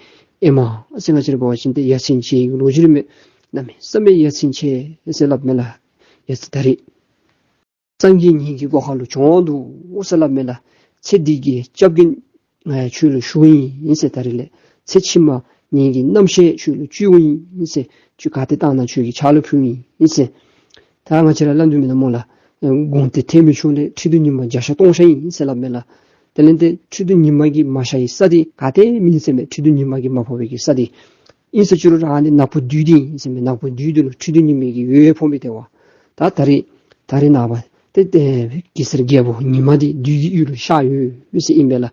ཨེ་མ་ཟེར་ང་བཅས་ར་འབད་བ་ཅིན་ཏེ་ཡ་མཚན་ཆེ་བའི་ལོ་རྒྱུས་མས། གནམ་མེད་ས་མེད་ཡ་མཚན་ཆེ་ཟེར་སླབ་མས་ལགས། ཡ་མཚན་ད་རེས་སངས་རྒྱས་ངེ་གི་སྒོ་ཁ་ལུ་བྱོན་འདུག་ཟེར་སླབ་མས་ལགས། ཚེ་འདི་གི་སྐྱབས་མགོན་ང་ཡང་ཁྱོད་ལུ་ཞུ་ཡི་ཟེར། ད་རེས་ལས་ཚེ་ཕྱི་མ་ངེ་གི་རྣམ་ཤེས་ཁྱོད་ལུ་བཅོལ་ཡི་ཟེར། ཁྱོད་ག་ཏེ་བཏང་ན་ཁྱོད་ཀྱི་ཕྱག་ལུ་ཕུལ་ཡི་ཟེར། ད་ང་བཅས་ར་སླབ་དོ་མེན་ན་སྨོ་ལགས། དགུང་སྟོན་ཐལ་མོ་སྦྱར་ལས་ཁྲི་གདུགས་ཉི་མ་བརྒྱ་ཤར་སྟོང་ཤར་ཨིན་ཟེར་སླབ་མས་ལགས། དེ་ལས་ཏེ་ཁྲི་གདུགས་ཉི་མ་གིས་མ་ཤར་བའི་ས་འདི་ག་ཏེ་མེན་ཟེར་མས། ཁྲི་གདུགས་ཉི་མ་གིས་མ་ཕོག་པའི་གི་ས་འདི་ཨིན་ཟེར་ཅི་རུང་ར་ཨ་ནི་ནག་པོ་བདུད་འདི་ཨིན་ཟེར་མས། ནག་པོ་བདུད་འདི་ལུ་ཁྲི་གདུགས་ཉི་མའི་གི་འོད་ཕོག་མི་སྟེར་བ། ད་ད་རེས་ད་རེས་ནངས་པ་ཏེ་ཏེ་གེ་སར་རྒྱལ་པོ་ཉི་མ་འདི་བདུད་ཀྱི་ཡུལ་ལུ་ཤར་ཡོད་ཟེར་ཨིན་པས་ལགས།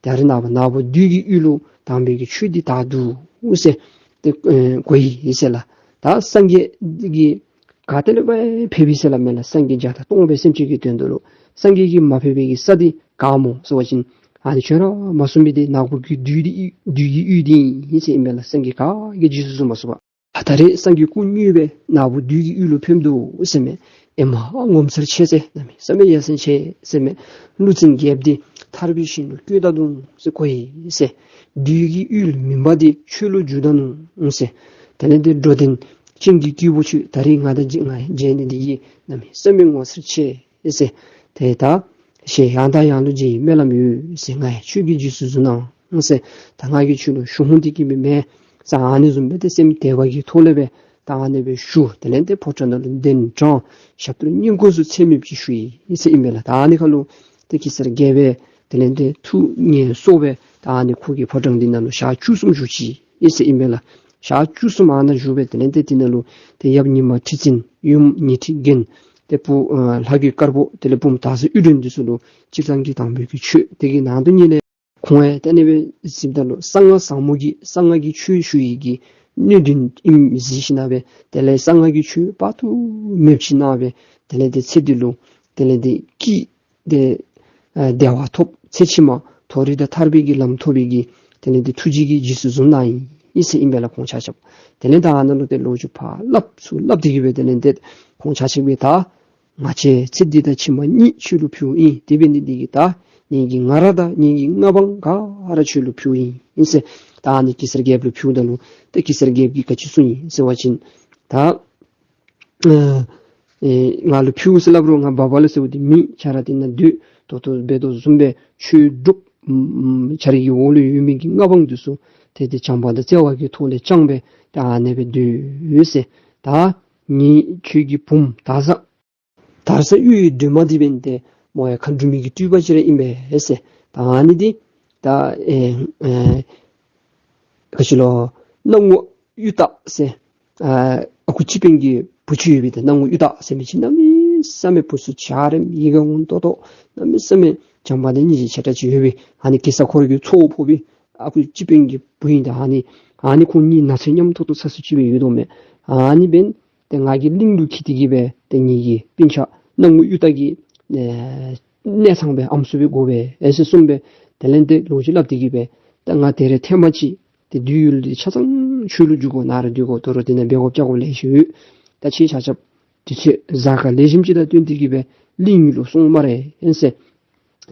ད་རེས་ནངས་པ་ནག་པོ་བདུད་ཀྱི་ཡུལ་ལུ་དམ་པའི་གི་ཆོས་འདི་དར་འདུག་ཟེར་ཏེ་ཨེ་གོ་ཡི་ཟེར་ལགས། ད་སངས་རྒྱས་ཀྱི་ག་ཏེ་ལས་ཕེབས་ཡི་ཟེར་སླབ་མས་ལགས། སངས་རྒྱས་བརྒྱ་དང་སྟོང་སྦེ་སེམས་ཅན་གྱི་དོན་དུ་ལུ་སངས་རྒྱས་ཀྱིས་མ་ཕེབས་པའི་གི་ས་འདི་ག་སྨོ་ཟེར་བ་ཅིན་ཨ་ནི་ཁྱོད་ར་མ་གསུངས་པའི་འདི་ནག་པོ་གི་བདུད་འདི་བདུད་ཀྱི་ཡུལ་འདི་ཨིན་ཟེར་ཨིན་པས་ལགས། སངས་རྒྱས་ག་གིས་རྗེས་སུ་བཟུང་མ་ཚུགས་པར་ད་རེས་སངས་རྒྱས་སྐུ་དངོས་སྦེ་ནག་པོ་བདུད་ཀྱི་ཡུལ་ལུ་ཕེབས་འདུག་ཟེར་མས། ཨེ་མ་ངོ་མཚར་ཆེ་ཟེར། གནམ་མེད་ས་མེད་ཡ་མཚན་ཆེ་ཟེར་མས། ཀླུ་བཙན་རྒྱལཔོ་འདི་ཐར་པའི་ཞིང་ལུ་བཀོད་ད་ནུག་ཟེར་གོ་ཡི་ཟེར། བདུད་ཀྱི་ཡུལ་མུན་པ་འདི་ཆོས་ལུ་འགྱུར་ད་ནུག་ཟེར། དེ་ལས་ཏེ་འགྲོ་དོན་ཅན་གྱི་སྐྱེས་བུ་ཁྱོད་ད་རེས་ང་དང་མཇལ་ནི་འདི་གིས་གནམ་མེད་ས་མེད་ངོ་མཚར་ཆེ་ཟེར། ཏེ་ད་ཞེས་ཡང་དང་ཡང་དུ་མཇལ་བའི་སྨོན་ལམ་ཡོད་ཟེར། ང་ཡང་ཁྱོད་ཀྱིས་རྗེས་སུ་བཟུང་གནང་ཟེར། ད་ང་གིས་ཁྱོད་ལུ་ཞུ་ཧོང་འདི་གི་མི་མེད་ཟེར། ཨ་ནི་བཟུམ་སྦེ་ཏེ་སེམས་བདེ་བ་གི་ཐོག་ལས་སྦེ་ད་ཨ་ནི་སྦེ་ཞུ། དེ་ལས་ཏེ་ཕོ་བྲང་ནང་ལུ་གདན་དྲངས། ཞབས་ཏོག་བསྙེན་བཀུར་ཚུ་ཚད་མེདཔ་ཅིག་ཞུ་ཡི་ཟེར་ཨིན་པས་ལགས། ད་ཨ་ནི་ཁར་ལུ་ཏེ་གེ་སར་རྒྱལ་པོ་དེ་ལས་ཏེ་ཐུགས་མཉེས་སོགས་སྦེ་ད་ཨ་ནི་ཁོ་གི་ཕོ་བྲང་འདི་ནང་ལུ་ཞག་བཅུ་གསུམ་བཞུགས་ཅི་ཟེར་ཨིན་པས་ལགས། ཞག་བཅུ་གསུམ་ཨ་ནཱ་བཞུགས་སྦེ་དེ་ལས་ཏེ་དེ་ནང་ལུ་ཏེ་ཡབ་ཉི་མ་ཁྲི་བཙུན་ཡུམ་ཉི་ཁྲི་རྒྱན་ཏེ་བུ་ཨ་ལྷ་གི་དཀར་པོ་དེ་ལས་བུམོ་དར་ཟབ་གཡུ་སྒྲོན་འདི་ཚུ་ལུ་སྤྱིར་བཏང་གི་དམ་པའི་གི་ཆོས་དེ་གི་ནང་དུ་ཉིད་ལས་ཁོང་ཡང་ད་ཨ་ནི་སྦེ་གཟིགསཔ་ད་ལུ་གསང་སྔགས་ཟབ་མོ་གི་གསང་སྔགས་ཀྱི་ཆོས་ཞུ་ཡི་གི་སྣོད་ལྡན་ཨིནམ་གཟིགས་ཞིནམ་སྦེ་དེ་ལས་གསང་སྔགས་ཀྱི་ཆོས་དཔག་ཏུ་མེདཔ་ཅིག་གནང་སྦེ་དེ་ལས་ཏེ་ཚེ་འདི་ལུ་དེ་ལས་ཏེ་སྐྱིད་ཏེ་ཨ་བདེ་བ་ཐོབ། ཚེ་ཕྱི་མ་མཐོ་རིས་དང་ཐར་པའི་གི་ལམ་ཐོབ་པའི་གི་དེ་ལས་ཏེ་ཐུགས་རྗེ་གིས་རྗེས་སུ་བཟུང་གནང་ཡི་ཟེར་ཨིན་པས་ལགས། ཁོང་ཆ་ཁྱབ་དེ་ལས་ད་ཨ་ནཱ་ལུ་ཏེ་ལོ་རྒྱུས་ཕར་སླབ་ཚུར་སླབ་སྟེ་གི་སྦེ་དེ་ལས་ཏེ་ཁོང་ཆ་ཁྱབ་ཀྱིས་ད་ང་བཅས་ཚེ་འདི་དང་ཕྱི་མ་གཉིས་ཁྱོད་ལུ་ཕུལཝ་ཨིན། དེ་འབད་ནི་འདི་གིས་ད་ངེ་གི་ང་ར་དང་ངེ་གི་མངའ་འབངས་ག་ར་ཁྱོད་ལུ་ཕུལཝ་ཨིན་ཟེར། ད་ཨ་ནི་གེ་སར་རྒྱལཔོ་ལུ་ཕུལཝ་ད་ལུ་ཏེ་གེ་སར་རྒྱལཔོ་གིས་ག་ཅི་གསུངས་ཡི་ཟེར་བ་ཅིན་ད་ཨ་ཨེ་ང་ལུ་ཕུལ་ཟེར་སླབ་རུང་ང་འབག་འབག་ལོ་ཟེརཝ་འདི་མེན། ཁྱོད་ར་དེ་ནང་སྡོད། ད་ལྟོ་འབད་དོ་བཟུམ་སྦེ་ཆོས་སྒྲུབ། ཨམ་ཁྱོད་རའི་གི་འོག་ལུ་ཡོད་མི་གི་མངའ་འབངས་འདི་ཚུ་ཏེ་ཏེ་བྱམས་པ་དང་བརྩེ་བ་གི་ཐོག་ལས་བསྐྱངས་སྦེ་ད་ཨ་ནི་སྦེ་སྡོད་ཟེར། ད་ངེ་ཁྱོད་ཀྱི་བུམོ་དར་ཟབ་དར་ཟབ་གཡུ་ཡི་སྒྲོན་མ་འདི་འབདན་ཏེ་མོ་ཡང་མཁའ་འགྲོ་མའི་གི་སྤྲུལ་པ་ཅིག་ར་ཨིན་པས་ཟེར། ད་ཨ་ནི་འདི་ད་ཨེ་ཨེ་ག་ཅི་ལོ་སྣང་ངོ་ གཡུ་སྟག་ཟེར་ཨ་ཨ་ཁུ་སྤྱི་དཔོན་གྱི་བུ་ཅིག་ཡོད་པས། ཏེ་སྣང་ངུ་གཡུ་སྟག་ཟེར་མི་ཅིག་གནམ་མེད་ས་མེད་བུ་ཚུ་འཇའ་རིསམོ་ཡིད་ཁར་འོང་ཏོག་ཏོ་གནམ་མེད་ས་མེད་བྱམས་པ་དང་སྙིང་རྗེ་ཆེ་དྲགས་ཅིག་ཡོད་པས། ཨ་ནི་གེ་སར་ཁོ་ར་གི་ཚའོ་ཕོག་པའི་ཨ་ཁུ་སྤྱི་དཔོན་གྱི་བུ་ཨིན། ད་ཨ་ནི་ཨ་ནི་ཁོང་གཉིས་ནགས་ཚལ་མཉམ་ཐོག་ཏུ་ཚ་སུ་ཅིག་སྦེ་ཡོད་དོ་མས། ཨ་ནི་འབདན་ཏེ་ང་གིས་གླིང་ལུ་འཁྱིད་དེ་གི་སྦེ་ཏེ་ངེ་གི་སྤུན་ཆ་སྣང་ངུ་གཡུ་སྟག་གི་ཨེ་གནས་ཚང་སྦེ་ཨམ་སྲུ་སྦེ་དགོ་པས་ཨེ་ཟེར་གསུངས་པས། དེ་ལས་ཏེ་ལོ་རྒྱུས་སླབ་སྟེ་གི་སྦེ་ད་ང་ད་རེས་ཐེངས་མ་ཅིག་ཏེ་བདུད་ཡུལ་འདི་ཆ་ཚང་ཆོས་ལུ་འཇུག་དགོ། ནཱ་ར་སྡོད་དགོ། དོ་རུང་དེ་ནང་འབད་དགོཔ་བྱ་དགོཔ་ལེ་ཤ་ཡོད། ད་ཁྱེད་ཆ་ཁྱབ་དུས་ཚོད་གཟའ་སྐར་ལེགས་ཤོམ་ཅིག་དང་བསྟུན་ཏེ་གི་སྦེ་གླིང་ལུ་སོང་སྨ་རེ་ཨེ་ཟེར།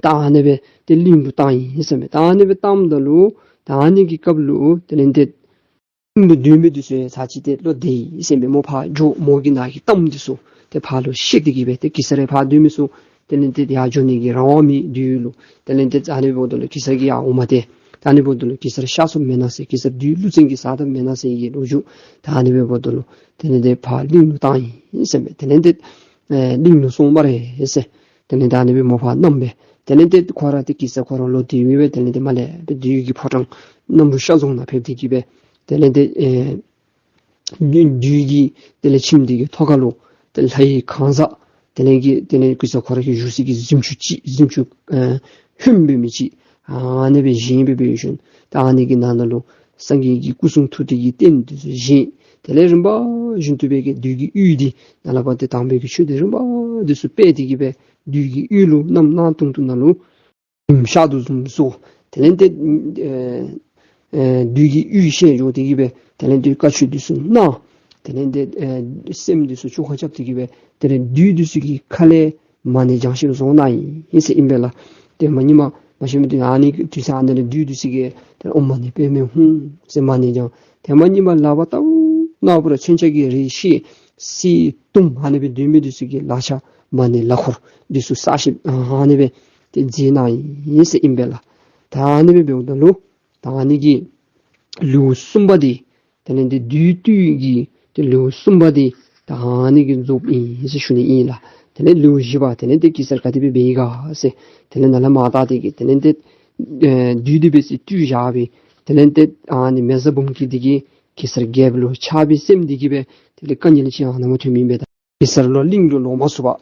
ད་ཨ་ནི་སྦེ་ཏེ་གླིང་ལུ་བཏང་ཡི་ཟེར་མས། ད་ཨ་ནི་སྦེ་བཏངམ་ད་ལུ་ད་ཨ་ནི་གི་སྐབས་ལུ་དེ་ལས་ཏེ་གླིང་ལུ་སྡོད་མི་འདི་ཚུ་ཚར་གཅིག་ཏེ་བློ་བདེ་ཡི་ཟེར་མས། མོ་ཕར་འགྱོ་མོ་གི་ནང་གི་གཏམ་འདི་ཚུ་ཏེ་ཕར་ལུ་བཤད་དེ་གི་སྦེ་ཏེ་གེ་སར་ར་ཕར་སྡོད་མི་ཚུ་དེ་ལས་ཏེ་ཡར་འགྱོ་ནི་གི་རང་དབང་མེད་བདུད་ཡུལ་ལུ། དེ་ལས་ཏེ་ཨ་ནི་འབདཝ་ད་ལུ་གེ་སར་གྱིས་ཡར་འོང་མ་སྟེར། ཨ་ནི་འབདཝ་ད་ལུ་གེ་སར་གཤགས་སོཔ་མེན་ན་ཟེར་གེ་སར་བདུད་ཀླུ་བཙན་གྱིས་བསད་དཔ་མེན་ན་ཟེར་གྱི་ལོ་རྒྱུས། ད་ཨ་ནི་སྦེ་འབདཝ་ད་ལུ་དེ་ལས་ཏེ་ཕར་གླིང་ལུ་བཏང་ཡི་ཟེར་མས། དེ་ལས་ཏེ་ཨེ་གླིང་ལུ་སོང་སྨ་རེ་ཟེར། དེ་ལས་ད་ཨ་ནི་སྦེ་མོ་ཕར་བསྣམས་སྦེ་དེ་ལས་ཏེ་ཁོ་ར་ཏེ་གེ་སར་ཁོ་ར་ལོག་སྟེ་སྦེ་དེ་ལས་ཏེ་མར་ལས་སྦེ་བདུད་ཀྱི་ཕོ་བྲང་གནམ་རུ་ཤ་རྫོང་ནང་ཕེབས་ཏེ་གི་སྦེ་དེ་ལས་ཏེ་ཨེ་བདུད་བདུད་ཀྱི་དེ་ལས་ཁྱིམ་འདི་གི་ཐོག་ཁ་ལུ་ཏེ་ལྷའི་ཁང་བཟང་དེ་ལས་ཀྱི་དེ་ལས་གེ་སར་ཁོ་ར་གི་བཞུགས་སའི་གི་གཟིམ་ཅུང་ཅིག་གཟིམ་ཅུང་ཨེ་ཧོནམ་སྦེ་མི་ཅིག་ཨ་ནི་སྦེ་བཞེངས་སྦེ་འབད་ཞིནམ་ད་ཨ་ནི་གི་ནང་ན་ལུ་སངས་རྒྱས་ཀྱི་སྐུ་གསུང་ཐུགས་ཀྱི་རྟེན་འདི་ཚུ་བཞེངས། དེ་ལས་རིམ་པ་བཞིན་དུ་སྦེ་གི་བདུད་ཀྱི་གཡུལ་འདི་ནཱ་ལས་ཕར་ཏེ་དམ་པའི་གི་ཆོས་འདི་རིམ་པ་འདི་ཚུ་སྤེལ་ཏེ་གི་སྦེ་བདུད་ཀྱི་གཡུལ་ལུ་གནམ་གནག་དུང་དུ་ནང་ལུ་ཞིམ་ཤ་དོ་བཟུམ་བཟོ། དེ་ལས་ཏེ་ཨེ་ཨེ་བདུད་ཀྱི་གཡུལ་ཞེས་འགྱོ་སྟེ་གི་སྦེ་དེ་ལས་ཏེ་བཀའ་ཆོས་འདི་ཚུ་གནང་། དེ་ལས་ཏེ་ཨེ་སེམས་འདི་ཚུ་བཅོས་ཁ་རྐྱབ་སྟེ་གི་སྦེ་དེ་ལས་བདུད་འདི་ཚུ་གི་ཁ་ལས་མ་ཎི་བགྱང་ཞིནམ་བཟོ་གནང་ཡི་ཟེར་ཨིན་པས་ལགས། ཏེ་མ་ཉི་མ་མ་གཞི་མི་འདི་ཨ་ནི་དུས་ཚོད་ཨ་ནི་ལས་བདུད་འདི་ཚུ་གིས་ཏེ་ཨོཾ་མ་ཎི་པདྨེ་ཧཱུྃ་ཟེར་མ་ཎི་བགྱང་། ཏེ་མ་ཉི་མ་ལག་པར་བལྟཝ་ན་པུ་ར་མཚོན་ཆ་གིས་རེག་ཤེས་སྲེག་བཏུམ་ཨ་ནི་སྦེ་སྡོད་མི་འདི་ཚུ་གི་ལག་ཆ་མ་ཎི་ལག་འཁོར་འདི་ཚུ་གསར་བཞེངས་ཨ་ནི་སྦེ་ཏེ་མཛད་གནང་ཡི་ཟེར་ཨིན་པས་ལགས། ད་ཨ་ནི་སྦེ་འབདཝ་ད་ལུ་ད་ཨ་ནི་གི་ལེའུ་གསུམ་པ་འདི་དེ་ལས་ཏེ་བདུད་བཏུལ་གྱི་ཏེ་ལེའུ་གསུམ་པ་འདི་ད་ཨ་ནི་གིས་རྫོགསཔ་ཨིན་ཟེར་ཞུ་ནི་ཨིན་ལགས། དེ་ལས་ལེའུ་བཞི་པ་དེ་ལས་ཏེ་གེ་སར་ག་དེ་སྦེ་འབད་ཡི་ག་ཟེར་དེ་ལས་ནཱ་ལས་མར་བལྟ་སྟེ་གི་དེ་ལས་ཏེ་ཨེ་བདུད་འདི་འབད་སའི་བཏུལ་བཞག་པའི་དེ་ལས་ཏེ་ཨ་ནི་མེ་བཟའ་འབུམ་སྐྱིད་འདི་གིས་གེ་སར་རྒྱལཔོ་ལུ་ཆགས་པའི་སེམས་འདི་གིས་སྦེ་དེ་ལས་དཀའ་ངལ་ཅིག་ཨ་ནཱ་མར་ཐོན་མི་ཨིན་པས། ད་གེ་སར་ལུ་གླིང་ལུ་ལོག་མ་ཚུགས་པར་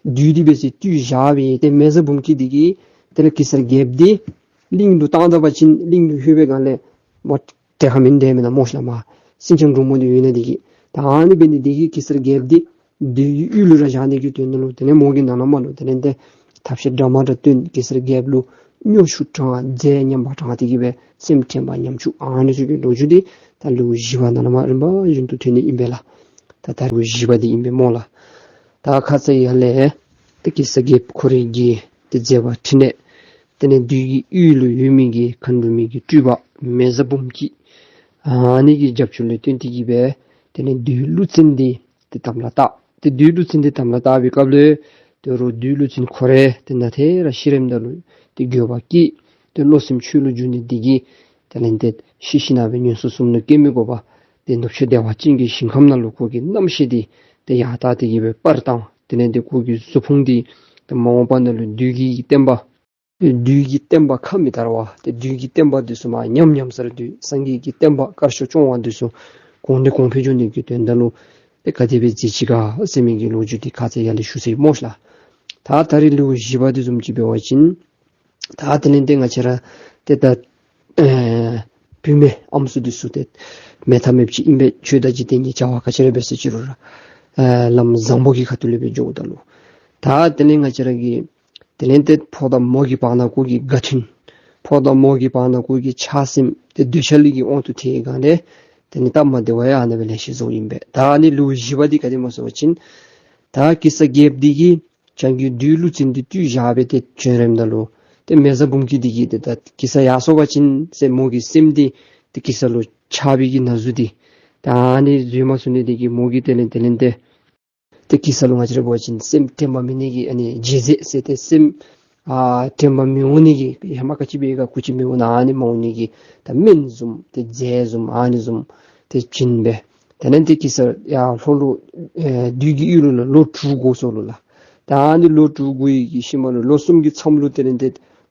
བདུད་འདི་འབད་སའི་བཏུལ་བཞག་པའི་ཏེ་མེ་བཟའ་འབུམ་སྐྱིད་འདི་གིས་དེ་ལས་གེ་སར་རྒྱལཔོ་འདི་གླིང་ལུ་བཏང་ད་པ་ཅིན་གླིང་ལུ་ལྷོད་པའི་སྒང་ལས་མོ་དེ་ཁར་མི་སྡོད་མེན་ན་མོ་ཤ་མ་སེང་ལྕམ་འབྲུག་མོ་འདི་ཡོད་ནི་འདི་གིས། ད་ཨ་ནི་འབད་ནི་འདི་གིས་གེ་སར་རྒྱལཔོ་འདི་བདུད་ཀྱི་གཡུལ་ལུ་ར་བཞག་ནི་གི་དོན་དག་ལུ་དེ་ལས་མོ་གིས་ནང་ན་མར་ལུ་དེ་ལས་ཏེ་ཐབས་ཤེས་འདྲ་མ་འདྲ་སྟོན་གེ་སར་རྒྱལཔོ་ལུ་སྨྱོ་ཆུ་དྲངས་རྫས་ངན་པ་དྲངས་ཏེ་གི་སྦེ་སེམས་དྲན་པ་ཉམས་བཅུག་ཨ་ནི་ཚུ་གི་ལོ་རྒྱུས་འདི་ད་ལེའུ་བཞི་པ་ནང་ན་མར་རིམ་པ་བཞིན་དུ་ཐོན་ནི་ཨིན་པས་ལགས། ད་ད་ལེའུ་བཞི་པ་འདི་ཨིན་པས་མོ་ལགས། ད་ཁ་ཙ་ཡར་ལས་ཏེ་གེ་སར་རྒྱལཔོ་ཁོ་རའི་གི་ཏེ་མཛད་པ་ཕྲིན་ལས་དེ་ལས་བདུད་ཀྱི་གཡུལ་ལུ་ཡོད་མི་གི་མཁའ་འགྲོ་མའི་གི་སྤྲུལ་པ་མེ་བཟའ་འབུམ་སྐྱིད་ཨ་ནི་གི་རྒྱབ་སྐྱོར་ལུ་བརྟེན་ཏེ་གི་སྦེ་དེ་ལས་བདུད་ཀླུ་བཙན་འདི་ཏེ་དམ་ལ་བཏགས། ཏེ་བདུད་ཀླུ་བཙན་འདི་དམ་ལ་བཏགས་པའི་སྐབས་ལུ་དོ་རུང་བདུད་ཀླུ་བཙན་ཁོ་ར་ཏེ་ནཱ་ཐད་ར་ཤི་རནམ་ད་ལུ་ཏེ་འགྱོད་པ་སྐྱེས། ཏེ་བློ་སེམས་ཆོས་ལུ་འཇུག་ནི་འདི་གིས་དེ་ལས་ཏེ་ཤི་ཞིནམ་སྦེ་ངན་སོང་གསུམ་ལུ་སྐྱེ་མི་དགོ་པར་ཏེ་ནུབ་ཕྱོགས་བདེ་བ་ཅན་གྱི་ཞིང་ཁམས་ནང་ལུ་ཁོ་གི་རྣམ་ཤེས་འདི་ཏེ་ཡར་བཏང་སྟེ་གི་སྦེ་སྤར་བཏང་། དེ་ལས་ཏེ་ཁོ་གི་གཟུགས་ཕུང་འདི་ཏེ་མ་འོངས་པ་ནང་ལུ་བདུད་ཀྱི་བསྟན་པ་བདུད་ཀྱི་བསྟན་པ་ཁ་མི་དར་བར་ཏེ་བདུད་ཀྱི་བསྟན་པ་འདི་ཚུ་མར་ཉམས་ཉམས་སར་སྡོད་སངས་རྒྱས་ཀྱི་བསྟན་པ་དཀར་ཕྱོགས་སྐྱོང་བ་འདི་ཚུ་གོང་ནས་གོང་འཕེལ་འགྱོ་ནི་གི་དོན་དག་ལུ་ཏེ་ག་དེ་སྦེ་མཛད་ཅི་ག་ཟེར་མི་གི་ལོ་རྒྱུས་འདི་ཁ་ཙ་ཡར་ལས་ཞུ་ཚར་ཡི་མོ་ཤ་ལགས། ད་ད་རིས་ལེའུ་བཞི་པ་འདི་བཟུམ་ཅིག་འབད་བ་ཅིན་ད་དེ་ལས་ཏེ་ང་བཅས་ར་ཏེ་ད་ཨེ་བུད་མེད་ཨམ་སྲུ་འདི་ཚུ་ཏེ་མེད་ཐབས་མེདཔ་ཅིག་ཨིན་པས། ཆོས་དང་འཇིག་རྟེན་གྱི་བྱ་བ་ག་ཅི་ར་འབད་ཟེར་ཅི་རུང་ར་ཨེ་ལམ་བཟང་པོ་གི་ཁ་ཐུག་ལས་སྦེ་འགྱོཝ་ད་ལུ་ད་དེ་ལས་ང་བཅས་ར་གི་དེ་ལས་ཏེ་ཕོ་དང་མོ་གི་བར་ན་ཁོ་གི་དགའ་མཐུན། ཕོ་དང་མོ་གི་བར་ན་ཁོ་གི་ཆགས་སེམས་ཏེ་འདོད་ཆགས་ལས་ཀྱི་དབང་དུ་ཐལ་སྒང་ལས་དེ་ལས་སྟབས་མ་བདེ་བ་ཡང་ཨ་ནི་སྦེ་ལེ་ཤ་བཟོཝ་ཨིན་པས། ད་ཨ་ནི་ལེའུ་བཞི་པ་འདི་ག་དེ་སྨོ་ཟེར་བ་ཅིན་ད་གེ་སར་རྒྱལཔོ་འདི་གིས་བྱང་གི་བདུད་ཀླུ་བཙན་འདི་བཏུལ་བཞག་སྦེ་ཏེ་བྱོན་རནམ་ད་ལུ་ཏེ་མེ་བཟའ་འབུམ་སྐྱིད་འདི་གིས་ཏེ་ད་གེ་སར་ཡར་སོང་པ་ཅིན་ཟེར་མོ་གི་སེམས་འདི་ཏེ་གེ་སར་ལུ་ཆགས་པའི་གི་ན་ཟུག་འདི་ད་ཨ་ནི་བཟོད་མ་ཚུགས་ནི་འདི་གིས་མོ་གིས་དེ་ལས་དེ་ལས་ཏེ་ཏེ་གེ་སར་ལུ་ང་བཅས་ར་འབད་བ་ཅིན་སེམས་དྲན་པ་མེད་ནི་གི་ཨ་ནི་རྒྱལ་མཛད་ཟེར་ཏེ་སེམས་ཨ་དྲན་པ་མི་འོང་ནི་གི་ཧེ་མ་ག་ཅི་འབད་ག་སྐུ་ཅི་མི་འོང་ན་ཨ་ནི་མ་འོང་ནི་གི་ད་སྨན་བཟུམ་ཏེ་རྫས་བཟུམ་ཨ་ནི་བཟུམ་ཏེ་བྱིན་སྦེ་དེ་ལས་ཏེ་གེ་སར་ཡར་ལྷོ་ལུ་ཨེ་བདུད་ཀྱི་གཡུལ་ལུ་ལོ་དྲུག་འགོར་སོ་ལོ་ལགས། ད་ཨ་ནི་ལོ་དྲུག་འགོར་བའི་གི་ཤུལ་མ་ལུ་ལོ་གསུམ་གྱི་མཚམས་ལུ་དེ་ལས་ཏེ་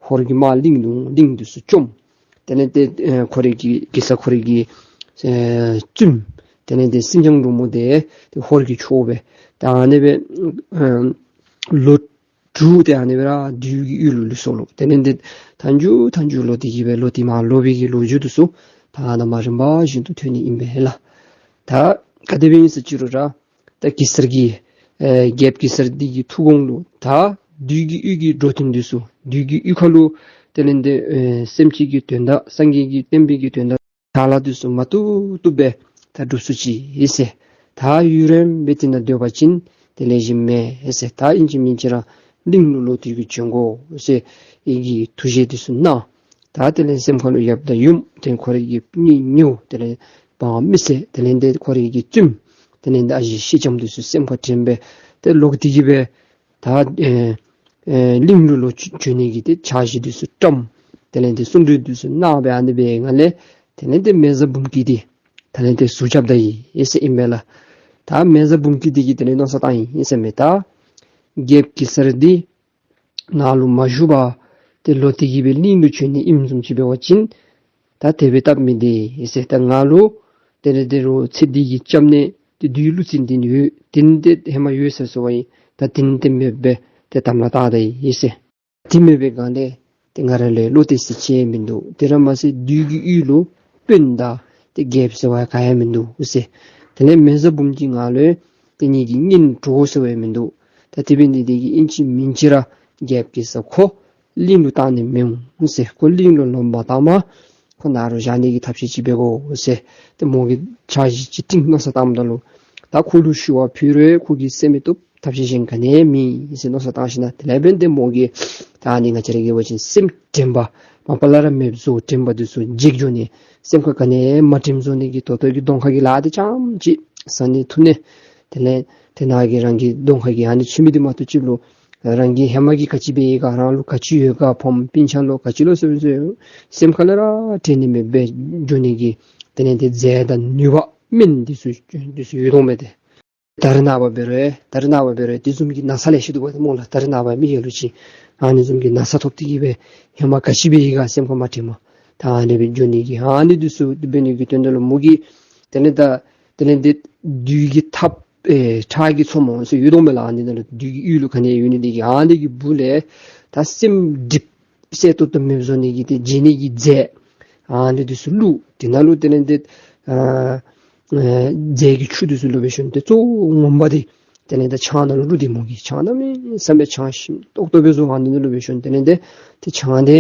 ཧོར་གྱི་དམག་གླིང་ལུ་གླིང་འདི་ཚུ་བཅོམ། དེ་ལས་ཏེ་ཨེ་ཁོ་རའི་གི་གེ་སར་ཁོ་རའི་གི་ ཨེ་བཙུནམོ་དེ་ལས་ཏེ་སེང་ལྕམ་འབྲུག་མོ་དེ་ཏེ་ཧོར་གྱི་ཕྱོགས་སྦེ་ད་ཨ་ནི་སྦེ་ཨེ་ལོ་དྲུག་དེ་ཨ་ནི་སྦེ་ར་བདུད་ཀྱི་ཡུལ་ལུ་ལུས་སོ་ལོ། དེ་ལས་ཏེ་མཐའ་མཇུག་མཐའ་མཇུག་ལུ་དེ་གིས་སྦེ་ལོག་སྟེ་མར་ལོག་པའི་གི་ལོ་རྒྱུས་འདི་ཚུ་ད་ནཱ་མར་རིམ་པ་བཞིན་དུ་ཐོན་ནི་ཨིན་པས་ལགས། ད་ག་དེ་སྦེ་ཨིན་ཟེར་ཅི་རུང་ར་ད་གེ་སར་གྱི་ཨེ་རྒྱལཔོ་གེ་སར་འདི་གི་ཐུགས་དགོངས་ལུ་ད་བདུད་ཀྱི་ཡུལ་གྱི་འགྲོ་དོན་འདི་ཚུ་བདུད་ཀྱི་ཡུལ་ཁ་ལུ་དེ་ལས་ཏེ་ཨེ་སེམས་ཅན་གྱི་དོན་དག་སངས་རྒྱས་ཀྱི་བསྟན་པའི་གི་དོན་དག་ཕྱག་ལཱ་འདི་ཚུ་མ་བཏུབ་བཏུབ་སྦེ་ད་སྒྲུབ་ཚུགས་ཅི་ཟེར། ད་ཡུན་རིངམོ་སྦེ་དེ་ནང་སྡོད་པ་ཅིན་དེ་ལེགས་ཤོམ་མེད་ཟེར། ད་ཨིན་ཅི་མིན་ཅི་ར་གླིང་ལུ་ལོག་སྟེ་གི་བྱོན་དགོ་ཟེར་ཨེ་གི་ཐུགས་བཞེད་འདི་ཚུ་གནང་། ད་དེ་ལས་སེམས་ཁ་ལུ་ཡབ་དང་ཡུམ་དེ་ཁོ་རའི་གི་གཉེན་ཉེཝ་དེ་ལས་འབངས་མི་སེར་དེ་ལས་ཏེ་ཁོ་རའི་གི་བཙུནམོ་དེ་ལས་ཏེ་ཨ་ཞེ་སེང་ལྕམ་འདི་ཚུ་སེམས་ཁར་དྲན་སྦེ་ཏེ་ལོག་སྟེ་གི་སྦེ་ད་ཨེ་ཨེ་གླིང་ལུ་ལོག་བྱོན་ནི་གི་ཏེ་འཆར་གཞི་འདི་ཚུ་བཀྲམ། དེ་ལས་ཏེ་གསུང་གྲོས་འདི་ཚུ་གནང་སྦེ་ཨ་ནི་སྦེ་ཡོད་ནི་ལས་དེ་ལས་ཏེ་མེ་བཟའ་འབུམ་སྐྱིད་འདི་དེ་ལས་ཏེ་ཟུར་རྐྱབ་ད་ཡི་ཟེར་ཨིན་པས་ལགས། ད་མེ་བཟའ་འབུམ་སྐྱིད་འདི་གིས་དེ་ལས་མནོ་བསམ་བཏང་ཡི་ཟེར་མས། ད་རྒྱལཔོ་གེ་སར་འདི་ནཱ་ལུ་མ་བཞུགས་པར་ཏེ་ལོག་སྟེ་གི་སྦེ་གླིང་ལུ་བྱོན་ནི་ཨིནམ་བཟུམ་ཅིག་འབད་བ་ཅིན་ད་དེ་སྦེ་སྟབས་མི་བདེ་ཟེར། ད་ང་ལུ་དེ་ལས་ཏེ་རོགས་ཚེ་འདི་གི་སྐྱབས་གནས་ཏེ་བདུད་ཀླུ་བཙན་འདི་ནི་ཡོད། དེ་ནི་ཏེ་ཧེ་མ་ཡོད་ཟེར་སོང་བ་ཨིན། ད་དེ་ནི་ཏེ་མེདཔ་སྦེ་ཏེ་དམ་ལ་བཏགས་ད་ཡི་ཟེར། དེ་མེད་པའི་སྒང་ལས་ཏེ་ང་ར་ལུ་བློ་གཏད་ས་ཅིག་མིན་འདུག། དེ་ར་མ་ཚད་བདུད་ཀྱི་ཡུལ་ལུ་དཔོན་དང་ཏེ་རྒྱལཔོ་ཟེར་བ་ག་ཡང་མིན་འདུག་ཟེར། དེ་ལས་མེ་བཟའ་འབུམ་སྐྱིད་ང་ལུ་ཏེ་ངེ་གི་གཉེན་གྲོགས་ཟེར་བ་ཡང་མིན་འདུག། ད་དེ་འབད་ནི་དེ་གིས་ཨིན་ཅི་མིན་ཅི་ར་རྒྱལཔོ་གེ་སར་ཁོ་གླིང་ལུ་བཏང་ནི་མི་འོང་ཟེར། ཁོ་གླིང་ལུ་ལོག་མ་བཏང་པར་ཁོ་ནཱ་རུ་བཞག་ནི་གི་ཐབས་ཤེས་ཅིག་འབད་དགོ་ཟེར། ཏེ་མོ་གིས་འཆར་གཞི་ཅིག་བཏིང་མནོ་བསམ་བཏངམ་ད་ལུ་ད་ཁོ་ལུ་ཞུ་བ་ཕུལ་རུང་ཁོ་གིས་སེམས་མི་བཏུབ། ཐབས་ཤེས་གཞན་ག་ནི་ཡང་མེད་ཟེར་མནོ་བསམ་བཏང་ཞིནམ་ལས་དེ་ལས་འབད་ནི་དེ་མོ་གིས་ད་ཨ་ནི་ང་བཅས་ར་གི་འབད་བ་ཅིན་སེམས་དྲན་པ་མ་པ་ལས་ར་མེདཔ་བཟོ་དྲན་པ་འདི་ཚུ་འཇིག་འགྱོ་ནི། སེམས་ཁར་ག་ནི་ཡང་མ་དྲནམ་བཟོ་ནི་གི་ད་ལྟོ་གི་གདོང་ཁ་གི་ལཱ་འདི་རྐྱངམ་ཅིག་བཟའ་ནི་འཐུང་ནི་དེ་ལས་ཏེ་ནཱ་གི་རང་གི་གདོང་ཁ་གི་ཨ་ནི་ཚུ་མི་འདི་མ་གཏོགས་ཅིག་ལུ་རང་གི་ཧེ་མ་གི་ག་ཅི་འབད་ཡི་ག་རང་ལུ་ག་ཅི་ཡོད་ག་ཕམ་སྤུན་ཆ་ལུ་ག་ཅི་ལུ་ཟེར་ཟེར་སེམས་ཁ་ལས་ར་དྲན་ནི་མེདཔ་སྦེ་འགྱོ་ནི་གི་དེ་ལས་ཏེ་རྫས་དང་ནུས་པ་སྨན་འདི་ཚུ་འདི་ཚུ་ཡོད་དོ་མས་ཏེ། ད་རེས་ནངས་པ་འབད་རུང་ད་རེས་ནངས་པ་འབད་རུང་དེ་བཟུམ་གྱི་ན་ཚ་ལེ་ཤ་འདུག་པ་ཏེ་སྨོ་ལགས། ད་རེས་ནངས་པ་མི་ཡོད་ལུ་ཅིག་ཨ་ནི་བཟུམ་གྱི་ན་ཚ་ཐོབ་སྟེ་གི་སྦེ་ཧེ་མ་ག་ཅི་འབད་ཡི་ག་སེམས་ཁར་མ་དྲནམ་ད་ཨ་ནི་སྦེ་འགྱོ་ནི་གི་ཨ་ནི་འདི་ཚུ་འདི་འབད་ནི་གི་དོན་དག་ལུ་མོ་གིས་དེ་ལས་ད་དེ་ལས་འདི་བདུད་ཀྱི་ཐབ་ཨེ་ཁྲག་གི་མཚོ་མོ་ཟེར་ཡོད་དོ་མས་ལགས། ཨ་ནི་ནང་ལུ་བདུད་ཀྱི་ཡུལ་ལུ་ག་ནི་ཡོད་ནི་འདི་གིས་ཨ་ནི་གི་སྦུག་ལས་ད་སེམས་སྒྲིབ་གསལ་ཏོག་ཏོ་མེདཔ་བཟོ་ནི་གི་ཏེ་བརྗེ་ནི་གི་རྫས་ཨ་ནི་འདི་ཚུ་བླུགས། དེ་ནང་ལུ་དེ་ལས་འདི་ཨ་ཨ་རྫས་ཀྱི་ཆུ་འདི་ཚུ་བླུགས་འབད་ཞིནམ་ཏེ་གཙོ་བོ་ངོ་མ་འདི་དེ་ལས་འདི་ཆང་ནང་ལུ་བླུགས་ཏེ་མོ་གིས་ཆང་གནམ་མེད་ས་མེད་ཆང་ཞིམ་ཏོག་ཏོ་སྦེ་བཟོ། ཨ་ནི་ནང་ལུ་འབད་ཞིནམ་དེ་ལས་འདི་ཏེ་ཆང་འདི་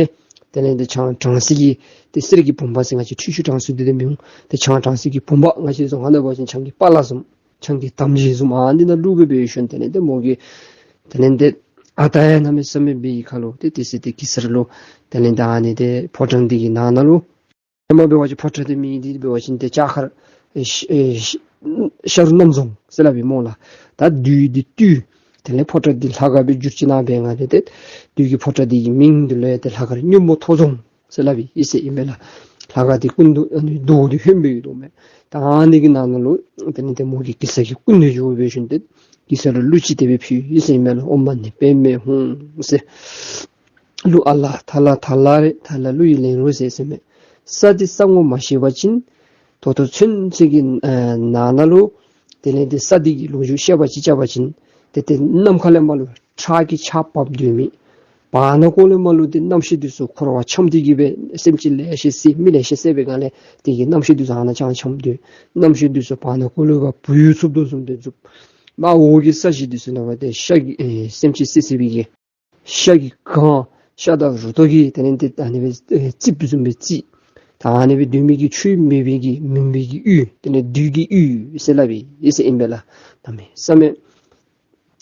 དེ་ལས་འདི་ཆང་གྲང་སི་གི་ཏེ་གསེར་གྱི་བུམ་པ་ཟེར་ང་བཅས་ཁྲུས་ཆུ་གྲང་སི་འདི་ཏེ་མི་འོང་། ཏེ་ཆང་གྲང་སི་གི་བུམ་པ་ང་བཅས་བཟུམ་ཨ་ནཱ་འབད་བ་ཅིན་ཆང་གི་པ་ལ་བཟུམ་ཆང་གི་དམ་སྦྱིས་བཟུམ་ཨ་ནི་ནང་བླུགས་སྦེ་འབད་ཞིནམ་དེ་ལས་འདི་མོ་གིས་དེ་ལས་འདི་ཨ་རྟག་ཡང་གནམ་མེད་ས་མེད་འབད་ཡི་ཁ་ལུ་ཏེ་དེ་ཚེ་ཏེ་གེ་སར་ལུ་དེ་ལས་འདི་ཨ་ནི་ཏེ་ཕོ་བྲང་འདི་གི་ནང་ན་ལུ་ཧེ་མ་འབད་བ་ཅིན་ཕོ་བྲང་འདི་མེད། འདི་འབད་བ་ཅིན་ཏེ་ལྕགས་མཁར་ཨེ་ཤ་ཨེ་ཤ་ཤ་རུ་གནམ་རྫོང་ཟེར་སླབ་ཨིན་སྨོ་ལགས། ད་བདུད་འདི་བཏུལ། དེ་ལས་ཕོ་བྲང་འདི་ལྷ་ཁང་སྦེ་བསྒྱུར་ཅི་ན་འབད་ང་ཏེ་ཏེ་བདུད་ཀྱི་ཕོ་བྲང་འདི་གི་མིང་འདི་ལུ་ཡང་ཏེ་ལྷ་མཁར་སྨྱུག་མོ་ཐོག་རྫོང་ཟེར་སླབ་ཨིན་ཟེར་ཨིན་མས་ལགས། ལྷ་ཁང་འདི་སྐུ་མདོག་ཨ་ནི་མདོག་འདི་ཧོནམ་སྦེ་ཡོད་དོ་མས། ད་ཨ་ནི་གི་ནང་ན་ལུ་དེ་ལས་ཏེ་མོ་གིས་གེ་སར་གྱི་སྐུ་མདོག་བརྗེ་སྦེ་འབད་ཞིནམ་ཏེ་གེ་སར་ལུ་གླུ་ཅིག་དེ་སྦེ་ཕུལ་ཡི་ཟེར་ཨིན་མས་ལགས། ཨོཾ་མ་ཎི་པདྨེ་ཧཱུྃ་ཟེར། གླུ་ཨ་ལ་ཐ་ལ་ཐ་ལ་རེད། ཐ་ལ་གླུ་ཡི་ལེན་རུང་ཟེར་ཟེར་མས། ས་འདི་ས་ངོ་མ་ཤེས་པ་ཅིན་ད་ལྟོ་ཚུན་ཚོད་ཀྱི་ཨ་ནང་ན་ལུ་དེ་ལས་ཏེ་ས་འདི་གི་ལོ་རྒྱུས་བཤད་པ་ཅིག་རྐྱབ་པ་ཅིན་ཏེ་ཏེ་ནམ་མཁའ་ལས་མར་ལུ་ཁྲག་གི་ཆརཔ་འབབ་སྡོད་མི། བར་ན་ཁོག་ལས་མར་ལུ་ཏེ་རྣམ་ཤེས་འདི་ཚུ་འཁོར་བ་འཁྱམས་ཏེ་གི་སྦེ་སེམས་ཅན་ལེ་ཤ་བསད་མི་ལེ་ཤ་བསད་པའི་སྒང་ལས་དེ་གི་རྣམ་ཤེས་འདི་ཚུ་ཨ་ནཱ་རྐྱངམ་འཁྱམས་སྡོད། རྣམ་ཤེས་འདི་ཚུ་བར་ན་ཁོག་ལུ་ཕར་བུད་ཚུགསཔ་དོ་བཟུམ་སྦེ་འཛུལ། མར་འོག་གི་ས་གཞི་འདི་ཚུ་ནང་ཕར་ཏེ་ཤ་གི་ཨེ་སེམས་ཅན་བསད་བསད་པའི་གི་ཤ་གི་གང་ཤ་དང་རུ་ཏོ་གིས་དེ་ལས་ཏེ་ཨ་ནི་སྦེ་ཨེ་རྩིགཔ་བཟུམ་སྦེ་རྩིག། ད་ཨ་ནི་སྦེ་སྡོད་མི་གི་ཆོས་མེད་པའི་གི་མུན་པའི་གི་ཡུལ་དེ་ལས་བདུད་ཀྱི་ཡུལ་ཟེར་སླབ་ཨིན་ཟེར་ཨིན་པས་ལགས། གནམ་མེད་ས་མེད་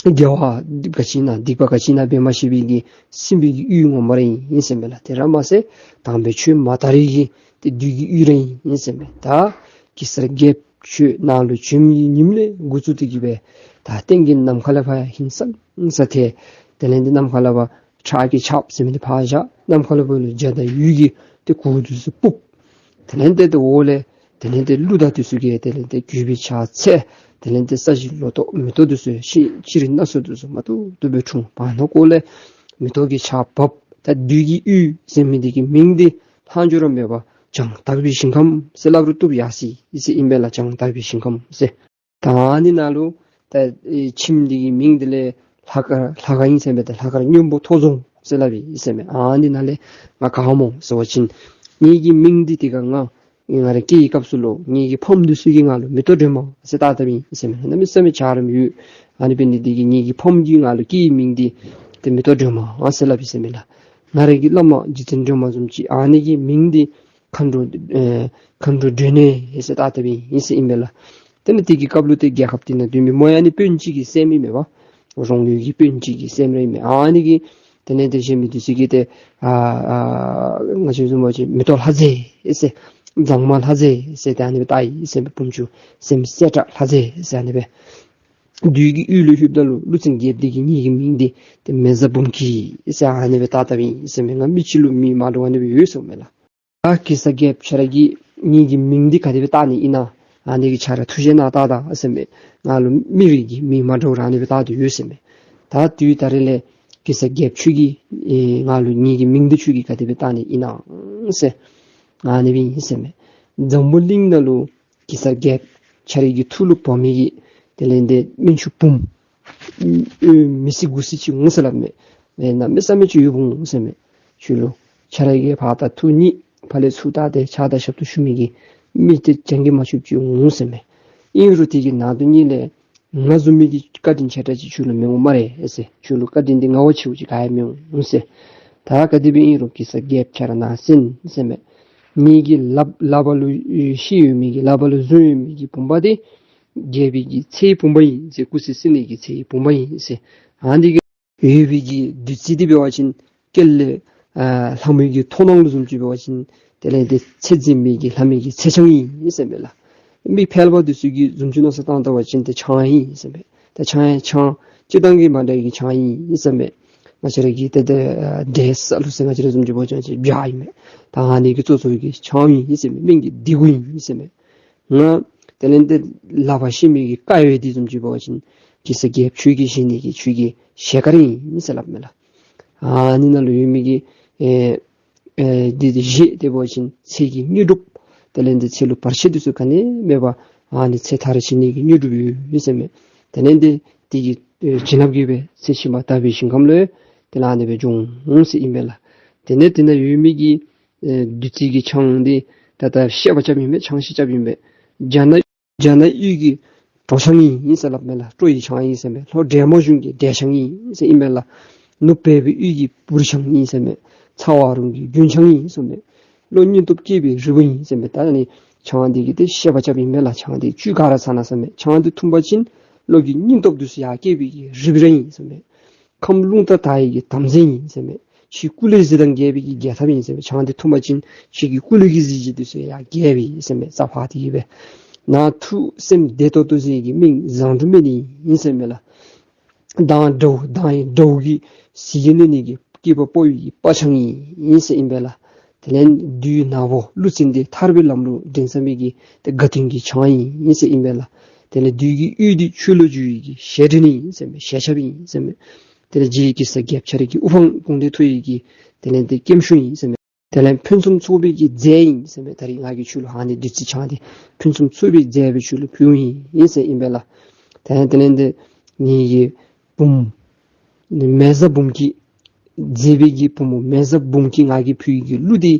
དགེ་བ་ག་ཅི་ཨིན་ན་སྡིག་པ་ག་ཅི་ཨིན་ན་འབད་མ་ཤེས་པའི་གི་སྲིན་པོའི་གི་ཡུལ་ངོ་མ་ར་ཨིན་ཟེར་ཨིན་པས་ལགས། དེ་ར་མ་ཚད་དམ་པའི་ཆོས་མ་དར་བའི་གི་ཏེ་བདུད་ཀྱི་ཡུལ་ར་ཨིན་ཟེར་ཨིན་པས། ད་གེ་སར་རྒྱལཔོ་ཁྱོད་ནཱ་ལུ་བྱོན་མི་གི་ཉིནམ་ལས་འགོ་བཙུགས་ཏེ་གི་སྦེ་ད་སྟེང་གི་ནམ་མཁའ་ལས་ཕར་ཧིང་སངས་ས་ཐལ། དེ་ལས་ཏེ་ནམ་མཁའ་ལས་ཕར་ཁྲག་གི་ཆརཔ་ཟེར་མི་འདི་ཕར་བཞག། ནམ་མཁའ་ལས་ཕར་ལུ་འཇའ་དང་འོད་ཀྱི་ཏེ་གུར་འདི་ཚུ་ཕུབ། དེ་ལས་ཏེ་ཏེ་འོག་ལས་དེ་ལས་ཏེ་ཀླུ་དང་འདི་ཚུ་གིས་དེ་ལས་ཏེ་གུས་པའི་ཕྱག་འཚལ། དེ་ལས་ཏེ་ས་གཞི་ལོ་ཏོག་མེ་ཏོག་འདི་ཚུ་ཤིང་ཅི་རིགས་སྣ་ཚོགས་འདི་ཚུ་མ་ཐུབ་ཐུབ་སྦེ་འཁྲུངས། བར་ན་ཁོག་ལས་མེ་ཏོག་གི་ཆརཔ་བབས། ད་བདུད་ཀྱི་ཡུལ་ཟེར་མི་འདི་གི་མིང་འདི་ལྷག་འཕྲོ་ར་མེད་པར་ བྱང་དག་པའི་ཞིང་ཁམས་ཟེར་སླབ་རུང་བཏུབ་ཡར་སོ་ཡི་ཟེར་ཨིན་པས་ལགས། བྱང་དག་པའི་ཞིང་ཁམས་ཟེར། ད་ཨ་ནི་ནང་ལུ་ད་ཨེ་ཁྱིམ་འདི་གི་མིང་འདི་ལས་ལྷ་དཀར་ལྷ་དཀར་ཨིན་ཟེར་མས། ད་ལྷ་དཀར་སྔོན་པོ་ཐོག་རྫོང་ཟེར་སླབ་ཨིན་ཟེར་མས། ཨ་ནི་ནང་ལས་ང་ག་སྨོ་ཟེར་བ་ཅིན་ངེ་གི་མིང་འདི་དེ་ཁར་ང་ང་ར་སྐྱེ་བའི་སྐབས་སུ་ལུ་ངེ་གི་ཕམ་འདི་ཚུ་གིས་ང་ལུ་མེ་ཏོག་སྒྲོལ་མ་ཟེར་བཏགས་བཏགསཔ་ཨིན་ཟེར་མས། གནམ་མེད་ས་མེད་ཆ་རོགས་ཡོད། ཨ་ནི་འབད་ནི་འདི་གིས་ངེ་གི་ཕམ་གིས་ང་ལུ་སྐྱེ་བའི་མིང་འདི་ཏེ་མེ་ཏོག་སྒྲོལ་མ་ཟེར་སླབ་ཨིན་ཟེར་མས་ལགས། ང་ར་གི་བླ་མ་རྗེ་བཙུན་སྒྲོལ་མ་བཟུམ་ཅིག་ཨ་ནི་གི་མིང་འདི་མཁའ་འགྲོ་ཨེ་མཁའ་འགྲོ་སྒྲོན་ནེ་ཟེར་བཏགས་བཏགསཔ་ཨིན་ཟེར་ཨིན་པས་ལགས། དེ་ལས་དེ་གི་སྐབས་ལུ་ཏེ་རྒྱལ་ཁབ་འདི་ནང་སྡོད་མི་མོ་ཡང་ནི་དཔོན་ཅིག་གི་སྲསམོ་ཨིན་མས་པ། རོང་ལུ་གི་དཔོན་ཅིག་གི་སྲསམོ་ར་ཨིན་མས། ཨ་ནི་གིས་དེ་ལས་ཏེ་གཞན་མི་འདི་ཚུ་གིས་ཏེ་ཨ་ཨ་ང་བཅས་བཟུམ་ཅིག་མེ་ཏོག་ལྷ་མཛེས་ཟེར་མཛངས་མ་ལྷ་མཛེས་ཟེར་ཏེ་ཨ་ནི་སྦེ་བཏགས་ཡི་ཟེར་མས། བུམོ་ཆུང་སེམས་གསལ་དྲགས་ལྷ་མཛེས་ཟེར་ཨ་ནི་སྦེ། བདུད་ཀྱི་ཡུལ་ལུ་ལྷོདཔ་ད་ལུ་ཀླུ་བཙན་རྒྱལཔོ་འདི་གིས་ངེ་གི་མིང་འདི་ཏེ་མེ་བཟའ་འབུམ་སྐྱིད་ཟེར་ཨ་ནི་སྦེ་བཏགས་བཏགསཔ་ཨིན་ཟེར་མས། ང་མི་ཕྱི་ལུ་མིང་མ་འདྲཝ་ཨ་ནི་སྦེ་ཡོད་ཟེར་མས་ལགས། ད་གེ་སར་རྒྱལཔོ་ཁྱོད་ར་གིས་ངེ་གི་མིང་འདི་ག་དེ་སྦེ་བཏགས་ནི་ཨིན་ན། ཨ་ནི་གི་ཁྱོད་ར་ཐུགས་བཞེད་གནང་ད་ད་ཟེར་མས། ང་ལུ་མི་རེ་གིས་མིང་མ་འདྲཝ་ར་ཨ་ནི་སྦེ་བཏགས་ཏེ་ཡོད་ཟེར་མས། ད་དུས་ད་རེས་ལས་གེ་སར་རྒྱལཔོ་ཁྱོད་ཀྱིས་ཨེ་ང་ལུ་ངེ་གི་མིང་འདི་ཁྱོད་ཀྱིས་ག་དེ་སྦེ་བཏགས་ནི་ཨིན་ན་ཟེར་ཨ་ནི་སྦེ་ཨིན་ཟེར་མས། འཛམ་བུ་གླིང་ནང་ལུ་གེ་སར་རྒྱལཔོ་ཁྱོད་ར་གི་ཐུགས་ལུ་བབས་མི་གི་དེ་ལས་ཏེ་སྨན་ཆུང་བུམོ་ཨེ་མི་སྲིད་དགུ་སྲིད་ཅིག་འོང་ཟེར་སླབ་མས། ཨེ་གནམ་མེད་ས་མེད་ཅིག་ཡོདཔ་འོང་ཟེར་མས། ཁྱོད་ལུ་ཁྱོད་ར་གི་ཕར་ད་ཐུགས་མཉེས་ཕར་ལས་ཚུར་ད་ཏེ་ཕྱག་དང་ཞབས་ཏོག་ཞུ་མི་གི་མི་ཏེ་བྱང་གི་མ་ཆུབ་ཅིག་འོང་ཟེར་མས། ཨིན་རུང་དེ་གི་ནང་དུ་ཉིད་ལས་ང་བཟུམ་མི་གི་བཀའ་དྲིན་ཆེ་དྲགས་ཅིག་ཁྱོད་ལུ་མི་འོང་སྨ་རེ་ཨེ་ཟེར། ཁྱོད་ལུ་བཀའ་དྲིན་འདི་ང་བ་ཆེཝ་ཅིག་ག་ཡང་མི་འོང་ཟེར། ད་ག་དེ་སྦེ་ཨིན་རུང་གེ་སར་རྒྱལཔོ་ཁྱོད་ར་ནཱ་གསན་ཟེར་མས། ངེ་གི་ལག་ལག་པ་ལུ་ཤི་ཡོད་མི་གི་ལག་པ་ལུ་བཟུང་ཡོད་མི་གི་བུམ་པ་འདི་རྒྱལ་པོའི་གི་ཚེའི་བུམ་པ་ཨིན་ཟེར། སྐུ་ཚེ་བསྲིང་ནི་གི་ཚེའི་བུམ་པ་ཨིན་ཟེར། ཨ་ནི་གི་ཡོད་པའི་གི་བདུད་རྩི་འདི་འབད་བ་ཅིན་སྐེ་ལས་ཨ་ལྷ་མོའི་གི་ཐོག་ནང་ལུ་བཟུམ་ཅིག་འབད་བ་ཅིན་དེ་ལས་ཏེ་ཚེ་འཛིན་མི་གི་ལྷ་མོའི་གི་ཚེ་ཆང་ཨིན་ཟེར་མས་ལགས། མི་ཕལ་པ་འདི་ཚུ་གིས་བཟུམ་ཅིག་མནོ་བསམ་བཏང་ད་བ་ཅིན་ཏེ་ཆང་ཨིན་ཟེར་མས། ད་ཆང་ཡང་ཆང་སྤྱིར་བཏང་གི་མ་འདྲ་བའི་གི་ཆང་ཨིན་ཟེར་མས། ང་བཅས་ར་གི་ཏེ་ཏེ་ཨ་འབྲས་ས་ལུ་ཟེར་ང་བཅས་ར་བཟུམ་ཅིག་འབད་བ་ཅིན་བྱ་ཨིན་མས། ད་ཨ་ནི་གི་གཙོ་གཙོ་གི་ཆང་ཨིན་ཟེར་མས། སྨན་གྱི་ལྡེ་གུ་ཨིན་ཟེར་མས། ང་དེ་ལས་ཏེ་ལག་པ་ཤི་མི་གི་དཀའ་བའི་འདི་བཟུམ་ཅིག་འབད་བ་ཅིན་གེ་སར་རྒྱལཔོ་ཁྱོད་ཀྱིས་བཞེས་ནི་གི་ཁྱོད་ཀྱི་ཞལ་དཀར་ཨིན་ཟེར་སླབ་མས་ལགས། ཨ་ནི་ནང་ལུ་ཡོད་མི་གི་ཨེ་ཨེ་འདི་འདི་བཞེས་ཏེ་འབད་བ་ཅིན་ཚེ་གི་དངོས་གྲུབ་དེ་ལས་ཏེ་ཚེ་ལུ་བར་ཆད་འདི་ཚུ་ག་ནི་མེད་པར་ཨ་ནི་ཚེ་མཐར་ཕྱིན་ནི་གི་དངོས་གྲུབ་ཡོད་ཟེར་མས། དེ་ལས་ཏེ་དེ་གི་ཨེ་བྱིན་རླབས་ཀྱིས་སྦེ་ཚེ་ཕྱི་མ་དག་པའི་ཞིང་ཁམས་ལུ་དེ་ལས་ཨ་ནི་སྦེ་འབྱུང་འོང་ཟེར་ཨིན་མས་ལགས། དེ་ལས་དེ་ནང་ཡོད་མི་གི་ཨེ་བདུད་རྩི་གི་ཆང་འདི་ད་ལྟོ་བཤད་པ་རྐྱབ་ཨིན་པས། ཆང་བཤད་རྐྱབ་ཨིན་པས། རྒྱ་ནག་རྒྱ་ནག་ཡུལ་གྱི་གྲོ་ཆང་ཨིན་ཟེར་སླབ་མས་ལགས། གྲོ་ཡི་ཆང་ཨིན་ཟེར་མས། ལྷོ་འབྲས་མོ་གཞུང་གི་འབྲས་ཆང་ཨིན་ཟེར་ཨིན་མས་ལགས། ནུབ་བལ་པོའི་ཡུལ་གྱི་བུར་ཆང་ཨིན་ཟེར་མས། ཚ་བ་རོང་གི་དགུན་ཆང་ཨིན་ཟེར་མས། བློ་སྙིང་སྟོབས་སྐྱེད་པའི་རིལ་བུ་ཨིན་ཟེར་མས། ད་ནི་ཆང་འདི་གི་ཏེ་བཤད་པ་རྐྱབ་ཨིན་མས་ལགས། ཆང་འདི་བཅུད་ག་ར་ཚང་ན་ཟེར་མས། ཆང་འདི་འཐུང་པ་ཅིན་བློ་གི་སྙིང་སྟོབས་འདི་ཚུ་ཡར་སྐྱེད་པའི་གི་རིལ་བུ་ར་ཨིན་ཟེར་མས། ཁམས་རླུང་རྟ་དར་བའི་གི་དམ་རྫས་ཨིན་ཟེར་མས། ཁྱོད་སྐུ་ལུས་གཟི་དང་རྒྱས་པའི་གི་རྒྱས་ཐབས་ཨིན་ཟེར་མས། ཆང་འདི་འཐུང་པ་ཅིན་ཁྱོད་ཀྱི་སྐུ་ལུས་ཀྱི་གཟི་བརྗིད་འདི་ཚུ་ཡང་རྒྱས་པས་ཟེར་མས། རྩ་བ་འདི་གིས་སྦེ་ནང་ཐུགས་སེམས་བདེ་ཏོག་ཏོ་ཟེར་གྱི་མིང་བཟང་དྲུག་སྨན་ཨིན་ཟེར་མས་ལགས། མདངས་དྲོད་མདངས་ཡི་དྲོད་ཀྱི་གཟི་བརྗིད་སྣོན་ནི་གི་སྐྱེས་པ་ཕོ་ཡི་གི་སྤར་ཆང་ཨིན་ཟེར་ཨིན་པས་ལགས། དེ་ལས་བདུད་ནག་པོ་ཀླུ་བཙན་འདི་ཐར་པའི་ལམ་ལུ་འདྲེན་ས་མི་གི་ཏེ་དགའ་སྟོན་གྱི་ཆང་ཨིན་ཟེར་ཨིན་པས་ལགས། དེ་ལས་བདུད་ཀྱི་ཡུལ་འདི་ཆོས་ལུ་བསྒྱུར་བའི་གི་ཞལ་འདྲེན་ཨིན་ཟེར་མས། ཞལ་ཆབ་ཨིན་ཟེར་མས། དེ་ལས་རྗེ་གེ་སར་རྒྱལཔོ་ཁྱོད་ར་གི་དབུ་འཕང་དགུང་ལྡན་མཐོ་བའི་གི་དེ་ལས་ཏེ་སྐྱེམས་ཤོག་ཨིན་ཟེར་མས། དེ་ལས་ཕུན་སུམ་ཚོགས་པའི་གི་རྫས་ཨིན་ཟེར་མས། ད་རིས་ང་གིས་ཁྱོད་ལུ་ཨ་ནི་བདུད་རྩི་ཆང་འདི་ཕུན་སུམ་ཚོགས་པའི་རྫས་སྦེ་ཁྱོད་ལུ་ཕུལཝ་ཨིན་ཟེར་ཨིན་པས་ལགས། དེ་ལས་དེ་ལས་ཏེ་ངེ་གི་བུམོ་མེ་བཟའ་འབུམ་སྐྱིད་མཛེས་པའི་གི་བུམོ་མེ་བཟའ་འབུམ་སྐྱིད་ང་གིས་ཕུལ་གྱི་གླུ་འདི་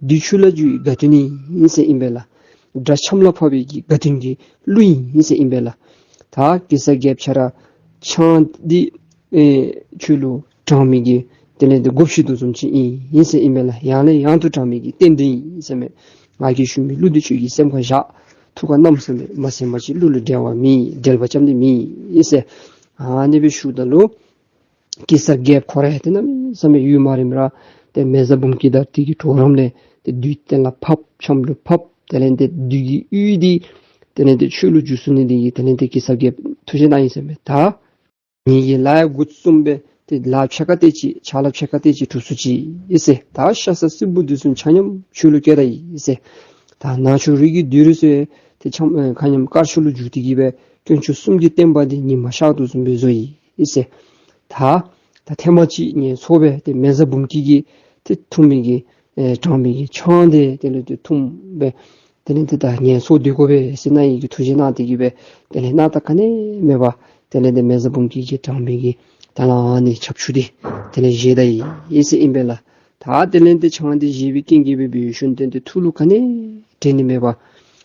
བདུད་ཆོས་ལ་བསྒྱུར་བའི་དགའ་སྟོན་ཨིན་ཟེར་ཨིན་པས་ལགས། སྒྲ་འཆམ་ལ་ཕབ་པའི་གི་དགའ་སྟོན་གྱི་གླུ་ཨིན་ཟེར་ཨིན་པས་ལགས། ད་གེ་སར་རྒྱལཔོ་ཁྱོད་ར་ཆང་འདི་ཨེ་ཁྱོད་ལུ་དྲང་མི་གི་དེ་ལས་ཏེ་དགོངས་གཞི་དེ་བཟུམ་ཅིག་ཨིན་ཟེར་ཨིན་པས་ལགས། ཡང་ལས་ཡང་དུ་དྲང་མི་གི་རྟེན་འབྲེལ་ཨིན་ཟེར་མས། ང་གིས་ཞུ་མི་གླུ་འདི་ཁྱོད་ཀྱི་སེམས་ཁར་བཞག། ཐུགས་ཁར་བསྣམས་ཟེར་མས། མ་གསན་པ་ཅིན་གླུ་ལུ་འགྲེལ་བ་མེད། འགྲེལ་པ་རྐྱབ་ནི་མེད་ཟེར། ཨ་ནི་སྦེ་ཞུཝ་ད་ལུ་གེ་སར་རྒྱལཔོ་ཁོ་ར་ཡང་ཏེ་གནམ་མེད་ས་མེད་ཡུན་མ་རིངམ་ར་ཏེ་མེ་བཟའ་འབུམ་སྐྱིད་དང་དེ་གི་གྲོགས་རམ་ལས་ཏེ་བདུད་གཏན་ལ་ཕབ། འཆམ་ལུ་ཕབ། དེ་ལས་ཏེ་བདུད་ཀྱི་ཡུལ་འདི་དེ་ལས་ཏེ་ཆོས་ལུ་བསྒྱུར་ཚུགས་ནི་དེ་གིས་དེ་ལས་ཏེ་གེ་སར་རྒྱལཔོ་ཐུགས་བཞེད་གནང་ཡི་ཟེར་མས། ད་ངེ་གི་ལཱ་ཡང་འགོ་བཙུགསཔ་སྦེ་ཏེ་ལཱ་ཕྱེད་ཀ་ཏེ་ཅིག་ཕྱག་ལཱ་ཕྱེད་ཀ་ཏེ་ཅིག་གྲུབ་ཚུགས་ཅི་ཨིན་ཟེར། ད་ཤ་ཟ་སྲིན་པོ་འདི་ཚུ་ཆ་མཉམ་ཁྱོད་ལུ་བཀལ་ད་ཡི་ཟེར། ད་ནག་ཕྱོགས་རིགས་ཀྱི་བདུད་རིགས་ཚུ་ཏེ་ཆ་མཉམ་ཨེ་ཁ་མཉམ་དཀར་ཕྱོགས་ལུ་བསྒྱུར་ཏེ་གི་སྦེ་དཀོན་མཆོག་གསུམ་གྱི་བསྟན་པ་འདི་ཉི་མ་ཤར་དོ་བཟུམ་སྦེ་བཟོ་ཡི་ཨིན་ཟེར། ད་ད་ཐེངས་མ་ཅིག་ངལ་འཚོ་སྦེ་ཏེ་མེ་བཟའ་འབུམ་སྐྱིད་ཀྱིས་ཏེ་འཐུང་མི་གི་ ཨེ་གྲངས་མེད་ཀྱི་ཆང་དེ་དེ་ལས་ཏེ་འཐུངམ་སྦེ་དེ་ལས་ཏེ་ད་ངལ་གསོ་སྡོད་དགོ་པས་ཟེར་རྣ་ཡི་གི་ཐུགས་བཞེད་གནང་སྟེ་གི་སྦེ་དེ་ལས་སྣང་དག་ག་ནི་མེད་པར་དེ་ལས་ཏེ་མེ་བཟའ་འབུམ་སྐྱིད་ཀྱིས་གྲངས་མེད་ཀྱི་ད་ཨ་ནི་ཆབ་ཆུ་དེ་དེ་ལས་བཞེས་ད་ཡི་ཟེར་ཨིན་པས་ལགས། ད་དེ་ལས་ཏེ་ཆང་དེ་བཞེས་པའི་རྐྱེན་གྱིས་སྦེ་འབད་ཞིནམ་དེ་ལས་ཏེ་ཐུགས་ལུ་ག་ནི་དྲན་ནི་མེད་པར་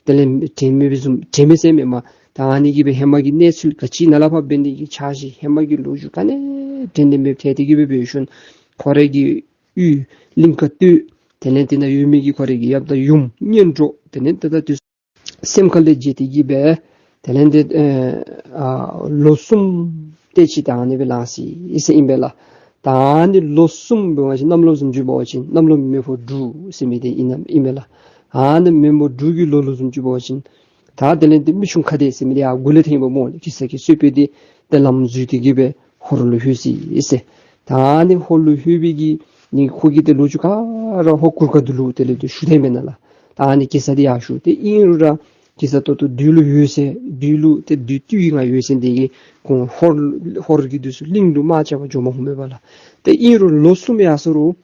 དེ་ལས་དྲན་མེད་བཟུམ་དྲན་མེད་ཟེར་མེན་མས། ད་ཨ་ནི་གི་སྦེ་ཧེ་མ་གི་གནས་ཚུལ་ག་ཅི་ནཱ་ལས་ཕར་འབད་ནི་གི་འཆར་གཞི་ཧེ་མ་གི་ལོ་རྒྱུས་ག་ནི་དྲན་ནི་མེད་པར་ཐལ་ཏེ་གི་སྦེ་འབད་ཞིནམ་ཁོ་རའི་གི་གཡུས་གླིང་དཀར་སྟོད་དེ་ལས་ཏེ་ནཱ་ཡོད་མི་གི་ཁོ་རའི་གི་ཡབ་དང་ཡུམ་གཉེན་གྲོགས་དེ་ལས་ཏེ་ད་དེ་སེམས་ཁ་ལས་བརྗེད་དེ་གི་སྦེ་དེ་ལས་ཏེ་ཨ་ལོ་གསུམ་དེ་ཅིག་ད་ཨ་ནི་སྦེ་ལང་སོ་ཡི་ཟེར་ཨིན་པས་ལགས། ད་ཨ་ནི་ལོ་གསུམ་འབད་བ་ཅིན་གནམ་ལོ་བཟུམ་ཅིག་འབད་བ་ཅིན་གནམ་ལོ་མེ་ཕོ་འབྲུག་ཟེར་མི་དེ་ཨིན་ན་ཨིན་པས་ལགས། ཨ་ནི་མེ་ཕོ་འབྲུག་གི་ལོ་ལོ་བཟུམ་ཅིག་འབད་བ་ཅིན་ད་དེ་ལས་ཏེ་མི་ཆུང་ཁ་བདེ་ཟེར་མི་དེ་ཡར་མགུ་ལས་ཐོན་པས་སྨོ། གེ་སར་གྱི་གསོལ་དཔོན་དེ་ཏེ་ལམ་འཛོལ་ཏེ་གི་སྦེ་ཧོར་ལུ་ལྷོད་སོ་ཡི་ཟེར། ད་ཨ་ནི་ཧོར་ལུ་ལྷོད་པའི་གི་ནི་ཁོ་གིས་ཏེ་ལོ་རྒྱུས་ག་ར་ཧོར་གུར་དཀར་འདི་ལུ་དེ་ལས་ཏེ་ཞུ་དོ་མེན་ན་ལགས། ད་ཨ་ནི་གེ་སར་དེ་ཡར་ཞུ་སྟེ་ཨིན་རུང་ར་གེ་སར་ད་ལྟོ་བདུད་ལུ་ཡོད་ཟེར་བདུད་ལུ་ཏེ་བདུད་འདུལ་བའི་ངང་ཡོད་ཟེར་དེ་གིས་ཁོང་ཧོར་ཧོར་གྱི་འདི་ཚུ་གླིང་ལུ་དམག་རྐྱབ་པར་འགྱོ་མ་ནུམ་པས་ལགས། ཏེ་ཨིན་རུང་ལོ་གསུམ་ཡར་སོ་རུང་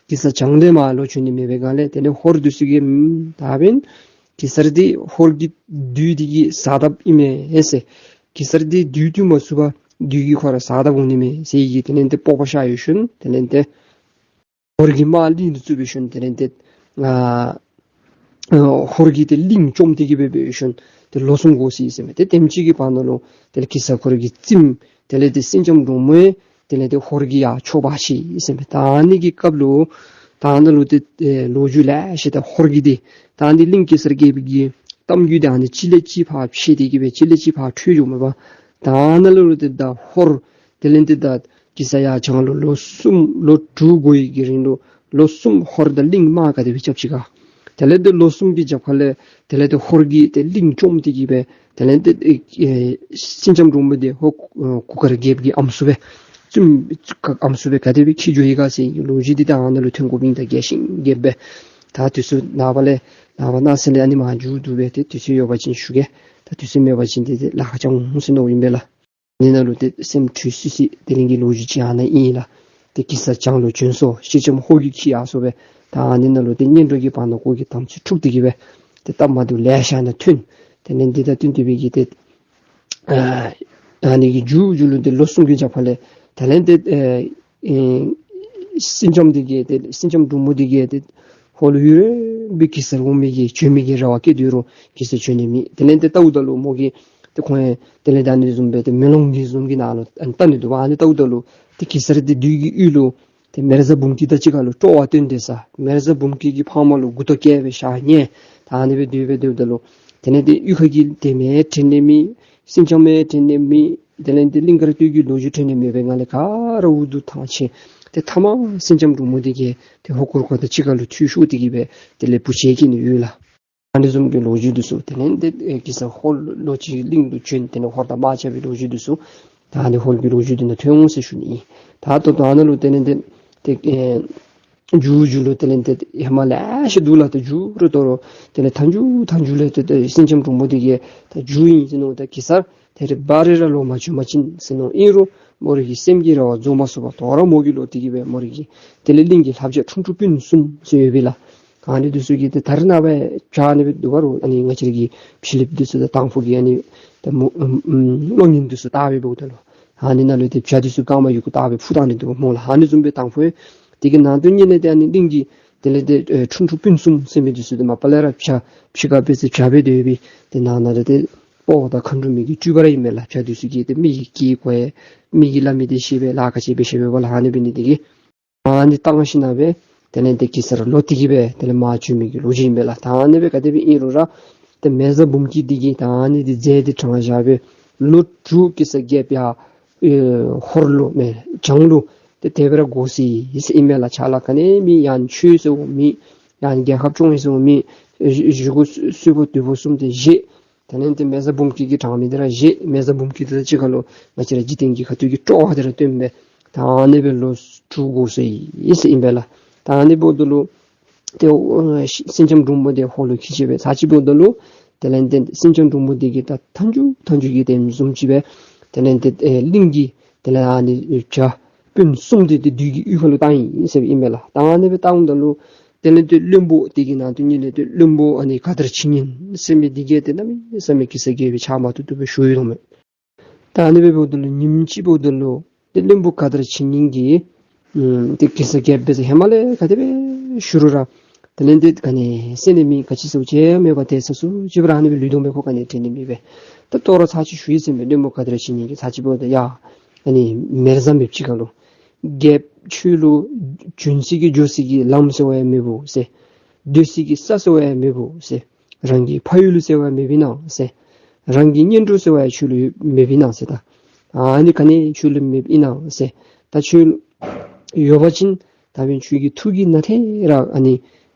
གེ་སར་བྱང་ལས་མར་ལོག་བྱོན་ནི་མེད་པའི་སྒང་ལས་དེ་ལས་ཧོར་འདི་ཚུ་གིས་ཨམ་ད་འབདན་གེ་སར་འདི་ཧོར་གྱི་བདུད་འདི་གི་ཟ་དཔ་ཨིན་མས་ཟེར། གེ་སར་འདི་བདུད་བཏུལ་མ་ཚུགས་པར་བདུད་ཀྱིས་ཁོ་ར་ཟ་དཔ་འོང་ནི་མས་ཟེར་གྱི་དེ་ལས་ཏེ་སྤོབས་པ་ཤར་ཡོད་ཞིནམ་དེ་ལས་ཏེ་ཧོར་གྱི་དམག་གླིང་དུ་བཙུགས་པའི་ཤུལ་དེ་ལས་ཏེ་ཨ་ཨ་ཧོར་གྱིས་ཏེ་གླིང་བཅོམ་སྟེ་གི་སྦེ་འབད་ཞིནམ་ཏེ་ལོ་གསུམ་འགོར་སོ་ཡི་ཟེར་མས། ཏེ་དེམ་ཅིག་གི་བར་ན་ལུ་དེ་ལས་གེ་སར་ཁོ་རའི་གི་བཙུནམོ་དེ་ལས་ཏེ་སེང་ལྕམ་འབྲུག་མོ་ཡང་དེ་ལས་ཏེ་ཧོར་གྱི་ཡར་འཕྱོག་འབག་ཅི་ཟེར་མས། ད་ཨ་ནི་གི་སྐབས་ལུ་ད་ཨ་ནཱ་ལུ་ཏེ་ཨེ་ལོ་རྒྱུས་ལེ་ཤ་ད་ཧོར་གྱི་ཏེ་ད་ཨ་ནི་གླིང་གེ་སར་རྒྱལ་པོའི་གི་གཏམ་རྒྱུད་དེ་ཨ་ནི་གཅིག་ལས་གཅིག་ཕར་འཕྱད་དེ་གི་སྦེ་གཅིག་ལས་གཅིག་ཕར་འཕྲོས་འགྱོཝ་མས་པ། ད་ཨ་ནཱ་ལུ་ཏེ་ད་ཧོར་དེ་ལས་ཏེ་ད་གེ་སར་ཡར་བྱང་ལུ་ལོ་གསུམ་ལོ་དྲུག་འགོར་བའི་གི་རིང་ལུ་ལོ་གསུམ་ཧོར་དང་གླིང་དམག་ག་དེ་སྦེ་རྐྱབ་ཅི་ག། དེ་ལས་ཏེ་ལོ་གསུམ་གྱི་རྒྱབ་ཁ་ལས་དེ་ལས་ཏེ་ཧོར་གྱིས་ཏེ་གླིང་བཅོམ་སྟེ་གི་སྦེ་དེ་ལས་ཏེ་ཨེ་ཨེ་སེང་ལྕམ་འབྲུག་མོ་དེ་ཧོར་ཨེ་གུར་དཀར་རྒྱལཔོ་གི་ཨམ་སྲུ་སྦེ་བཙུནམོ་ཨམ་སྲུ་སྦེ་ག་དེ་སྦེ་འཁྱིད་འགྱོ་ཡི་ག་ཟེར་ལོ་རྒྱུས་འདི་ད་ཨ་ནཱ་ལུ་ཐོན་དགོཔ་ཨིན། ད་རྒྱས་ཤིང་རྒྱསཔ་སྦེ་ད་དུས་ཚོད་ནངས་པ་ལས་ནངས་པ་གནངས་ཚེ་ལས་ཨ་ནི་མར་མཇུག་བསྡུ་སྦེ་ཏེ་དུས་ཚོད་ཡོད་པ་ཅིན་ཞུ་གེ། ད་དུས་ཚོད་མེད་པ་ཅིན་ཏེ་ཏེ་ལཱ་ཁག་ཅིག་འོང་ཟེར་མནོཝ་ཨིན་པས་ལགས། ཨ་ནི་ནང་ལུ་ཏེ་སེམས་འཁྲུལ་སི་སི་དེ་རིང་གི་ལོ་རྒྱུས་ཅིག་ཨ་ནཱ་ཨིན་ལགས། ཏེ་གེ་སར་བྱང་ལུ་བྱོན་སོ། སེང་ལྕམ་ཧོར་གྱིས་འཁྱིད་ཡར་སོ་སྦེ་ད་ཨ་ནི་ནང་ལུ་ཏེ་གཉེན་གྲོགས་ཀྱི་བར་ན་ཁོ་གི་དམ་ཚིག་འཁྲུགས་ཏེ་གི་སྦེ་ཏེ་སྟབས་མ་བདེཝ་ལེ་ཤ་ནང་ཐོན། དེ་ལས་འདི་དང་བསྟུན་ཏེ་སྦེ་གི་ཏེ་ཨ་ཨ་ནི་གི་མཇུག་མཇུག་ལུ་ཏེ་ལོ་གསུམ་གྱི་རྒྱབ་ཁ་ལས་དེ་ལས་ཏེ་ཨེ་ཨེ་སེང་ལྕམ་འདི་གིས་ཏེ་སེང་ལྕམ་འབྲུག་མོ་འདི་གིས་ཏེ་ཧོར་ལུ་ཡུན་རིངམོ་སྦེ་གེ་སར་འོང་མི་གི་བྱོན་མི་གི་རེ་བ་བསྐྱེད་དོ་རུང་གེ་སར་བྱོན་ནི་མེད། དེ་ལས་ཏེ་བལྟཝ་ད་ལུ་མོ་གིས་ཏེ་ཁོང་ཡང་དེ་ལས་ད་ཨ་ནི་བཟུམ་སྦེ་ཏེ་མེ་ལོང་གི་བཟུམ་གྱི་ནང་ལུ་ཨ་ནི་བལྟ་ནི་འདུག་པ། ཨ་ནི་བལྟཝ་ད་ལུ་ཏེ་གེ་སར་འདི་བདུད་ཀྱི་ཡུལ་ལུ་ཏེ་མེ་བཟའ་འབུམ་སྐྱིད་དང་གཅིག་ཁར་ལུ་སྤྲོ་བ་བཏོན་ཏེ་ས་མེ་བཟའ་འབུམ་སྐྱིད་ཀྱི་ཕངམ་ལུ་མགུ་ཏོ་བཀལ་སྦེ་ཞག་ཉལ། ད་ཨ་ནི་སྦེ་སྡོད་སྦེ་སྡོདཔ་ད་ལུ་དེ་ལས་ཏེ་གཡུས་ཁ་གི་དེ་མི་དྲན་ནི་མེད། སེང་ལྕམ་མི་དྲན་ནི་མེད། དེ་ལས་ཏེ་གླིང་དཀར་སྟོད་ཀྱི་ལོ་རྒྱུས་དྲན་ནི་མེད་པའི་ངང་ལས་ག་ར་འུ་སྡུག་ཐང་ཆད། ཏེ་མཐའ་མ་སེང་ལྕམ་འབྲུག་མོ་འདི་གིས་ཏེ་ཧོར་གུར་དཀར་དང་གཅིག་ཁར་ལུ་འཐུས་ཤོར་ཏེ་གི་སྦེ་དེ་ལས་བུ་ཆེན་སྐྱེས་ནི་ཡོད་ལགས། ཨ་ནི་བཟུམ་གྱི་ལོ་རྒྱུས་འདི་ཚུ་དེ་ལས་ཏེ་ཨེ་གེ་སར་ཧོར་ལུ་ལོག་ཅི་གླིང་ལུ་བྱོན་དེ་ལས་ཧོར་དང་དམག་རྐྱབ་པའི་ལོ་རྒྱུས་འདི་ཚུ་ད་ཨ་ནི་ཧོར་གྱི་ལོ་རྒྱུས་འདི་ནང་ཐོན་འོང་ཟེར་ཞུ་ནི་ཨིན། ད་ད་ལྟོ་ཨ་ནཱ་ལུ་དེ་ལས་ཏེ་ཏེ་ཨེ་མཇུག་མཇུག་ལུ་དེ་ལས་ཏེ་ཧེ་མ་ལེ་ཤ་འདུག་ལགས། ཏེ་མཇུག་རུ་དོ་རུང་དེ་ལས་མཐའ་མཇུག་མཐའ་མཇུག་ལས་ཏེ་ཏེ་སེང་ལྕམ་འབྲུག་མོ་འདི་གིས་ད་མཇུག་ཨིན་ཟེར་མནོ། ད་གེ་སར་ད་རེས་འབད་རུང་ར་ལོག་མ་བྱོན་པ་ཅིན་ཟེར་མནོ། ཨིན་རུང་མོ་རའི་གི་སེམས་ཀྱི་རེ་བ་རྫོགས་མ་སོང་བར་དོ་རུང་མོ་གིས་ལོག་སྟེ་གི་སྦེ་མོ་རའི་གི་དེ་ལས་གླིང་གི་ལྷ་བྱ་ཁྲུང་ཁྲུང་སྤུན་གསུམ་ཟེར་ཡོད་པས་ལགས། ཨ་ནི་འདི་ཚུ་གི་ཏེ་ད་རེས་ནངས་པ་བྱ་ཨ་ནི་སྦེ་འདུག་པ་རུང་ཨ་ནི་ང་བཅས་ར་གི་ཕྱི་གླིངཔ་འདི་ཚུ་དང་དང་ཕུ་གི་ཨ་ནི་ད་མོ་ཨམ་ཨམ་གློག་བརྙན་འདི་ཚུ་བལྟ་སྦེ་འབདཝ་ད་ལུ་ཨ་ནི་ནང་ལུ་ཏེ་བྱ་འདི་ཚུ་རྐངམ་ཡུ་གུ་བཏགས་སྦེ་འཕུར་བཏང་ནི་འདུག་པ་སྨོ་ལགས། ཨ་ནི་བཟུམ་སྦེ་དང་ཕུ་ཡང་དེ་གི་ནང་དོན་གཉིས་ལས་ཏེ་ཨ་ནི་གླིང་གི་དེ་ལས་ཏེ་ཨེ་ཁྲུང་ཁྲུང་སྤུན་གསུམ་ཟེར་མི་འདི་ཚུ་ཏེ་མ་པ་ལས་ར་བྱ་ཕྱི་ཁར་སྦེ་ཟེར་བྱ་སྦེ་སྡོད་པའི་ཏེ་ནང་ན་ར་ཏེ་དཔའ་བོ་དང་མཁའ་འགྲོ་མའི་གི་སྤྲུལ་པ་ར་ཨིན་མས་ལགས། བྱ་འདི་ཚུ་གིས་ཏེ་མི་གི་སྐད་གོ་ཡང་མི་གིས་སླབ་མི་འདི་ཤེས་པས་ལགས། ག་ཅི་སྦེ་ཤེས་པས་པ་ལགས། ཨ་ནི་འབད་ནི་འདི་གིས་ཨ་ནི་བཏང་ཞིན་ན་སྦེ་དེ་ལས་ཏེ་གེ་སར་ལོག་སྟེ་གི་སྦེ་དེ་ལས་མར་བྱོན་མི་གི་ལོ་རྒྱུས་ཨིན་པས་ལགས། ད་ཨ་ནི་སྦེ་ག་དེ་སྦེ་ཨིན་རུང་ར་ཏེ་མེ་བཟའ་འབུམ་སྐྱིད་འདི་གིས་ད་ཨ་ནི་འདི་རྫས་འདི་དྲངས་བཞག་སྦེ་ལོ་དྲུག་གེ་སར་རྒྱལཔོ་ཡར་ཨེ་ཧོར་ལུ་མེན་བྱང་ལུ་ཏེ་དེ་སྦེ་ར་འགོར་སོ་ཡི་ཟེར་ཨིན་མས་ལགས། ཕྱག་ལཱ་ག་ནི་མེད། ཡང་ཆོས་ཟེརཝ་མེད། ཡང་རྒྱལ་ཁབ་སྐྱོང་ཡི་ཟེརཝ་མེད། བཞེས་སྒོ་གསོལ་ཕོགས་དུས་ཕོགས་གསུམ་དེ་བཞེས། དེ་ལས་ཏེ་མེ་བཟའ་འབུམ་སྐྱིད་ཀྱིས་དྲངས་མི་དེ་ར་བཞེས། མེ་བཟའ་འབུམ་སྐྱིད་དེ་དང་གཅིག་ཁར་ལུ་ང་བཅས་ར་འཇིག་རྟེན་གྱི་ཁ་ཐུག་གི་སྤྲོ་བ་དེ་ར་སྟོན་སྦེ་ད་ཨ་ནི་སྦེ་ལོ་དྲུག་འགོར་སོ་ཡི་ཟེར་ཨིན་པས་ལགས། ད་ཨ་ནི་འབདཝ་ད་ལུ་ཏེ་ཨོ་སེང་ལྕམ་འབྲུག་མོ་དེ་ཧོར་ལུ་འཁྱིད་ཅི་སྦེ་ཚར་གཅིག་འབདཝ་ད་ལུ་དེ་ལས་ཏེ་སེང་ལྕམ་འབྲུག་མོ་དེ་གིས་ད་མཐའ་མཇུག་མཐའ་མཇུག་གི་དེ་བཟུམ་ཅིག་སྦེ་དེ་ལས་ཏེ་ཨེ་གླིང་གི་དེ་ལས་ཨ་ནི་བྱ་སྤུན་གསུམ་དེ་ཏེ་བདུད་ཀྱི་གཡུས་ཁ་ལུ་བཏང་ཡི་ཟེར་ཨིན་པས་ལགས། ད་ཨ་ནི་སྦེ་བཏངམ་ད་ལུ་ དེ་ལས་ཏེ་བློན་པོ་དེ་གི་ནང་དུ་ཉིད་ལས་ཏེ་བློན་པོ་ཨ་ནི་ག་དར་ཕྱི་ཉིན་ཟེར་མི་འདི་གིས་ཏེ་གནམ་མེད་ས་མེད་གེ་སར་རྒྱལ་པོའི་ཕྱག་མ་ཐུབ་ཐུབ་སྦེ་ཞུ་ཡི་དོ་མས། ད་ཨ་ནི་སྦེ་འབདཝ་ད་ལུ་ཉིནམ་ཅིག་འབདཝ་ད་ལུ་ཏེ་བློན་པོ་ག་དར་ཕྱི་ཉིན་གྱིས་ཨམ་ཏེ་གེ་སར་རྒྱལཔོ་འབད་ས་ཧེ་མ་ལས་ག་དེ་སྦེ་ཞུ་རུང་ར་དེ་ལས་ཏེ་ག་ནི་ཟེར་ནི་མེད། ག་ཅི་ཟེར་བ་ཅིན་མེད་པར་ཏེ་ས་སུ་ཅིག་སྦེ་ར་ཨ་ནི་སྦེ་ལུས་དོ་མས། ཁོ་ག་ནི་དྲན་ནི་མེད་པས། ད་ལྟོ་ར་ཚར་གཅིག་ཞུ་ཡི་ཟེར་མས། བློན་པོ་ག་དར་ཕྱི་ཉིན་གྱིས་ཚར་གཅིག་འབདཝ་ད་ཡ་ཨ་ནི་མེ་བཟའ་མེདཔ་ཅིག་ཁར་ལུ་རྒྱལཔོ་ཁྱོད་ལུ་བྱོན་སའི་གི་འགྱོ་སའི་གི་ལམ་ཟེར་བ་ཡང་མེད་བོ་ཟེར། སྡོད་སའི་གི་ས་ཟེར་བ་ཡང་མེད་བོ་ཟེར། རང་གི་ཕ་ཡུལ་ཟེར་བ་མེདཔ་ཨིན་ན་ཟེར། རང་གི་གཉེན་གྲོགས་ཟེར་བ་ཡང་ཁྱོད་ལུ་མེདཔ་ཨིན་ན་ཟེར། ད་ཨ་ནི་ག་ནི་ཁྱོད་ལུ་མེདཔ་ཨིན་ན་ཟེར། ད་ཁྱོད་ཡོད་པ་ཅིན་ད་འབདན་ཁྱོད་ཀྱི་ཐུགས་ཀྱི་ནང་ཐད་ར་ཨ་ནི་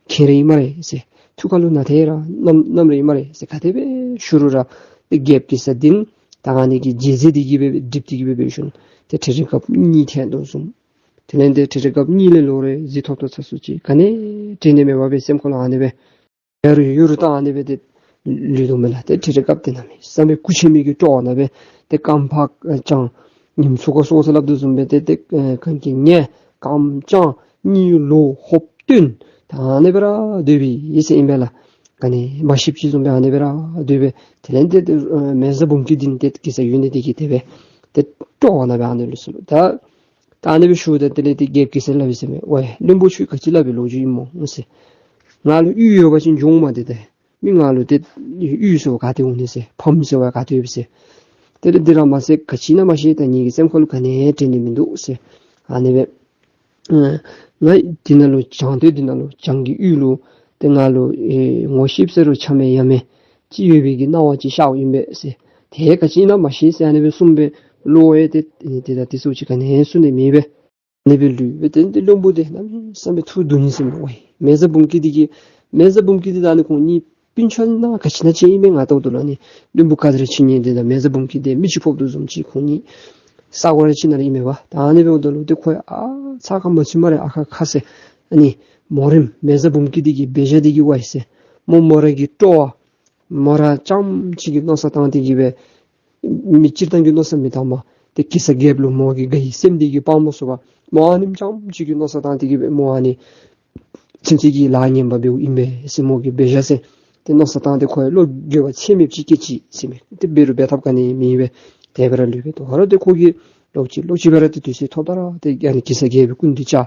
མཁྱེན་ར་ཨིན་སྨ་རེ་ཟེར། ཐུགས་ཁ་ལུ་ནང་ཐད་ར་མནམ་མནམ་ར་ཨིན་སྨ་རེ་ཟེར། ག་དེ་སྦེ་ཞུ་རུང་ར་ཏེ་རྒྱལཔོ་གེ་སར་འདི་ད་ཨ་ནི་གི་རྗེས་འཛིན་འདི་གིས་སྦེ་སྒྲིབ་འདི་གིས་སྦེ་འབད་ཞིནམ་ཏེ་ཁྲི་རལ་རྒཔོ་གཉིད་ཐལ་དོ་བཟུམ། དེ་ལས་ཏེ་ཁྲི་རལ་རྒཔོ་གཉིད་ལས་ལོག་རུང་གཟིགས་ཐོབ་ཐོབ་ཚར་སུ་ཅིག་ག་ནི་དྲན་ནི་མེད་པར་སྦེ་སེམས་ཁ་ལུ་ཨ་ནི་སྦེ་ཡར་ཡུར་བཏང་ཨ་ནི་སྦེ་ཏེ་ལུས་དོ་མས་ལགས། ཏེ་ཁྲི་རལ་རྒཔོ་འདི་གནམ་མེད་ས་མེད་སྐུ་ཆེན་མི་གི་སྤྲོ་བ་ནང་སྦེ་ཏེ་རྐངམ་ཕར་བརྐྱང་ཉིམ་ཚུ་ག་སོ་སོ་སླབ་དོ་བཟུམ་སྦེ་ཏེ་ཏེ་ཨེ་གན་རྐྱལ་ཉལ་རྐངམ་བརྐྱང་གཉིད་ལོག་ཧོབ་བཏོན་ད་ཨ་ནི་སྦེ་ར་སྡོད་པའི་ཨིན་ཟེར་ཨིན་པས་ལགས། ག་ནི་མ་ཤེསཔ་ཅིག་བཟུམ་སྦེ་ཨ་ནི་སྦེ་ར་སྡོད་པས། དེ་ལས་ཏེ་ཏེ་ཨེ་མེ་བཟའ་འབུམ་སྐྱིད་འདི་ཏེ་གེ་སར་ཡོད་ནི་འདི་གིས་དེ་སྦེ་ཏེ་སྤྲོ་བ་ནང་སྦེ་ཨ་ནི་ལུས་སོ་ལགས། ད་ད་ཨ་ནི་སྦེ་ཞུཝ་ད་དེ་ལས་ཏེ་རྒྱལཔོ་གེ་སར་སླབ་ཡི་ཟེར་མས། ཝའི་བློན་པོ་ཁྱོད་ཀྱིས་ག་ཅི་སླབ་པའི་ལོ་རྒྱུས་ཨིན་མོ་ཟེར། ང་ལུ་གཡུས་ཡོད་པ་ཅིན་འགྱོ་འོང་མས། ཏེ་ཏེ་མི་ང་ལུ་ཏེ་གཡུས་ཟེར་བ་ག་ཏེ་འོང་ནི་ཟེར། ཕམ་ཟེར་བ་ག་ཏེ་ཡོད་པས་ཟེར། དེ་ལས་འདི་ར་མ་ཟེར་ག་ཅི་ཨིན་ན་མ་ཤེས། ད་ངེ་གི་སེམས་ཁ་ལུ་ག་ནི་དྲན་ནི་མིན་འདུག་ཟེར། ཨ་ནི་སྦེ་ཨ་ང་འདི་ནང་ལུ་བྱང་སྟོད་འདི་ནང་ལུ་བྱང་གི་གཡུས་ལུ་ཏེ་ང་ལུ་ཨེ་ངོ་ཤེསཔ་ཟེར་རུང་ཆ་མེད་ཡ་མེད་ཅིག་ཡོད་པའི་གི་སྣང་བ་ཅིག་ཤརཝ་ཨིན་པས་ཟེར། ཏེ་ག་ཅི་ཨིན་ན་མ་ཤེས་ཟེར་ཨ་ནི་སྦེ་གསུངས་པས། བློ་ཡང་ཏེ་ཏེ་ད་དེ་ཚུ་ཅིག་ག་ནི་གསུང་ནི་མེད་པས། ཨ་ནི་སྦེ་ལུས་པས། ཏེ་ཏེ་བློན་པོ་འདི་གནམ་མེད་ས་མེད་ཐུགས་སྡུག་ནི་ཟེར་མས། ཝའི་མེ་བཟའ་འབུམ་སྐྱིད་འདི་གིས་མེ་བཟའ་འབུམ་སྐྱིད་འདི་དང་ཨ་ནི་ཁོང་གཉིས་སྤུན་ཆ་ཨིན་ན་ག་ཅི་ཨིན་ན་ཅིག་ཨིན་མས། ང་བལྟཝ་ད་ལུ་ཨ་ནི་བློན་པོ་ག་དར་ཕྱི་ཉིན་འདི་དང་མེ་བཟའ་འབུམ་སྐྱིད་འདི་མི་གཅིག་ཕོགཔ་དོ་བཟུམ་ཅིག། ཁོང་གཉིས་ས་གོ་ར་གཅིག་ནང་ར་ཨིན་མས་པ། ད་ཨ་ནི་སྦེ་འབདཝ་ད་ལུ་ཏེ་ཁོ་ཡང་ཨ་ཚ་ཁ་མ་ཚུད་སྨ་རེ་ཨ་ཁ་ཁ་ཟེར། ཨ་ནི་མོ་རེངམ་མེ་བཟའ་འབུམ་སྐྱིད་འདི་གི་འབད་བཞག་འདི་གིས་ཝའི་ཟེར། མོ་མོ་ར་གི་སྤྲོ་བ་མོ་ར་རྐྱངམ་ཅིག་གི་མནོ་བསམ་བཏང་སྟེ་གིས་སྦེ་མི་སྤྱིར་བཏང་གི་མནོ་བསམ་མི་བཏངམ། ཏེ་གེ་སར་རྒྱལཔོ་ལུ་མོ་གི་དགའ་བའི་སེམས་འདི་གིས་སྤང་མ་ཚུགས་པར་མོ་ཨ་ནེམ་རྐྱངམ་ཅིག་གི་མནོ་བསམ་བཏང་སྟེ་གིས་སྦེ་མོ་ཨ་ནི་ཚུན་ཚོད་ཀྱི་ལཱ་ངན་པ་འབདཝ་ཨིན་པས་ཟེར། མོ་གི་འབད་བཞག་ཟེར་ཏེ་མནོ་བསམ་བཏང་སྟེ་ཁོ་ཡང་བློ་འགྱོད་པ་ཚད་མེདཔ་ཅིག་སྐྱེས་ཅི་ཟེར་མས། ཏེ་འབད་རུང་འབད་ཐབས་ག་ནི་མེད་པས། དེ་སྦེ་ར་ལུས་པས། དོ་རུང་ཏེ་ཁོ་གིས་ལོག་ཅི་ལོག་ཅི་སྦེ་ར་ཏེ་དུས་ཚོད་ཐོབ་ད་ར་ཏེ་ཨ་ནི་གེ་སར་རྒྱལ་པོའི་སྐུ་མདུན་བཅར་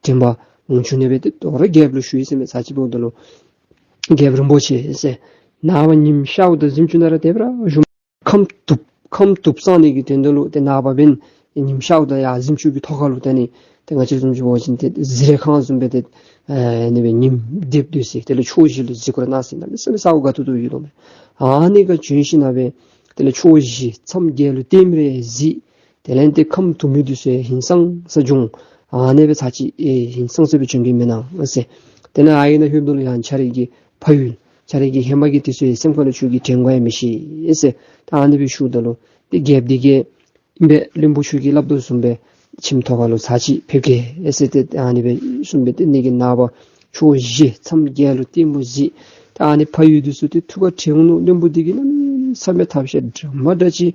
དྲན་པ་འོང་བཅུག་ནི་སྦེ་ཏེ་དོ་རུང་རྒྱལཔོ་ལུ་ཞུ་ཡི་ཟེར་མས། ཚར་གཅིག་འབདཝ་ད་ལུ་རྒྱལཔོ་རིན་པོ་ཆེ་ཟེར། ནངས་པ་ཉིམ་ཤརཝ་ད་གཟིམ་ཆུང་ནང་ར་དེ་སྦེ་ར་བཞུགས། ཁམས་སྡུག་ཁམས་སྡུག་སངས་ནི་གི་དོན་དག་ལུ་ཏེ་ནངས་པ་འབདན་ཉིམ་ཤརཝ་ད་ཡར་གཟིམ་ཆུང་གི་ཐོག་ཁ་ལུ་ད་ཨ་ནི་ཏེ་ང་བཅས་བཟུམ་ཅིག་འབད་བ་ཅིན་ཏེ་གཟིགས་རལ་ཁང་བཟུམ་སྦེ་ཏེ་ཨ་ནི་སྦེ་ཉིམ་རྡིབ་སྡོད་ས། དེ་ལས་ཕྱོགས་བཞི་ལུ་གཟིགས་སྐོར་གནང་ས་གནམ་མེད་ས་མེད་ས་གོ་དགའ་ཏོག་ཏོ་ཡོད་དོ་མས། ཨ་ནི་ཁར་བྱོན་ཞིནམ་སྦེ་དེ་ལས་ཕྱོགས་བཞི་མཚམས་བརྒྱད་ལུ་ལྟདམོ་རེ་གཟིགས། དེ་ལས་ཏེ་ཁམས་སྡུག་མི་འདི་ཚུ་ཡང་ཧིང་སངས་ས་བྱུང་། ཨ་ནི་སྦེ་ཚར་གཅིག་ཨེ་ཧིང་སངས་ས་སྦེ་བྱོན་གེ་མེན་ན་ཟེར། དེ་ལས་ཨ་ཡི་ནང་ལྷོདཔ་ད་ལུ་ཡང་ཁྱོད་རའི་གི་ཕ་ཡུལ་ཁྱོད་རའི་གི་ཧེ་མ་གི་དུས་ཚོད་སེམས་ཁ་ལུ་ཁྱོད་ཀྱིས་དྲན་དགོ་ཡང་མི་ཤེས་ཟེར། ད་ཨ་ནི་སྦེ་ཞུཝ་ད་ལུ་ཏེ་རྒྱལཔོ་འདི་གིས་ཨིན་པས། བློན་པོ་ཁྱོད་ཀྱིས་སླབ་དོ་བཟུམ་སྦེ་ཁྱིམ་ཐོག་ཁ་ལུ་ཚར་གཅིག་ཕེབས་གེ་ཟེར་ཏེ་ཨ་ནི་སྦེ་གསུངས་པས། ཏེ་ཨ་ནི་གི་ནངས་པ་ཕྱོགས་བཞི་མཚམས་བརྒྱད་ལུ་ལྟདམོ་གཟིགས། ད་ཨ་ནི་ཕ་ཡུལ་འདི་ཚུ་ཏེ་ཐུགས་ཁར་དྲན་འོང་མནོ། བློན་པོ་འདི་གིས་གནམ་མེད་ས་མེད་ཐབས་ཤེས་འདྲ་མ་འདྲ་ཅིག་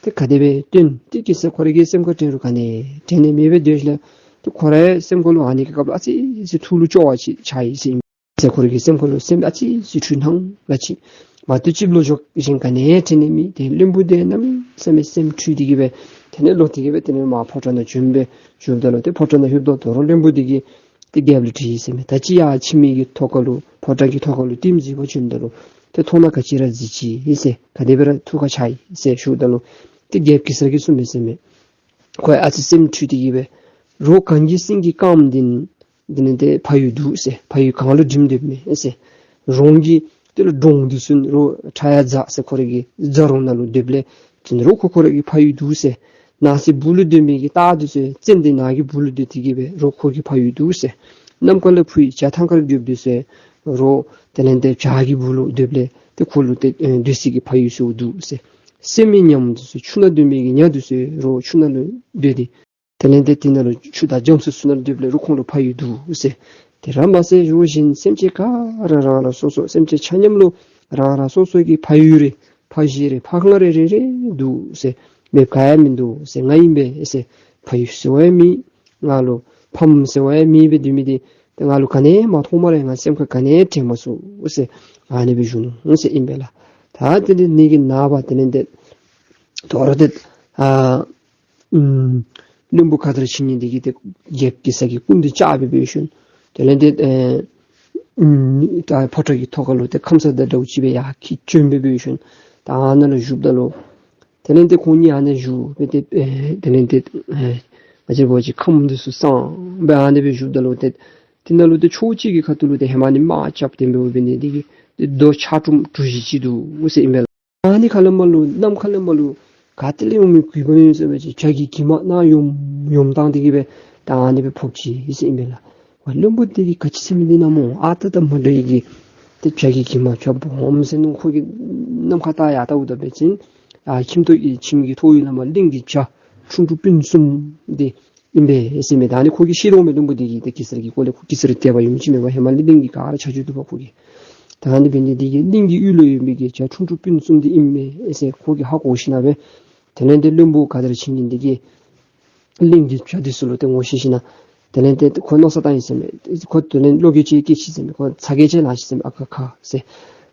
ཏེ་ག་དེ་སྦེ་སྟོན། ཏེ་གེ་སར་ཁོ་ར་གི་སེམས་ཁར་དྲན་རུང་ག་ནི་དྲན་ནི་མེད་པར་སྡོད་ཞིནམ་ལས་ཏེ་ཁོ་རའི་སེམས་ཁ་ལུ་ཨ་ནི་གི་སྐབས་ལུ་ཨ་ཙི་ཅིག་ཐུགས་ལུ་སྐྱོ་བ་ཅིག་ཆགས་ཡི་ཟེར་ཨིན། གེ་སར་ཁོ་ར་གི་སེམས་ཁ་ལུ་སེམས་ཨ་ཙི་ཅིག་འཁྲུལ་སྣང་ལ་ཅིག་མ་བཏུབ་ཅིག་ལུ་འགྱོ་ཞིནམ་ག་ནི་དྲན་ནི་མེད། ཏེ་བློན་པོ་འདི་གནམ་མེད་ས་མེད་སེམས་འཁྲུལ་ཏེ་གིས་སྦེ་དེ་ལས་ལོག་སྟེ་གིས་སྦེ་དེ་ལས་མར་ཕོ་བྲང་ནང་བྱོན་སྦེ་བྱོནམ་ད་ལུ་ཏེ་ཕོ་བྲང་ནང་ལྷོདཔ་ད་དོ་རུང་བློན་པོ་འདི་གིས་ཏེ་རྒྱལཔོ་ལུ་དྲིས་ཡི་ཟེར་མས། ད་ཅི་ཡར་ཁྱིམ་གྱི་ཐོག་ཁ་ལུ་ཕོ་བྲང་གི་ཐོག་ཁ་ལུ་ལྟདམོ་གཟིགས་པར་བྱོནམ་ད་ལུ་ཏེ་ཐོག་ནང་ག་ཅི་ར་གཟིགས་ཅི་ཟེར། ག་དེ་སྦེ་ར་ཐུགས་ཁར་ཆགས་ཡི་ཟེར་ཞུཝ་ད་ལུ་ཏེ་རྒྱལཔོ་གེ་སར་གྱིས་གསུངས་མས་ཟེར་མས། ཁོ་ཡང་ཨ་ཙི་སེམས་འཁྲུལ་ཏེ་གིས་སྦེ་རོགས་གངས་ཀྱི་སེང་གེ་དཀརམོ་འདི་འདི་ནི་ཏེ་ཕ་ཡུལ་འདུག་ཟེར། ཕ་ཡུལ་གངས་ལུ་འགྲིམ་སྡོདཔ་མས་ཟེར། རོང་གི་དེ་ལུ་འབྲོང་འདི་ཚུ་རོགས་ཁྲ་ཡ་མཛའ་ཟེར་ཁོ་རའི་གི་མཛའ་རོང་ནང་ལུ་སྡོདཔ་ལས་དེ་ནི་རོགས་ཁོ་ཁོ་རའི་གི་ཕ་ཡུལ་འདུག་ཟེར། ནགས་ཚལ་སྦུག་ལུ་སྡོད་མི་གི་སྟག་འདི་ཚུ་ཡང་ཙན་དན་ནགས་ཀྱི་སྦུག་ལུ་སྡོད་དེ་གིས་སྦེ་རོགས་ཁོ་གི་ཕ་ཡུལ་འདུག་ཟེར། གནམ་ཁ་ལས་འཕུར་བའི་བྱ་ཐང་ཁར་རྒྱུགཔ་འདི་ཚུ་ཡང་རོགས་དེ་ལས་ཏེ་བྱག་གི་སྦུག་ལུ་སྡོདཔ་ལས་ཏེ་ཁོ་ལུ་ཏེ་ཨེ་སྡོད་སའི་གི་ཕ་ཡུལ་ཚུ་འདུག་ཟེར། སེམས་མེད་ཉམས་འདི་ཚུ་ཆུ་ནང་སྡོད་མི་གི་ཉ་འདི་ཚུ་ཡང་རོགས་ཆུ་ནང་ལུ་སྡོད་དེ་དེ་ལས་ཏེ་དེ་ནང་ལུ་ཆུ་དང་རྒྱ་མཚོ་ཚུ་ནང་ལུ་སྡོདཔ་ལས་རོགས་ཁོང་ལུ་ཕ་ཡུལ་འདུག་ཟེར། དེ་ར་མ་ཟད་རོགས་གཞན་སེམས་ཅན་ག་ར་རང་རང་སོ་སོ་སེམས་ཅན་ཆ་མཉམ་ལུ་རང་རང་སོ་སོ་གི་ཕ་ཡུལ་རེ་ཕ་གཞིས་རེ་ཕ་ཁང་རེ་རེ་རེ་འདུག་ཟེར། མེདཔ་ག་ཡང་མིན་འདུག་ཟེར། ང་ཨིན་པས་ཟེར། ཕ་ཡུལ་ཟེར་བ་ཡང་མེད། ང་ལུ་ཕམ་ཟེར་བ་ཡང་མེད་སྦེ་སྡོད་མི་འདི་ ཏེ་ང་ལུ་ག་ནི་ཡང་མ་མཐོང་སྨ་རེ། ང་སེམས་ཁར་ག་ནི་ཡང་དྲན་མ་ཚུགས་ཟེར་ཨ་ནི་སྦེ་ཞུ་ནུག་ཟེར་ཨིན་པས་ལགས། ད་དེ་ལས་ནི་གི་ནངས་པ་དེ་ལས་ཏེ་དོ་རུང་ཏེ་ཨ་ཨུམ་བློན་པོ་ཁ་དར་ཕྱི་ཉིན་འདི་གིས་ཏེ་རྒྱལཔོ་གེ་སར་གྱི་སྐུ་མདུན་བཅར་སྦེ་འབད་ཞིནམ་དེ་ལས་ཏེ་ཨེ་ཨུམ་ད་ཕོ་བྲང་གི་ཐོག་ཁ་ལུ་ཏེ་ཁམས་སངས་དང་འདྲཝ་ཅིག་སྦེ་ཡར་འཁྱིད་བྱོན་སྦེ་འབད་ཞིནམ་ད་ཨ་ནཱ་ལུ་བཞུགསཔ་ད་ལུ་དེ་ལས་ཏེ་ཁོང་གཉིས་ཨ་ནཱ་བཞུགས་སྦེ་ཏེ་ཨེ་དེ་ལས་ཏེ་ཨེ་ང་བཅས་འབད་བ་ཅིན་ཁམས་འདི་ཚུ་སངས་སྦེ་ཨ་ནི་སྦེ་བཞུགསཔ་ད་ལུ་ཏེ་དེ་ནང་ལུ་ཏེ་ཕྱོགས་གཅིག་གི་ཁ་ཐུག་ལུ་ཏེ་ཧེ་མ་ནི་དམག་རྐྱབ་སྟེ་འབདཝ་འབད་ནི་འདི་གིས་ཏེ་རྡོ་ཆག་གྲུམ་གྲུ་བཞི་ཅིག་འདུག་ཟེར་ཨིན་པས་ལགས། ཨ་ནི་ཁ་ལས་མར་ལུ་གནམ་ཁ་ལས་མར་ལུ་ག་ཏེ་ལས་འོང་མི་གུས་པ་ཨིན་ཟེར་བ་ཅིན་བྱ་གི་གྱིབ་མ་ནང་ཡོམ་ཡོམ་བཏང་སྟེ་གི་སྦེ་ད་ཨ་ནི་སྦེ་ཕོག་ཅི་ཟེར་ཨིན་པས་ལགས། ཝའི་བློན་པོ་འདི་གིས་ག་ཅི་ཟེར་མི་འདི་ཨིན་ན་སྨོ། ཨ་རྟག་རྟག་མ་འདྲ་བའི་གི་ཏེ་བྱ་གི་གྱིབ་མ་བྱ་སྦོམ་ཟེར་མནོ། ཁོ་གིས་ནམ་མཁའ་ལྟ་ཡར་ལྟཝ་ད་འབད་བ་ཅིན་ཨ་ཁྱིམ་ཐོག་གི་ཁྱིམ་གྱི་ཐོག་ཡི་ལས་མར་གླིང་གི་བྱ་ཁྲུང་ཁྲུང་སྤུན་གསུམ་འདི་ཨིན་པས་ཟེར་མི་ད་ཨ་ནི་ཁོ་གིས་ཤེས་དོ་མས། བློན་པོ་འདི་གིས་ཏེ་གེ་སར་གྱི་སྐོར་ལས་ཁོ་གེ་སར་དད་པ་ཡོད་མི་ཅིག་མེན་པར་ཧེ་མ་ལས་གླིང་གི་ག་ར་ཆ་འཇོག་འདུག་པ་ཁོ་གིས། ད་ཨ་ནི་འབད་ནི་འདི་གིས་གླིང་གི་ཡུལ་ལུ་ཡོད་མི་གི་བྱ་ཁྲུང་ཁྲུང་སྤུན་གསུམ་འདི་ཨིན་མས་ཟེར་ཁོ་གིས་ཧ་གོ་ཞིནམ་ལས་དེ་ལས་ཏེ་བློན་པོ་ཁ་དར་ཕྱི་ཉིན་འདི་གིས་གླིང་གི་བྱ་འདི་ཚུ་ལུ་ཏེ་ངོ་ཤེས་ཞིནམ་ལས་དེ་ལས་ཏེ་ཁོ་མནོ་བསམ་བཏང་ཡི་ཟེར་མས། ཁོ་དེ་ལས་བློ་འགྱོད་ཅིག་སྐྱེས་ཅི་ཟེར་མས། ཁོ་ཚ་གྱང་ཅིག་ལང་ཅི་ཟེར་མས། ཨ་ཁ་ཁ་ཟེར།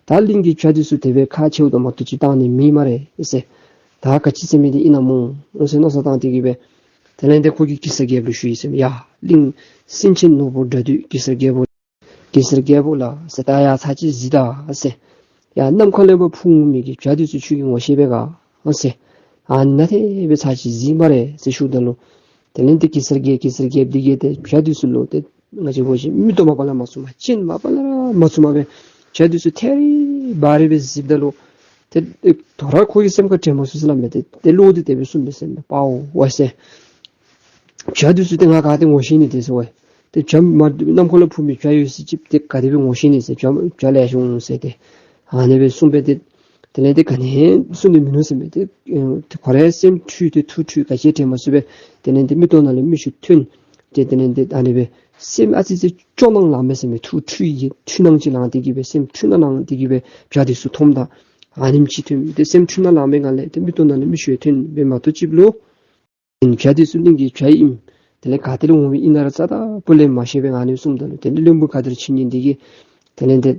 ད་གླིང་གི་བྱ་འདི་ཚུ་དེ་སྦེ་ཁག་ཆེཝ་དང་མ་གཏོགས་ཅིག་བཏང་ནི་མེད་སྨ་རེ་ཟེར། ད་ག་ཅི་ཟེར་མི་འདི་ཨིན་ན་སྨོ་ཟེར་མནོ་བསམ་བཏང་སྟེ་གི་སྦེ་དེ་ལས་ཏེ་ཁོ་གིས་གེ་སར་རྒྱལཔོ་ལུ་ཞུ་ཡི་ཟེར་མས། ཡ་གླིང་སེང་ཆེན་ནོར་བུ་དགྲ་འདུལ་གེ་སར་རྒྱལ་པོ་གེ་སར་རྒྱལ་པོ་ལགས་ཟེར། ད་ཡར་ཚར་གཅིག་གཟིགས་ད་ཟེར། ཡར་གནམ་ཁ་ལས་ཕར་འཕུར་འོང་མི་གི་བྱ་འདི་ཚུ་ཁྱོད་ཀྱིས་ངོ་ཤེས་པས་ག་ཟེར། ཨ་ནཱ་དེ་སྦེ་ཚར་གཅིག་གཟིགས་སྨ་རེ་ཟེར་ཞུཝ་ད་ལུ་དེ་ལས་ཏེ་གེ་སར་རྒྱལ་གེ་སར་རྒྱལཔོ་འདི་གིས་ཏེ་བྱ་འདི་ཚུ་ལུ་ཏེ་ང་བཅས་འབད་བ་ཅིན་མིག་ཏོ་མ་པ་ལས་མ་བཙུམ་པར་སྤྱན་མ་པ་ལས་ར་མ་བཙུམ་པར་སྦེ་བྱ་འདི་ཚུ་ཐད་རི་བ་རི་སྦེ་གཟིགསཔ་ད་ལུ་ཏེ་དོ་རུང་ཁོ་གི་སེམས་ཁར་དྲན་མ་ཚུགས་ཟེར་སླབ་མས། ཏེ་ཏེ་བློ་འདི་དེ་སྦེ་གསུངམ་མས་ཟེར་མས། པའོ་ཝའི་ཟེར། བྱ་འདི་ཚུ་ཏེ་ང་ག་ཏེ་ངོ་ཤེས་ནི་ཏེ་ཟེར་ཝའི། ཏེ་བྱ་མ་གནམ་ཁ་ལས་འཕུར་མི་བྱ་ཡོད་ས་ཅིག་ཏེ་ག་དེ་སྦེ་ངོ་ཤེས་ནི་ཟེར། བྱ་བྱ་ལེགས་ཤོམ་ཟེར་ཏེ་ཨ་ནི་སྦེ་གསུངས་པས། ཏེ་དེ་ལས་ཏེ་ག་ནི་གསུང་ནི་མིན་ནུག་ཟེར་མས། ཏེ་ཨེ་ཏེ་ཁོ་རའི་སེམས་འཁྲུལ་ཏེ་ཐུགས་འཁྲུལ་ག་ཅི་དྲན་མ་ཚུགས་པས། དེ་ལས་ཏེ་མིག་ཏོ་ནང་ལས་མིག་ཆུ་ཐོན། ཏེ་དེ་ལས་ཏེ་ཨ་ནི་སྦེ་སེམས་ཨ་ཙི་ཙི་སྐྱོ་སྣང་ལངས་མས་ཟེར་མས། ཐུགས་འཁྲུལ་གྱི་འཁྲུལ་སྣང་ཅིག་ལངས་ཏེ་གི་སྦེ་སེམས་འཁྲུལ་སྣང་ལངས་ཏེ་གི་སྦེ་བྱ་འདི་ཚུ་མཐོངམ་ད་ཨ་ནེམ་ཅིག་ཐོན། ཏེ་སེམས་འཁྲུལ་སྣང་ལངས་པའི་སྒང་ལས་ཏེ་མིག་ཏོ་ནང་ལས་མིག་ཆུ་ཐོན་སྦེ་མ་གཏོགས་ཅིག་ལུ་བྱ་འདི་ཚུ་གླིང་གི་བྱ་ཨིནམ་དེ་ལས་ག་ཏེ་ལས་འོང་མི་ཨིན་ན་ར་རྩ་དང་པོ་ལས་མ་ཤེས་པས། ཨ་ནི་གསུངམ་ད་ལུ་དེ་ལས་བློན་པོ་ཁ་དར་ཕྱི་ཉིན་འདི་གིས་དེ་ལས་ཏེ་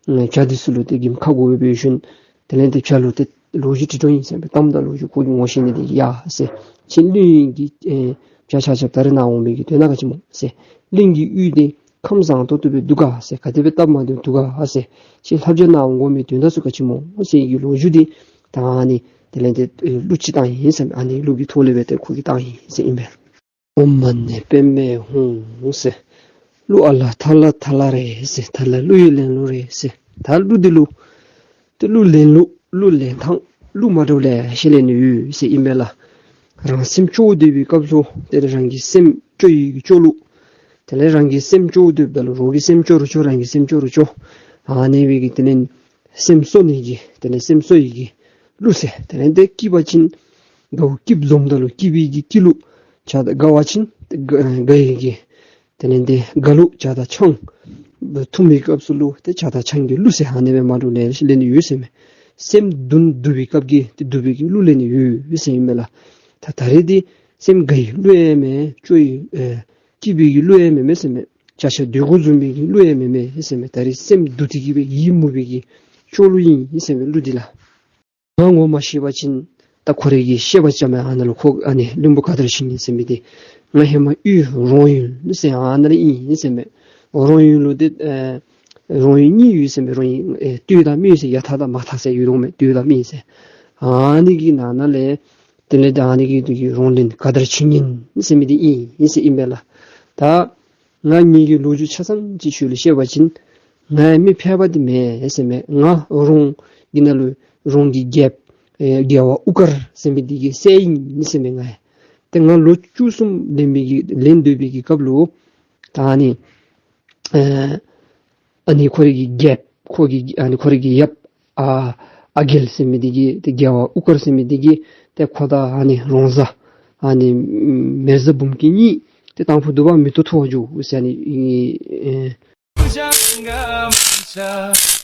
བྱ་འདི་ཚུ་ལུ་ཏེ་གིམ་ཁ་དགོ་པའི་ཤུལ་དེ་ལས་ཏེ་བྱ་ལུ་ཏེ་ལོ་རྒྱུས་དྲི་དོ་ཨིན་ཟེར་མས། གཏམ་དང་ལོ་རྒྱུས་ཁོ་གིས་ངོ་ཤེས་ནི་འདི་གིས་ཡ་ཟེར། ཁྱེད་གླིང་གི་ཨེ་བྱ་ཆ་ཁྱབ་ད་རེས་ནཱ་འོང་མི་གི་དོན་དག་ག་ཅི་སྨོ་ཟེར། གླིང་གི་ཡུལ་འདི་ཁམས་བཟང་ཏོག་ཏོ་སྦེ་འདུག་ག་ཟེར། ག་དེ་སྦེ་སྟབས་མ་བདེཝ་འདུག་ག་ཟེར། ཁྱེད་ལྷ་བྱ་ནཱ་འོང་དགོ་མི་དོན་དག་ཚུ་ག་ཅི་སྨོ་ཟེར་གྱི་ལོ་རྒྱུས་འདི་ད་ཨ་ནི་དེ་ལས་ཏེ་ཨེ་གླུ་ཅིག་བཏང་ཡི་ཟེར་མས། ཨ་ནི་གླུ་གི་ཐོག་ལས་སྦེ་ཏེ་ཁོ་གིས་བཏང་ཡི་ཟེར་ཨིན་པས། ཨོཾ་མ་ཎི་པདྨེ་ཧཱུྃ་ཟེར། གླུ་ཨ་ལ་ཐ་ལ་ཐ་ལ་རེད་ཟེར། ཐ་ལ་གླུ་ཡི་ལེན་ལུགས་རེད་ཟེར། ད་གླུ་འདི་ལུ་ཏེ་གླུ་ལེན་ལུགས་གླུ་ལེན་ཐངས་གླུ་མ་འདྲཝ་ལེ་ཤ་ལེན་ནི་ཡོད་ཟེར་ཨིན་པས་ལགས། རང་སེམས་སྐྱོ་སྡོད་པའི་སྐབས་སུ་དེ་ལས་རང་གི་སེམས་སྐྱོ་ཡི་གི་སྐྱོ་གླུ། དེ་ལས་རང་གི་སེམས་སྐྱོ་སྡོདཔ་ད་ལུ་རོགས་ཀྱི་སེམས་སྐྱོ་རུང་སྐྱོ་རང་གི་སེམས་སྐྱོ་རུང་སྐྱོ། ཨ་ནི་སྦེ་གི་དེ་ལས་སེམས་གསོ་ནི་གི་དེ་ལས་སེམས་གསོ་ཡི་གི་གླུ་ཟེར། དེ་ལས་ཏེ་སྐྱིད་པ་ཅིན་དགའ་བོ་སྐྱིདཔ་འཛོམས་ད་ལུ་སྐྱིད་པའི་གི་སྐྱིད་གླུ། བྱ་དང་དགའ་བ་ཅིན་དགའ་དགའ་ཡི་གི་དེ་ལས་ཏེ་དགའ་གླུ། བྱ་དང་ཆང་འཐུང་བའི་སྐབས་སུ་ལུ་ཏེ་བྱ་དང་ཆང་གི་གླུ་ཟེར་ཨ་ནི་སྦེ་མ་འདྲཝ་ལེ་ཤ་ལེན་ནི་ཡོད་ཟེར་མས། སེམས་སྡུག་སྡུག་པའི་སྐབས་ཀྱི་ཏེ་སྡུག་པའི་གི་གླུ་ལེན་ནི་ཡོད་ཟེར་ཨིན་མས་ལགས། ད་ད་རེས་འདི་སེམས་དགའ་ཡི་གླུ་ཡང་མེན་མེན། སྐྱོ་ཡི་ཨེ་སྐྱིད་པའི་གི་གླུ་ཡང་མེན་མེན་ཟེར་མས། བྱ་ཤ་འདོད་དགུ་འཛོམས་པའི་གི་གླུ་ཡང་མེན་མེན་ཟེར་མས། ད་རེས་སེམས་སྡུག་སྟེ་གི་སྦེ་ཡིད་མུག་པའི་གི་སྐྱོ་གླུ་ཨིན་ཟེར་མས་གླུ་འདི་ལགས། ང་ངོ་མ་ཤེས་པ་ཅིན་ད་ཁོ་རའི་གི་བཤད་པ་ཅིག་མས། ཨ་ནཱ་ལུ་ཁོ་ཨ་ནི་བློན་པོ་ཁ་དར་ཕྱི་ཉིན་ཟེར་མི་འདི་ང་ཧེ་མ་གཡུས་རོང་ཡུལ་ཟེར་ཨ་ནཱ་ལུ་ཨིན་ཟེར་མས། རོང་ཡུལ་ལུ་ཏེ་ཨེ་རོང་ཡུལ་གཉིས་ཡོད་ཟེར་མས། རོང་ཡུལ་ཨེ་སྟོད་དང་སྨད་ཟེར་ཡར་ཐག་དང་མར་ཐག་ཟེར་ཡོད་རུང་མས། སྟོད་དང་སྨད་ཟེར། ཨ་ནི་གི་ནང་ན་ལས་དེ་ལས་ད་ཨ་ནི་གི་དུས་ཀྱི་རོང་བློན་ཁ་དར་ཕྱི་ཉིན་ཟེར་མི་འདི་ཨིན་ཨིན་ཟེར་ཨིན་པས་ལགས། ད་ང་ངེ་གི་ལོ་རྒྱུས་ཆ་ཚང་ཅིག་ཁྱོད་ལུ་བཤད་པ་ཅིན་ང་མི་ཕལ་པ་འདི་མེན་ཟེར་མས། ང་རོང་གི་ནང་ལུ་རོང་གི་རྒྱལཔོ་ཨེ་རྒྱལ་བ་དབུ་དཀར་ཟེར་མི་འདི་གི་སྲས་ཨིན་ཟེར་མས་ང་། ཏེ་ང་ལོ་བཅུ་གསུམ་ལོན་པའི་གི་ལོན་སྡོད་པའི་གི་སྐབས་ལུ་ད་ཨ་ནི་ཨེ་ཨ་ནི་ཁོ་རའི་གི་རྒྱལཔོ་ཁོ་གི་ཨ་ནི་ཁོ་རའི་གི་ཡབ་ཨ་ཨ་རྒྱལ་ཟེར་མི་འདི་གིས་ཏེ་རྒྱལ་བ་དབུ་དཀར་ཟེར་མི་འདི་གིས་ཏེ་ཁོ་དང་ཨ་ནི་རོང་བཟའ་ཨ་ནི་མེ་བཟའ་འབུམ་སྐྱིད་གཉིས་ཏེ་དང་ཕུ་འདུ་བ་མེ་ཏོག་འཐུ་བར་འགྱོ་ཟེར་ཨ་ནི་ཨེ་